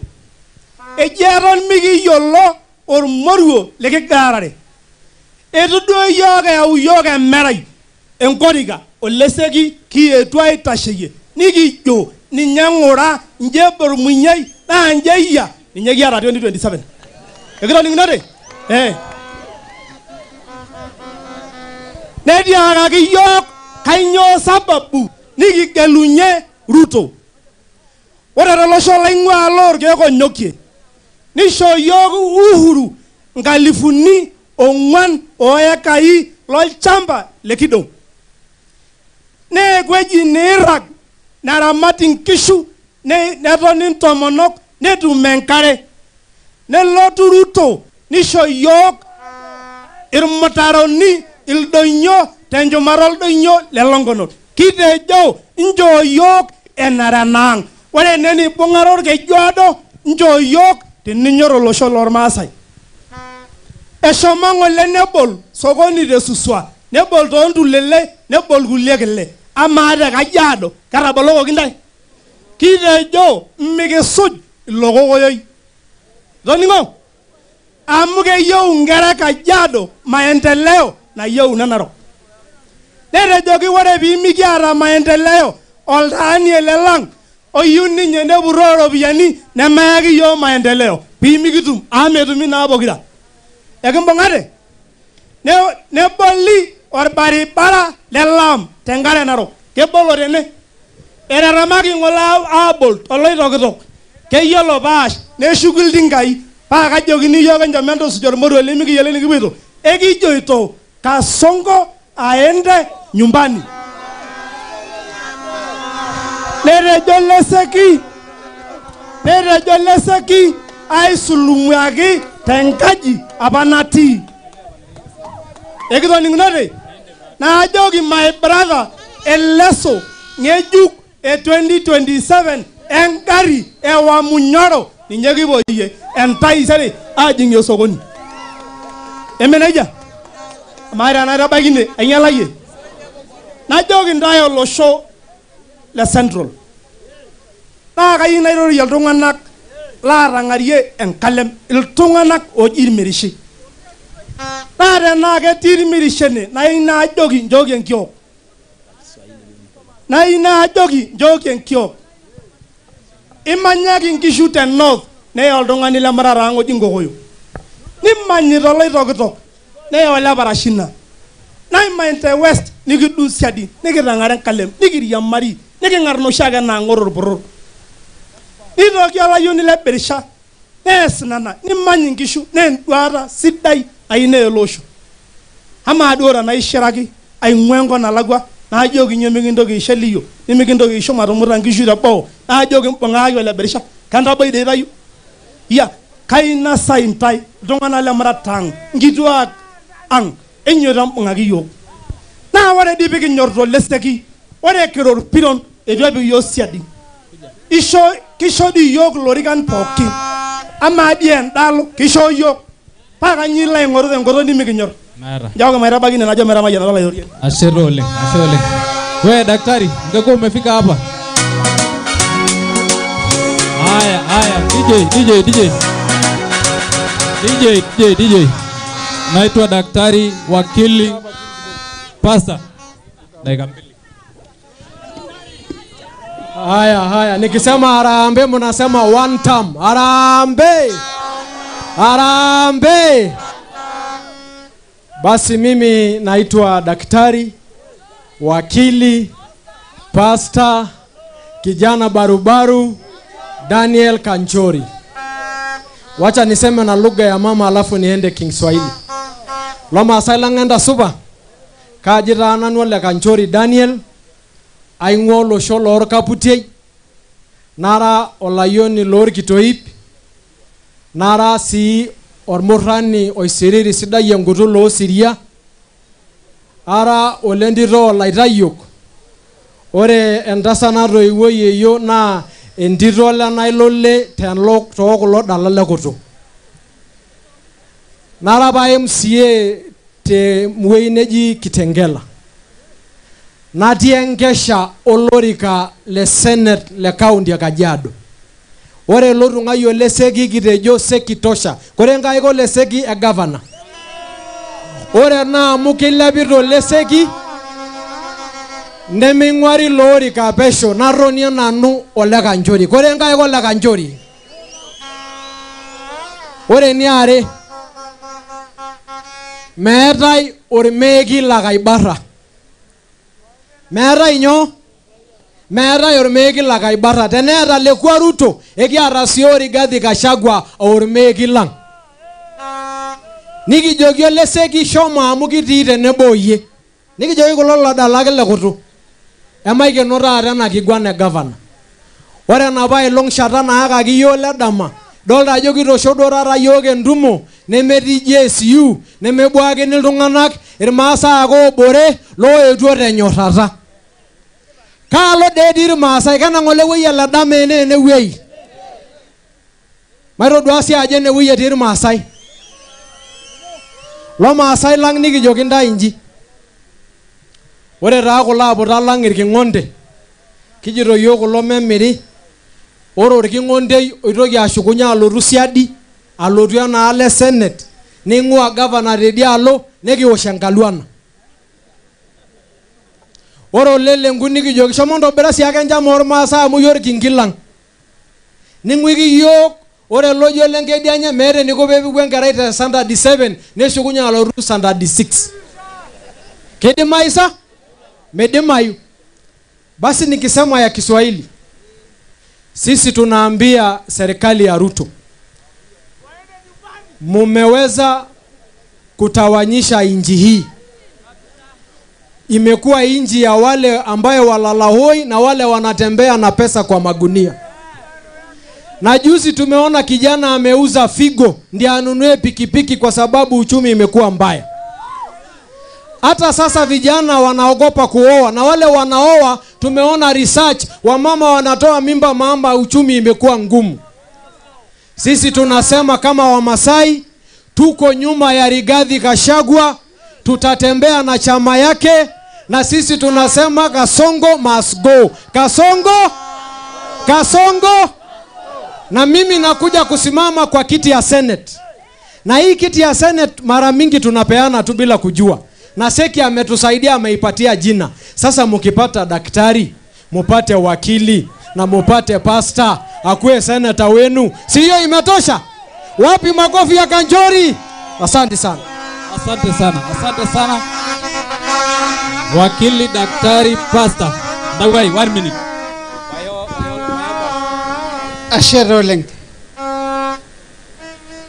Eji eton mikiyiolo ormoruo likigarare. Eitu duo yiok eyau yiok emerai enkorika oleseki kietuo aitasheyie nikijo ninye ng'ura nje ebormunyei naa nje eyia ninye kiata 2027. Ekitoning'unote? Eh. Netiakaki yiok kainyoo sababu nikigelunye Ruto. Ore tolosho laing'ua alo orkeek onyokie nisho yiok Uhuru 4,000 ooekai lolchamba le Kidong. Naa ewueji niirag neramat inkishu netoni intomonok netum enkare. Nelotu Ruto nisho yiok irmutaroni ildonyo tenchumata oldonyo le Longonot. Kitejo nchoo yiok enara enaang. Ore ene nibung'are orkeju odo nchoo yiok tininyor olosho lormaasai. Eshomo ng'ole nebol sokoni te Suswa, nebol toontulele, nebol kulie kile. Amaa te Kajiado ketabolokoki ntae? Kitejo mikisuj ilo kokoyoi. Itoning'o? Amu keyieu inkera e Kajiado maendeleo nayieu ine Narok. Netejoki ore pimikiata maendeleo oltaani ele lang oyieu ninye nepurroo iropiyiani nemeyaki yiok maendeleo pimikitum amu metumi naa pokira. Ekimbung'ate? Neboli orbaribara le lam tenkare Narok. Kebolo tene. Etetemaki ng'ole aabol toloitokitok. Keyiolo paash neshuku iltinkai paa kajokini yiok enchom entusuj ormoruo lemikiyiolo enikipuoito. Ekijoito Kasongo aende nyumbani. Netejo Leseki aisulumuaki tenkaji apa natii. Ekitoning'unote? Naajoki my brother eleso ng'ejuk e 2027 engari e Wamunyoro ninye kipuoyie entaisere ajing'ie osokoni. Eme nejia? Amaa tenaitabaiki ine ainyialayie? Najoki ntae olosho le Central. Naa kayieu nairorie iltung'anak laatang'arie enkalem, iltung'anak ooji irmirishi. Naa tenaa ketii irmirishi ene nayieu naajoki nchooki enkiok. Nayieu naajoki nchooki enkiok. Imanyaki inkishu te North neya oltung'ani lemurata ang' oji Nkokoyo. Nimanyita oloitokitok neya ole Parashina. Naimany te West nikidung siadi, nikitang'are enkalem, nikiriamari, niking'ar noshiake naang'or orporor. Nitoki olayioni le Birisha nees nena, nimany inkishu naa enduata sidai ayieu neya ele osho. Amaa duo tenaishiraki aing'ua enkop nalakua naajoki nyoo mikintoki aisho eliyio, nimikintoki aisho matumuta inkishu teboo, naajoki mbung'akaki ole Birisha, kentaboi dei itayio? Iya, kainasai intae iltung'anak lemurata ang', nkituak ang', enyoito mbung'aki yiok. Naa ore dii pikinyorita Oleseki, ore kira orpiron eitu epik yiok siadi. Kisho dii yiok ilorikan pookin. Amaa dii endalo kishoo yiok. Paa kanyoo ilo aing'oru tenkoitoi nimikinyor? Meeta. Nchooki maitabaiki ine najo metamayianata olaitoriani. Ashe taa oleng, ashe oleng. We daktari, ungekuwa umefika hapa. Haya, haya, DJ, DJ, DJ. DJ, DJ, DJ. Naitwa daktari wakili Pasta. Dakika mbili. Haya, haya, nikisema harambee mnasema one term. Harambee. Harambee. Basi mimi naitwa daktari wakili pasta kijana barubaru Daniel Kanchori. Wacha niseme na lugha ya mama alafu niende Kiswahili. Lomaasai lang enta supa. Kaji taa nanu ole Kanchori Daniel aing'ua olosho loorkaputiei nara olayioni loorkitoip nara sii ormurrani oisiriri sidai enkutuk loosiria ara olentito olaitayiok. Ore entasat natoiwuo yeyio naa entito lenailole tookulo dala lekutuk. Nara apa MCA te wueji neji Kitengela. Natii enkesha olorika le Senate le kaunti e Kajiado. Ore ilo tung'ai Oleseki kitejo Seki tosha. Kore nkaik Oleseki e governor. Ore naa amu kilepita Oleseki neming'uari ilo orika pesho natonie nanu ole Kanchori. Kore nkaik ole Kanchori. Ore eniare Meetai ormeeki la Kaibara. Meetai nyoo? Meetai ormeeki la Kaibara. Teneeta lekwa Ruto, ekiata sii Rigathi Gachagua ormeeki lang. Nikijoki ole Seki shomo amu kitii tenebo iyie. Nikijoki kulo ladalak le kutu. Emaikeno taata ena kiguana e gavana. Ore enapa ilong shata naakaki yiok le dama, dolta ajo kitoosho duo taata yiok entumo nemetii JSU, nemebuakini iltung'anak, irmaasai ake oobore looetuo tenyorrata. Kaalo dee etii irmaasai, kenang'ole ewuei ele dama ene enewuei. Maitodua sii ajo enewuei etii irmaasai. Lomaasai lang nikijoki intae inji. Ore taa kulo aputa lang irking'onde, kijito yiok kulo memiri, ore orking'ondei oitoki ashukunye alotu siadi, alotu enaalo e Senate, ning'ua gavana teidialo, nikiwosh enkaluana. Ore ole Lenku nikijoki shomo ntobira siake enchama ormaasai amu iyie orkingi lang. Ning'uiki yiok ore lojo ole nkedianye meeta eniko peepuku enkerai te standard 7 neshukunye alotu standard 6. Kidimayu sa? Midimayu. Basi nikisema ya Kiswahili, sisi tunaambia serikali ya Ruto, mumeweza kutawanyisha inji hii. Imekuwa inji ya wale ambayo walalahoi na wale wanatembea na pesa kwa magunia. Na juzi tumeona kijana ameuza figo ndiye anunue pikipiki kwa sababu uchumi imekuwa mbaya. Hata sasa vijana wanaogopa kuoa, na wale wanaoa tumeona research wamama wanatoa mimba mama, uchumi imekuwa ngumu. Sisi tunasema kama Wamasai tuko nyuma ya Rigathi Gachagua, tutatembea na chama yake, na sisi tunasema Kasongo must go. Kasongo, Kasongo. Na mimi nakuja kusimama kwa kiti ya Senate. Na hii kiti ya Senate mara mingi tunapeana tu bila kujua. Na Seki ametusaidia, ameipatia jina. Sasa mukipata daktari, mupate wakili na mupate pasta akuwe seneta wenu, si hiyo imetosha? Wapi makofi ya Kanchori? Asante sana. Asante sana. Asante sana. Wakili, daktari, pasta. Dawai, 1 minute. Ashe oleng.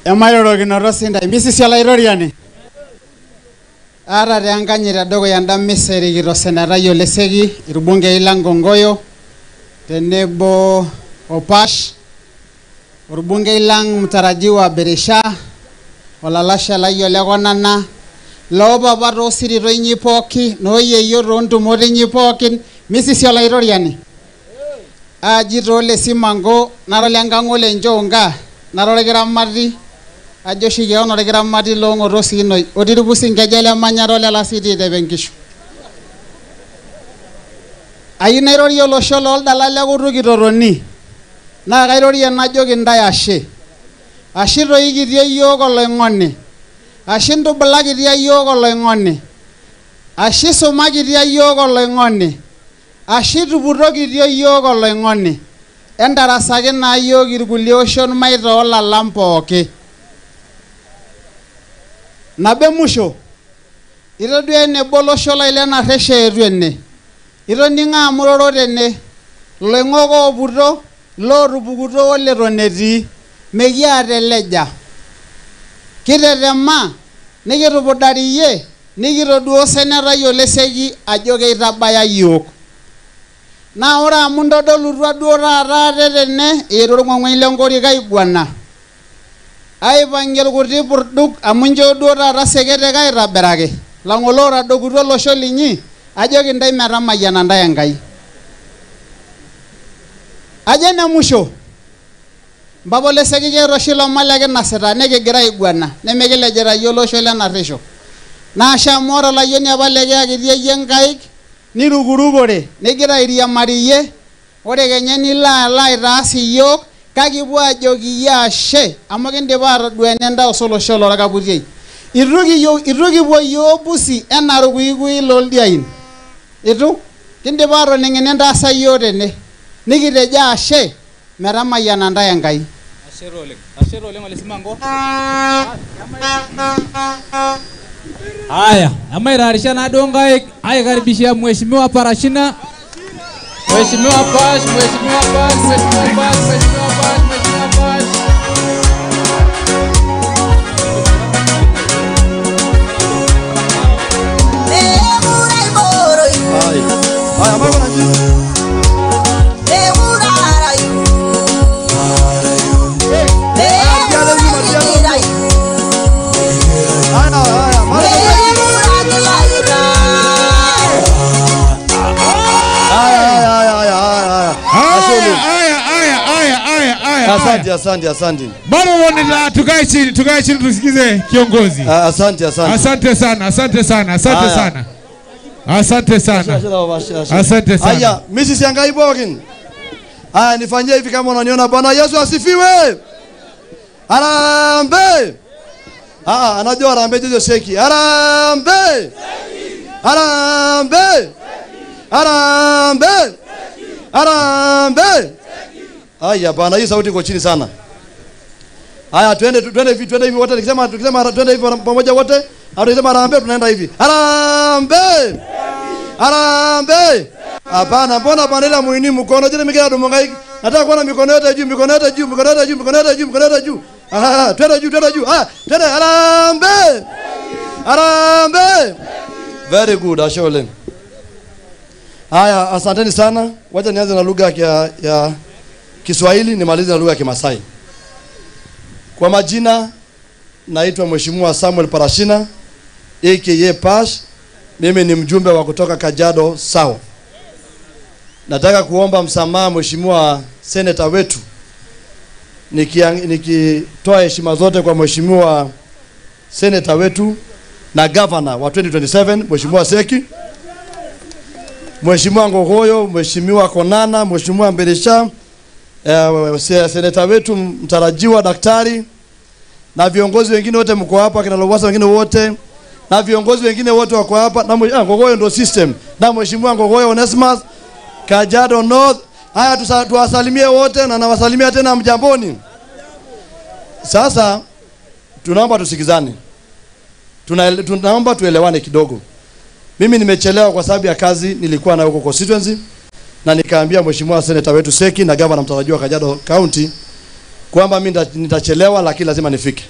Emairorokinoto sintai. Misisi olaitoriani. Aata tenkanyit tedukuya enda misa erikito senetai ole Seki, irbungei lang Ngongoyo, tenebo Opash, orbungei lang mtarajiwa Berisha, olalashe lai ole Konana, loopapa toosirito inyi pooki, nooyeyio toontumot inyi pookin, misisi olaitoriani. Aji toole Simango, nara olenkang' ole Nchoonga, nara orkiramati, ajo oshi keon orkiramati loong'oto siinoi, otii irpusi nkejek lemanyara olelasitii tepe nkishu. Ayieu nairorie olosho looldala lekutu kitotoni, naa kairorie najoki intae ashe. Ashe toi kitie yiok oloing'oni, ashe intubulakitia yiok oloing'oni, ashe isumakitia yiok oloing'oni, ashe ituputokitie yiok oloing'oni, entarasaki naa yiok irkulie oshon maitoo lalam pooki. Nabo emusho, itodua enebo olosho lai lenarresho eetuo ene, itoning'o amu iroro tene, iloing'ok ooputo, lootupukutuo oleton etii, mekiata eleja. Kitetema, nikitupudariyie, nikitoduo osenetai ole Seki ajo keitabaya yiok. Naa ore amu intodolutua duo taata ate tene, eetuo orng'ong'ony lenkorika aiguana. Aipang'ie irkuti purduk amu inchoo duo taata seketek aitobiraki. Lang'olo otadokutua olosho linyi, ajoki intae metamayiana intae Enkai. Ajo ene musho, mpapa ole Seki keeta oshi ilomon lekinasita nikigira aiguana, nemikilejita iyie olosho lenarresho. Naa ashe amu ore olayioni apa likiyakitia iyie nkaik, nirukurukore, nigira airiamariyie, ore kenya nilo alo aitaas iyiok, kake ipuo ajoki iyie ashe amu kindipa atodua enentaas olosho lorkaputiei. Itu kipuo yiok pusi enaa irkuikui looldiain. Itu kindipa atoning enintaasa yiok tene. Nikitejo ashe metamayiana intae Enkai. Ashe oleng. Ashe oleng ole Simango. Haya, amaitayarisha naduo nkaik aikaribishia Mheshimiwa Parashina. Mheshimiwa Pash, Mheshimiwa Pash, Mheshimiwa Pash, Mheshimiwa Pash, Mheshimiwa Pash. Asante, asante, asante. Bado tukae chini, tukae chini tusikize kiongozi. Asante, asante. Asante sana, asante sana, asante sana. Asante sana. Asante sana. Aya, mimi siangai bogin. Aya, nifanyie hivi kama unaniona. Bwana Yesu asifiwe. Harambee. Ah, anajua harambee jojo Seki. Harambee. Harambee. Harambee. Harambee. Aya bana, hii sauti iko chini sana. Aya, twende twende hivi, twende hivi wote. Tukisema twende hivi pamoja wote. Au tukisema harambee tunaenda hivi. Harambee. Harambee. Hapana, mbona bandera muini mkono? Je, nimekea domo ngai. Nataka kuona mikono yote juu, mikono yote juu, mikono yote juu, mikono yote juu, mikono yote juu. Ah, twende juu, twende juu. Ah, twende harambee. Harambee. Very good, ashole. Haya, asanteni sana. Wacha nianze na lugha ya Kiswahili nimalize na lugha ya Kimasai. Kwa majina naitwa Mheshimiwa Samuel Parashina aka Pash. Mimi ni mjumbe wa kutoka Kajiado South. Nataka kuomba msamaha Mheshimiwa Senator wetu. Nikitoa heshima zote kwa Mheshimiwa Senator wetu na Governor wa 2027 Mheshimiwa Seki, Mheshimiwa Ngogoyo, Mheshimiwa Konana, Mheshimiwa Mberesha, seneta wetu mtarajiwa daktari, na viongozi wengine wote mko hapa, kina Lowassa wengine wote, na viongozi wengine wote wako hapa, na Ngogoyo ndio system, na Mheshimiwa Ngogoyo Onesmus, Kajiado North. Haya, tuwasalimie wote na nawasalimia tena mjamboni. Sasa tunaomba tusikizane. Tunaomba tuelewane kidogo. Mimi nimechelewa kwa sababu ya kazi nilikuwa nayo huko constituency, na nikaambia Mheshimiwa Senator wetu Seki na Governor mtarajiwa Kajiado County kwamba mimi nitachelewa lakini lazima nifike.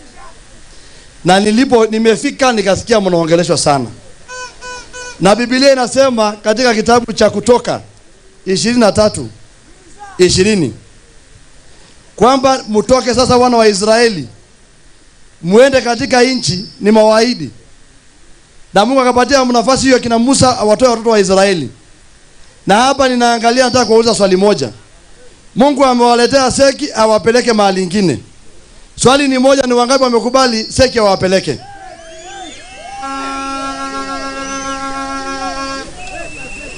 Na nilipo nimefika nikasikia mnaongeleshwa sana. Na Biblia inasema katika kitabu cha Kutoka 23:20 kwamba mtoke sasa wana wa Israeli muende katika nchi ni mawaidi. Na Mungu akapatia nafasi hiyo kina Musa awatoe watoto wa Israeli. Na hapa ninaangalia, nataka kuuliza swali moja. Mungu amewaletea Seki awapeleke mahali nyingine. Swali ni moja, ni wangapi wamekubali Seki awapeleke?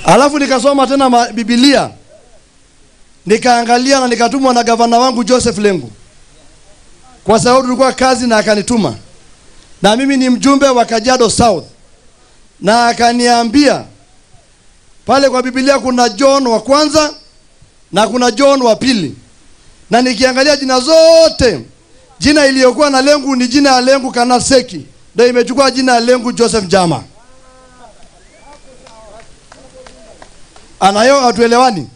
Alafu nikasoma tena Biblia. Nikaangalia na nikatumwa na gavana wangu Joseph Lengu. Kwa sababu tulikuwa kazi na akanituma. Na mimi ni mjumbe wa Kajiado South. Na akaniambia pale kwa Biblia kuna John wa kwanza na kuna John wa pili. Na nikiangalia jina zote, jina iliyokuwa na Lengu ni jina ya Lengu kana Seki. Ndio imechukua jina ya Lengu Joseph Jama. Anayo hatuelewani?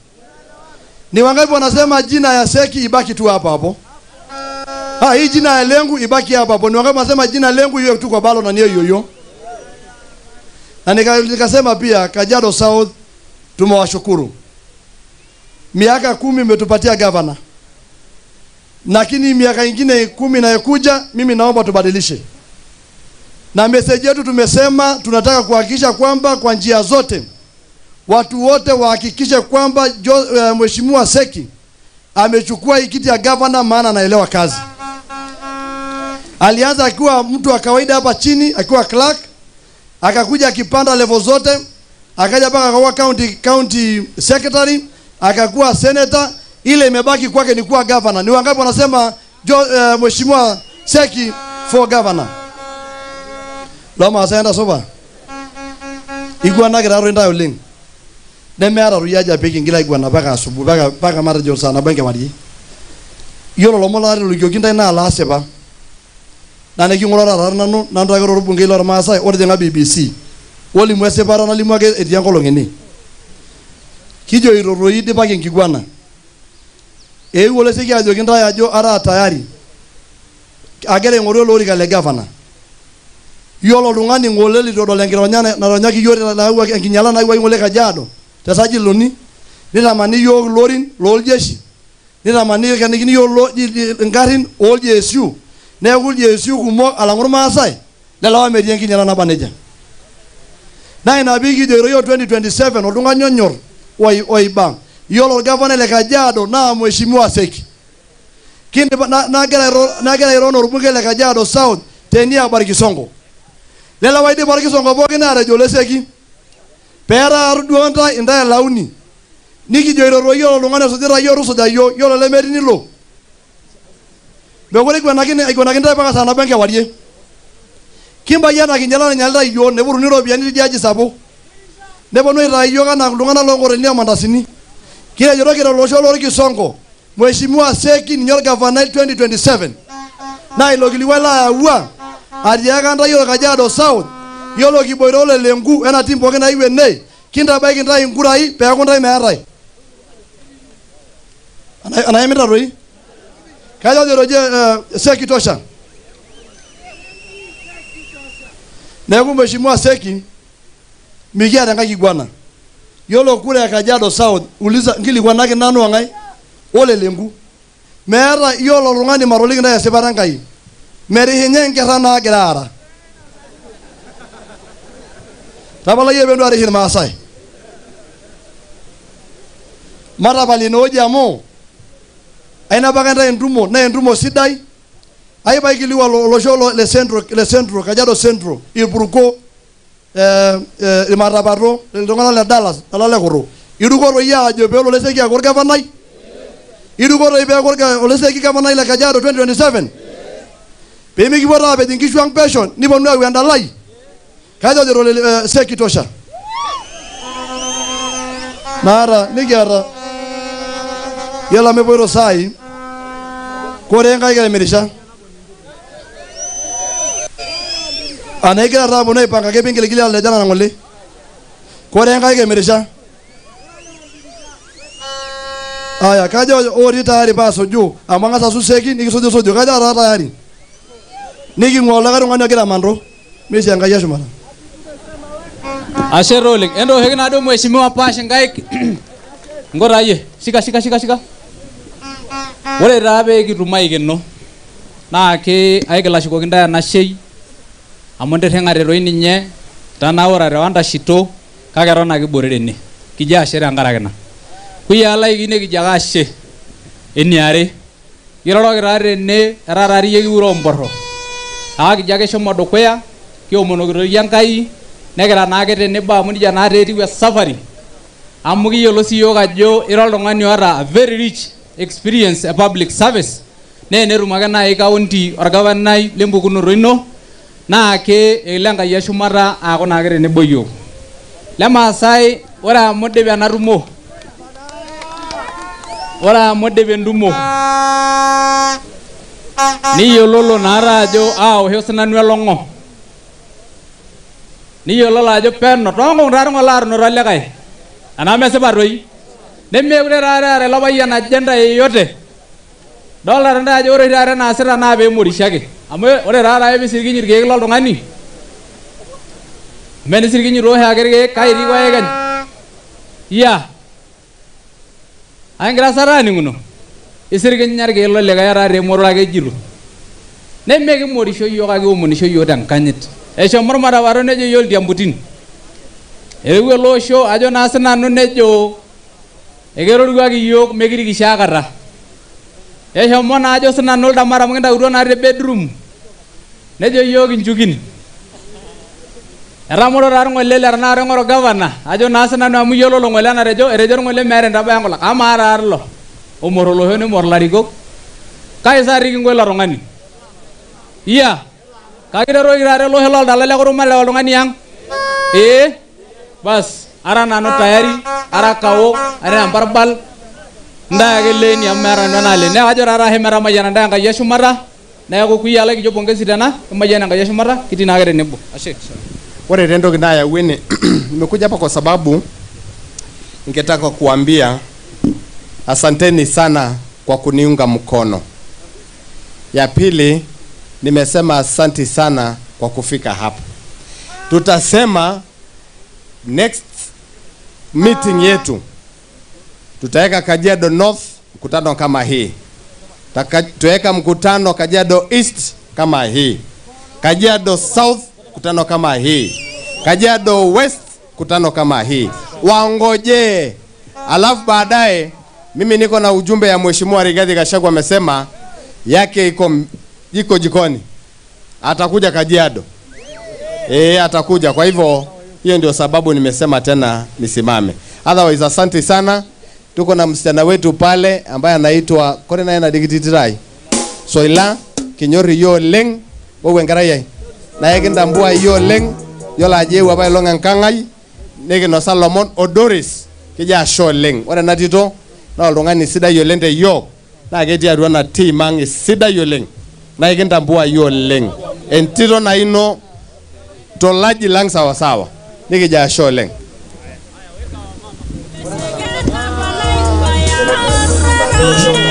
Ni wangapi wanasema jina ya Seki ibaki tu hapa hapo? Ah, hii jina ya Lengu ibaki hapa hapo. Ni wangapi wanasema jina Lengu iwe tu kwa balo na niyo hiyo hiyo? Na nikasema pia Kajiado South tumewashukuru. Miaka 10 imetupatia governor. Lakini miaka ingine 10 inayokuja mimi naomba tubadilishe. Na message yetu tumesema tunataka kuhakikisha kwamba kwa njia zote watu wote wahakikishe kwamba Mheshimiwa Seki amechukua hii kiti ya governor, maana anaelewa kazi. Alianza akiwa mtu wa kawaida hapa chini, akiwa clerk, akakuja akipanda level zote, akaja mpaka akawa county secretary, akakuwa senator. Ile imebaki kwake ni kuwa governor. Ni wangapi wanasema Mheshimiwa Seki for governor? Loma asaenda soba. Igwana gira roinda oleng. Nemeara ruyaja peki ngila igwana paka asubuhi paka mara jo sana banke mari. Yolo lomo la lujokinda na la seba. Naa niking'ura taata nanu nanu ake orbungei lormaasai otijing'a BBC. Olimu esipata nalimu ake etii enkolong ene. Kijoito toi idipaki enkiguana. Eewuo Oleseki ajoki intae ajo ataa tayari. Agira aing'oru ele orika le gavana. Yiolo oltung'ani ng'ole leitu edol enkironya naronyaki iyiok nayawuaki enkinyala nayawuaki ng'ole Kajiado te sajili uni nitamani iyiok ilorin loljeshi nitamani kenikini iyiok ingarrin oljeesiu neeku iljeesiu kumok alang'u irmaasai lelo aawa metii enkinyala naba nejia. Naa ina piikijoito iyiok 2027 oltung'ani onyor oiba. Yiolo orgavana le Kajiado naa Mheshimiwa Seki. Kindipa nagira airo orbungei le Kajiado South teniaba Orkisongo. Lelo waidipa Orkisongo pookin aatejo Oleseki. Peetaa duo ntae intae elauni. Nikijoito toi yiolo oltung'ani osujita iyiok tusuja iyiok, yiolo lemetii nilo. Mekure aiguanaki ntae mpaka saa nabo enkewarie. Kimbayie ena kinyala nainyalita iyiok nepuruni iropiyiani tidia aji sapuk. Neponu aitaa iyiok anaa iltung'anak loonkotelini omandasini. Kitejoito kira olosho lorkisongo Mheshimiwa Seki ninye orgavanai 2027. Naa ilo kilikuai laayawua atiaka ntae yiolo Kajiado South, yiolo kiboita ole Lenku ena team pookin naiu ene, kintabaiki ntae inkurai peeku ntae meetae. Anaimita toi? Kajo ojo Seki tosha. Neeku Mheshimiwa Seki mikiata enkae kiguana. Yiolo kura e Kajiado South uliza nkilikuanaki nanu ang'ae ole Lenku. Meeta yiolo oltung'ani matoliki ntae esipata Enkai. Merihinye enkerra naagira aara. Tapala iyie peentu arish irmaasai. Matapal inewueji amu ainapaka ntae entumo naa entumo sidai. Aipaikiliwa olosho le Central, Kajiado Central, Irpurko, Irmatapato, iltung'anak le Dallas, lelo le Kuro. Iruko toi aajo peelo Oleseki aaku orgavanai? Iruko toi peeku Oleseki gavanai le Kajiado 2027? Pemikipuo taa aapej inkishu ang pesho niponu aayau endalai. Kajo ajoito Seki tosha. Naata nikiata yiolo amu epoito saai kore Enkai kemirisha. Anaa igira taa aponu aipanga ake pingiligili aleja nena ng'ole. Kore Enkai kemirisha. Aya, kajo otii tayari paasuju amu ang'as asuj Seki nikisujusuju. Kajo ataa tayari. Niking'ua olikae tung'ani ogira amantu. Meisho Enkai eshumata. Ashe taa oleng. Entooshoki naaduo Mheshimiwa Pash inkaik. Nko taa yie. Shika shika shika shika. Ore taa pee kitum aikeno naa ke aigil ashukoki ntae enashei amu intirring'ate toi ninye tanaurate wantashito kake eton ake iborere ene. Kijo ashe tenkaraki ina. Kuyiaa lai nikijo ake ashe. Eniare, kiroroki taa tene etaa taa iyie kiuro mporro. Aa kijo ake shomo dukuya kiomonoki toi Enkai nekira naake tenebo amu nejia naa etiu esafari amu kiyiolo sii yiok ajo ira oltung'ani oota a very rich experience e public service naa enetum ake naaji county orgavanai lempukunoto ino naa ke elo Enkai eshumata aaku naake tenebo yiok. Lemaasai ore amu idipa ena tumo, ore amu idipa entumo niyiololo naata ajo aawosho sinanu elong'o. Niyiololo ajo peno toonkung taa ng'ole aatunuta likae. Enaa mesipa toi. Nemeekure taata eeta ilo payian agenda yeyote. Dolta ntae ajo ore oshi taata enaasita naa peemorisho ake. Amu ore taata ake piisirkiny irkeek loltung'ani, amu enisirkiny too oshiake irkeek kai etii koikeny. Iya. Aikingira sa aaning'uno? Isirkinya irkeek lolikae etaa temorua ake ejito. Nemekimorisho yiok kake kiomonisho yiok tenkanyit. Eshomo ormatapato nejo yiok iltiambutin. Eewuo ele osho ajo naa sinanu nejo ekeroruaki yiok mekirikisho akata. Eshomo naa ajo sinanu ildamat amu kintautuo naa te bedroom. Nejo yiok inchukin. Etamoro taa ng'ole le tenakata ing'oru gavana ajo naa sinanu amu iyiololo ng'ole enatejo etejo ng'ole meeta entabaya nkulak. Amaa taa ilo omor olosho nemor ilarikok kai sa kinko ilo tung'ani? Iya. Kake kiteroki taata ele osho loldala le kurum matereu oltung'ani ang'. Ee. Bas, ara nanu tayari, ara kawo, ara emparbal, ntae ake leeni amu meeta nanu enaaleni. Neeku kajo taata ashe metamayiana ntae Enkai eshumata, Neeku kuyia kijo pongezi tena emayian Enkai eshumata kitii naake tenebo. Ashe. Ore taa entoki nayau ene nimekuja hapa kwa sababu ningetaka kuambia asanteni sana kwa kuniunga mkono. Ya pili, nimesema asanti sana kwa kufika hapa. Tutasema next meeting yetu tutaweka Kajiado North mkutano kama hii. Tutaweka mkutano Kajiado East kama hii. Kajiado South mkutano kama hii. Kajiado West mkutano kama hii. Waongoje. Alafu baadaye mimi niko na ujumbe ya Mheshimiwa Rigathi Gachagua, amesema yake iko jikoni. Atakuja Kajiado. Atakuja. Kwa hivyo hiyo ndio sababu nimesema tena nisimame. Otherwise asante sana. Tuko na msichana wetu pale ambaye anaitwa kore naye na digititirai. Soila kinyori yo leng wewe enkerai ai. Na ekintambua yo leng yiolo ajo eewuo apa ailong enkang ai nikinosa lomon o Doris kejo ashe oleng. Ore ena tito naa oltung'ani sidai oleng te yiok naa ketii atua ena team ang sidai oleng. Naa ekintambua iyie oleng. Entito naino tolaji lang sawasawa. Nikijo ashe oleng.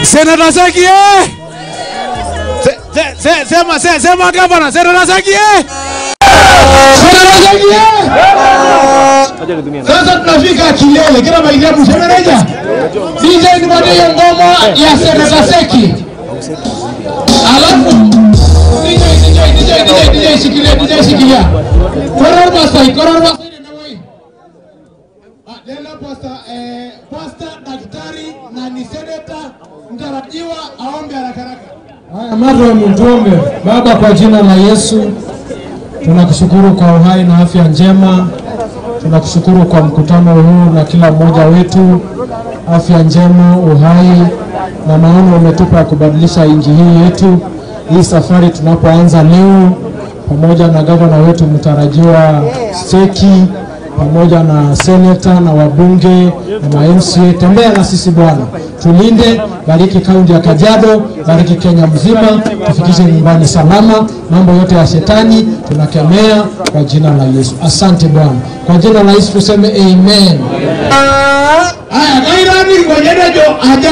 Senator Seki eh! Sema gavana, Senator Seki eh! Senator Seki eh! Sasa tunafika kilele, kila maijabu semereja. DJ nipatie ngoma ya Senator Seki. Alafu DJ shikilia, DJ shikilia. Koror Masai na wewe. Lelo pastor daktari na ni senator mtarajiwa aombe haraka haraka. Haya, madam tuombe. Baba, kwa jina la Yesu tunakushukuru kwa uhai na afya njema. Tunakushukuru kwa mkutano huu na kila mmoja wetu, afya njema, uhai na maono umetupa ya kubadilisha nchi hii yetu. Hii safari tunapoanza leo pamoja na gavana wetu mtarajiwa Seki, pamoja na seneta na wabunge na MCA, tembea na sisi Bwana, tulinde, bariki kaunti ya Kajiado, bariki Kenya mzima, tufikishe nyumbani salama. Mambo yote ya shetani tunakemea kwa jina la Yesu. Asante Bwana, kwa jina la Yesu tuseme amen. Haya, kairani kwa jina jo aja.